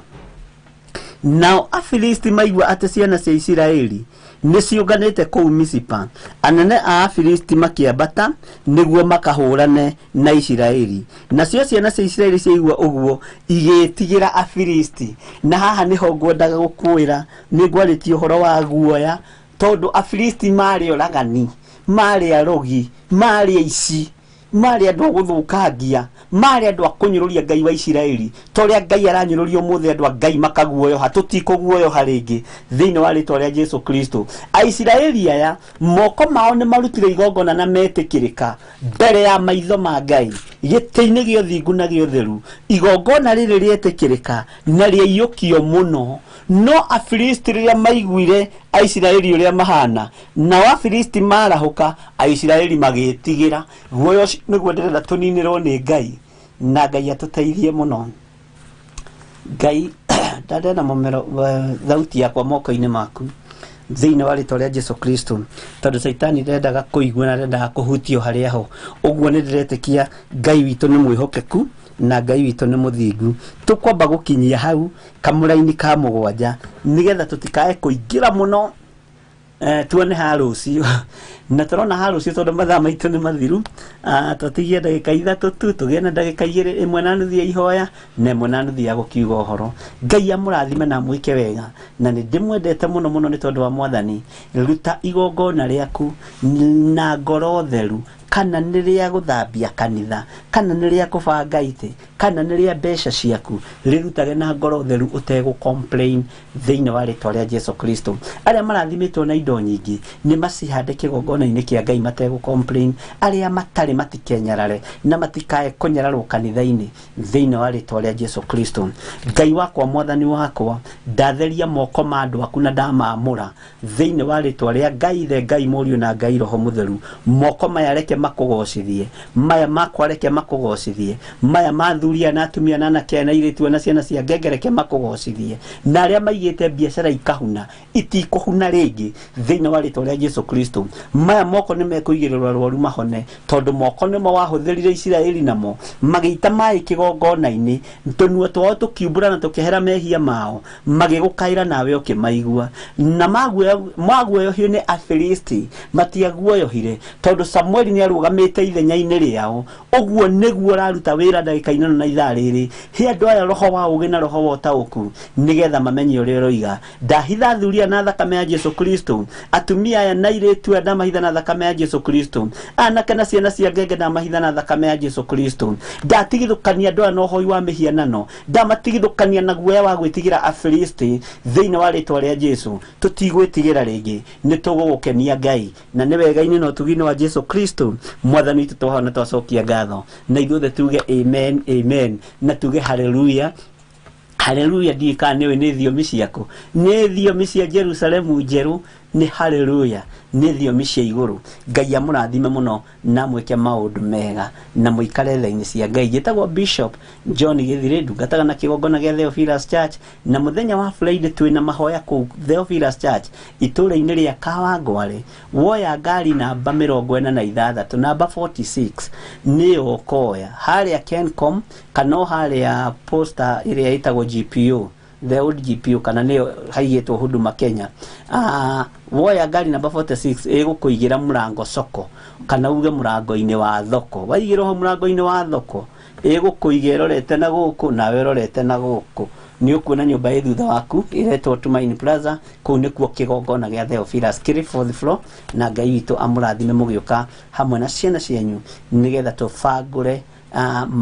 Nao Afilisti maigua atĩ ciana cia Isiraeli nĩciũnganĩte kũu Misipa, anene a Afilisti makĩambata nĩguo makahũrane na Isiraeli. Nacio ciana cia Isiraeli ciaigua ũguo igĩĩtigĩra Afilisti. Na haha nĩho ngwendaga gũkwĩra, nĩngwarĩtie ũhoro wa guoya, tondũ Afilisti marĩ oragani, marĩ arogi, marĩ aici, marĩ andũ a gũthũkangia, marĩ andũ a kũnyũrũria Ngai wa Isiraeli. Ta ũrĩa Ngai aranyũrũria ũmũthĩ andũ a Ngai makaguoyoha, tũtikũguoyoha rĩngĩ thĩinĩ wa rĩtwa rĩa Jesu Kristo. Aisiraeli aya moko mao nĩ marutire igongona na metĩkĩrĩka mbere ya maitho ma Ngai. Gĩtĩ-inĩ gĩa ũthingu na gĩa ũtheru. Igongona rĩrĩ rĩetĩkĩrĩka na rĩaiyũkio mũno. No Afilisti rĩrĩa maiguire Aisiraeli ũrĩa mahana, nao Afilisti marahũka, Aisiraeli magĩĩtigĩra. Guoya ũcio nĩguo ndĩrenda tũninĩrwo nĩ Ngai, na Ngai atũteithie mũno. Ngai ndandena mũmero thauti yakwa moko-inĩ maku thĩinĩ wa rĩtwa rĩa Jesu Kristo, tondũ Caitani ndendaga kũigua na ndendaga kũhutio harĩa ho. Ũguo nĩ ndĩretĩkia Ngai witũ nĩ mwĩhokeku na Ngai witũ nĩ mũthingu. Tũkwamba gũkinyia hau kamũraini ka 7 nĩgetha tũtikae kũingĩra mũno, tuone ha rũciũ. Na tũrona ha rũciũ tondũ mathaa maitũ nĩ mathiru. Tũtigie ndagĩka 3 tu, tũgĩe na ndagĩka 2, 1.5 ya ihoya na 1.5 ya gũkiuga ũhoro. Ngai amũrathime na amwĩke wega, na nĩ ndĩmwendete mũno mũno nĩ tondũ wa Mwathani. Ruta igongona rĩaku na ngoro theru, kana nĩ rĩa gũthambia kanitha, kana nĩ rĩa kũbanga itĩ, kana nĩ rĩa mbeca ciaku, rĩrutage na ngoro theru ũtegũ complain thĩinĩ wa rĩtwa rĩa Jesu Kristo. Arĩa marathimĩtwo na indo nyingĩ nĩ macihande kĩgongona-inĩ kĩa Ngai mategũ complain. Arĩa matarĩ matikenyarare na matikae kũnyararwo kanitha-inĩ thĩinĩ wa rĩtwa rĩa Jesu Kristo. Ngai wakwa, Mwathani wakwa, ndatheria moko ma andũ aku na ndamamũra thĩinĩ wa rĩtwa rĩa Ngai Ithe, Ngai Mũriũ na Ngai Roho Mũtheru. Moko maya reke makũgocithie, maya makwa reke makũgocithie, maya ma athuri na atumia na anake na airĩtu na ciana cia ngenge reke makũgocithie, na arĩa maigĩte biacara ikahuna itikũhuna rĩngĩ thĩinĩ wa rĩtwa rĩa Jesu Kristo. Maya moko nĩ mekũigĩrĩrwo arwaru mahone, tondũ moko nĩmo wahũthĩrire Isiraeli namo magĩita maĩ kĩgongona-inĩ, tũnua twao tũkiumbũra na tũkĩhera mehia mao, magĩgũkaĩra nawe ũkĩmaigua. Na maguoyohio nĩ Afilisti, matiaguoyohire tondũ Samueli nĩ arũgamĩte ithenya-inĩ rĩao. Ũguo nĩguo ũraruta wĩra ndagĩka ĩno na ithaa rĩrĩ. He andũ aya roho wa ũũgĩ na roho wa ũtaũku nĩgetha mamenye ũrĩa ũroiga. Ndahitha athuri aya na thakame ya Jesu Kristo, atumia aya na airĩtu aya ndamahitha na thakame ya Jesu Kristo, anake na ciana cia ngenge ndamahitha na thakame ya Jesu Kristo. Ndatigithũkania andũ aya na ũhoi wa mĩhianano, ndamatigithũkania na guoya wa gwĩtigĩra Afilisti thĩinĩ wa rĩtwa rĩa Jesu. Tũtigwĩtigĩra rĩngĩ, nĩ tũgũgũkenia Ngai, na nĩ wega-inĩ na ũtugi-inĩ wa Jesu Kristo Mwathani witũ twahona twacokia ngatho, na ithuothe tuge amen amen, na tuge haleluya haleluya. Ndiũĩ kana nĩũĩ nĩ thiomi ciaku, nĩ thiomi cia Jerusalemu njerũ, nĩ haleluya, nĩ thiomi cia igũrũ. Ngai amũrathime mũno na mwĩke maũndũ mega na mũikare tha-inĩ cia Ngai. Njĩtagwo Bishop John Gĩthirĩ, ndungataga na kĩgongona gĩa Theophilus Church, na mũthenya wa Friday twĩna mahoya kũu Theophilus Church itũũra-inĩ rĩa Kawangware. Woya ngari namba 46, namba 46 nĩyo ũkoya harĩa Kencom, kana o harĩa posta ĩrĩa ĩtagwo GPO, the old GPO, kana nĩyo haigĩtwo Huduma Kenya. Woya ngari namba 46 ĩgũkũigĩra mũrango soko, kana uge mũrango-inĩ wa thoko. Waigĩrwo hau mũrango-inĩ wa thoko, ĩgũkũiga ĩrorete na gũkũ nawe ĩrorete na gũkũ. Nĩ ũkuona nyũmba ĩ thutha waku ĩretwo Tumaini Plaza. Kũu nĩkuo kĩgongona gĩa Theophilus kĩrĩ fourth floor, na Ngai witũ amũrathime mũgĩũka hamwe na ciana cianyu nĩgetha tũbangũre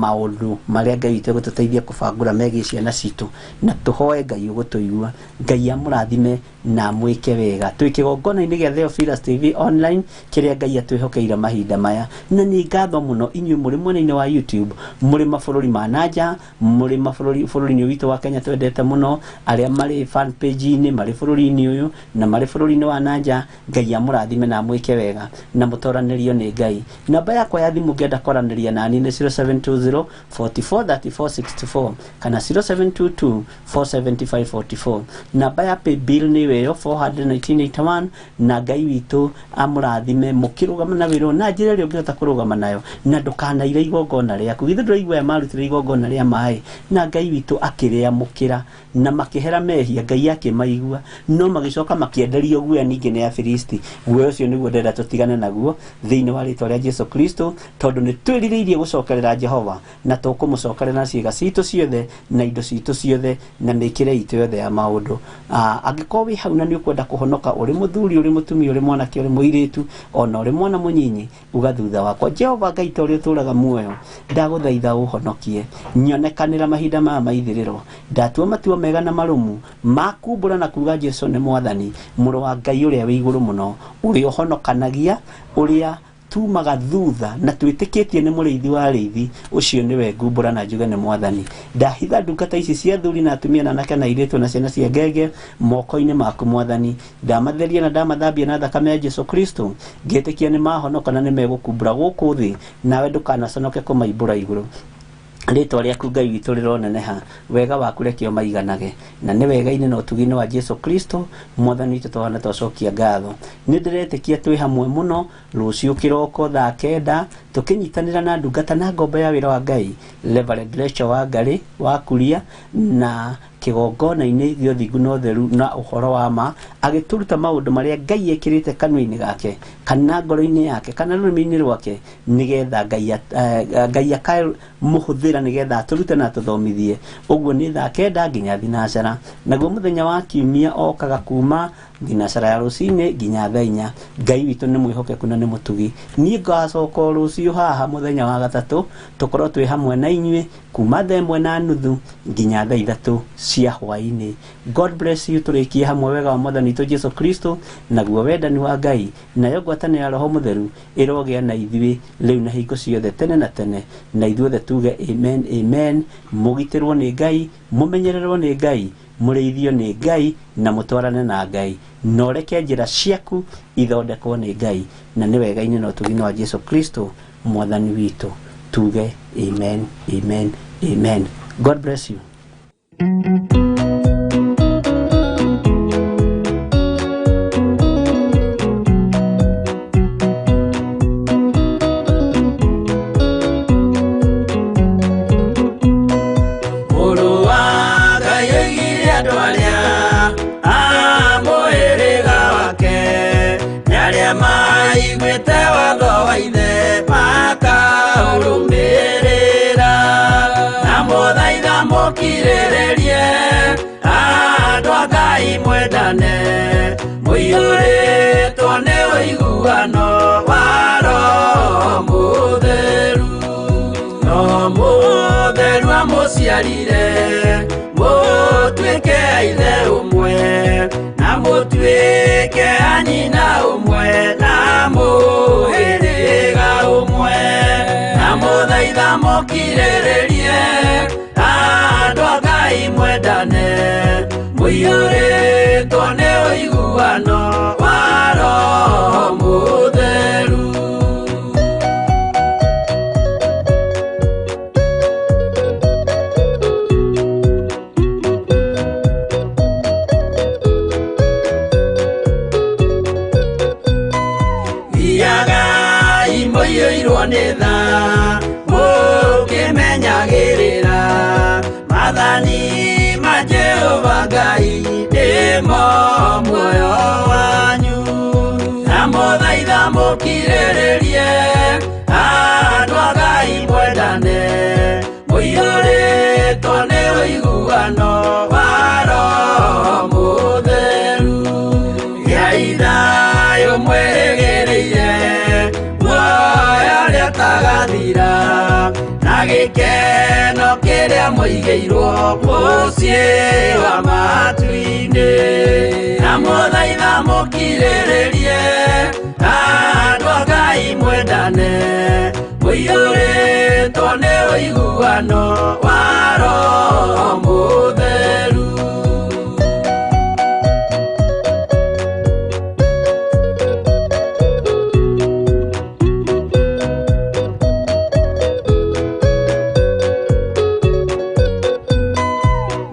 maũndũ marĩa Ngai witũ egũtũteithia kũbangũra megiĩ ciana citũ, na tũhoe Ngai ũgũtũigua. Ngai amũrathime na amwĩke wega. Twĩ kĩgongona-inĩ gĩa Theophilus TV online kĩrĩa Ngai atwĩhokeire mahinda maya, na nĩ ngatho mũno inyuĩ mũrĩ mwena-inĩ wa YouTube, mũrĩ mabũrũri ma nanja, mũrĩ bũrũri-inĩ witũ wa Kenya twendete mũno, arĩa marĩ fan page-inĩ marĩ bũrũri-inĩ ũyũ na marĩ bũrũri-inĩ wa nanja. Ngai amũrathime na amwĩke wega na mũtoranĩrio nĩ Ngai. Namba yakwa ya thimũ ũngĩenda kwaranĩria nani nĩ 0720 44 34 64 kana 0722 475 44. Namba ya paybill nĩ ĩyo 41981, na Ngai witũ amũrathime mũkĩrũgama na wĩra na njĩra ĩrĩa ũngĩhota kũrũgama nayo, na ndũkanaire igongona rĩaku. Githĩ ndũraigua aya marutire igongona rĩa maĩ na Ngai witũ akĩrĩamũkĩra na makĩhera mehia, Ngai akĩmaigua, no magĩcoka makĩenderio guoya ningĩ nĩ Afilisti. Guoya ũcio nĩguo ndĩrenda tũtigane naguo thĩinĩ wa rĩtwa rĩa Jesu Kristo, tondũ nĩ twĩrirĩirie gũcokerera Jehova, na tũkũmũcokerera na ciĩga citũ ciothe na indo citũ ciothe na mĩkĩre itũ yothe ya maũndũ. Angĩkorwo wĩ hau na nĩ ũkwenda kũhonoka, ũrĩ mũthuri, ũrĩ mũtumia, ũrĩ mwanake, ũrĩ mũirĩtu, ona ũrĩ mwana mũnyinyi, uga thutha wakwa, Jehova Ngai ta ũrĩa ũtũũraga muoyo, ndagũthaitha ũhonokie, nyonekanĩra mahinda maya ma ithirĩro, ndatua matua mega na marũmu ma kumbũra na kuga Jesu nĩ Mwathani, mũrũ wa Ngai ũrĩa wĩ igũrũ mũno, ũrĩa ũhonokanagia, ũrĩa Tumaga thutha na twĩtĩkĩtie nĩ mũrĩithi wa arĩithi ũcio nĩwe ngumbũra na njuge nĩ mwathani. Ndahitha ndungata ici cia athuri na atumia na anake na airĩtu na ciana cia ngenge moko-inĩ maku mwathani. Ndamatheria na ndamathambia na thakame ya Jesu Kristo, ngĩtĩkia nĩ mahonoka na nĩ megũkumbũra gũkũ thĩ, nawe ndũkanaconoke kũmaimbũra igũrũ. Rĩtwa rĩaku Ngai witũ rĩroneneha, wega waku reke ũmaiganage, na nĩ wega-inĩ na ũtugi-inĩ wa Jesu Kristo mwathani witũ twana twacokia ngatho. Nĩ ndĩretĩkia twĩ hamwe mũno rũciũ kĩroko thaa 9 tũkĩnyitanĩra na ndungata na ngombo ya wĩra wa Ngai Reverend Rachel Wangari wa Kuria na kĩgongona-inĩ gĩa ũthingu na ũtheru na ũhoro wa ma, agĩtũruta maũndũ marĩa Ngai ekĩrĩte kanua-inĩ gake kana ngoro-inĩ yake kana rũrĩmĩ-inĩ rwake, nĩgetha Ngai akamũhũthĩra nĩgetha atũrute na atũthomithie. Ũguo nĩ thaa 9 nginya thinacara. Naguo mũthenya wa kiumia okaga kuma thinacara ya rũcinĩ nginya thaa 4. Ngai witũ nĩ mwĩhokeku na nĩ mũtugi. Niĩ ngacoka o rũciũ haha mũthenya wa gatatũ tũkorwo twĩ hamwe na inyuĩ kuma thaa 1:30 nginya thaa 3 cia hwaĩ-inĩ. God bless you. Tũrĩkie hamwe wega wa mwathani witũ Jesu Kristo, naguo wendani wa Ngai nayo ngwatanĩro ya Roho Mũtheru ĩrogĩa na ithuĩ rĩu na hingo ciothe tene na tene, na ithuothe tuge amen amen. Mũgitĩrwo nĩ Ngai, mũmenyererwo nĩ Ngai, mũrĩithio nĩ Ngai na mũtwarane na Ngai, na ũreke njĩra ciaku ithondekwo nĩ Ngai, na nĩ wega-inĩ na ũtugi-inĩ wa Jesu Kristo mwathani witũ. Tuge amen amen amen. God bless you. Andũ a Ngai mwendane, mũiyũrĩtwo nĩ ũiguano wa Roho Mũtheru. Roho Mũtheru amũciarire mũtuĩke a ithe ũmwe, na mũtuĩke a nyina ũmwe, na mũhĩrĩga ũmwe. Na mũthaitha mũkirĩrĩrie andũ a Ngai mwendane, mũiyũrĩtwo nĩ ũiguano wa Roho Mũtheru. Thiagai mũiyũirwo nĩ tha, mũkĩmenyagĩrĩra maathani ma Jehova Ngai nĩmo muoyo wanyu. Na mũthaitha mũkirĩrĩrie andũ a Ngai mwendane, mũiyũrĩtwo nĩ ũiguano wa Roho Mũtheru. Gĩai thayũ mwĩrĩgĩrĩire muoyo ũrĩa ũtagathira, na gĩkeno kĩrĩa mũigĩirwo mũciĩ wa matu-inĩ. Na mũthaitha mũkirĩrĩrie andũ a Ngai mwendane, mũiyũrĩtwo nĩ ũiguano wa Roho Mũtheru.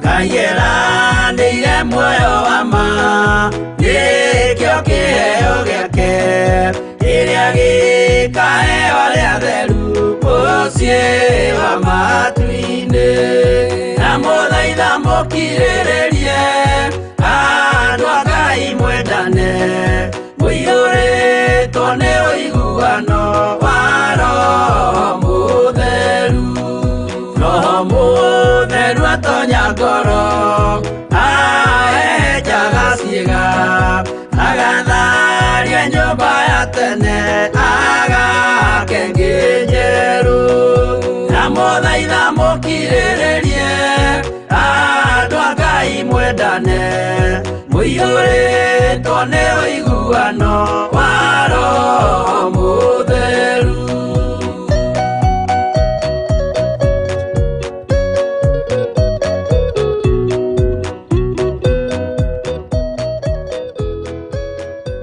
Ngai eranĩire muoyo wa ma, nĩkĩo kĩheo gĩake kĩrĩa gĩkaheo arĩa atheru mũciĩ wa matu-inĩ. Na mũthaitha mũkirĩrĩrie andũ a Ngai mwendane, mũiyũrĩtwo nĩ ũiguano wa Roho Mũtheru. Roho Mũtheru atonya ngoro, ahehenjaga ciĩga, agatharia nyũmba ya tene, agaka ĩngĩ njerũ. Na mũthaitha mũkirĩrĩrie andũ a Ngai mwendane, Mũiyũrĩtwo nĩ ũiguano wa Roho Mũtheru.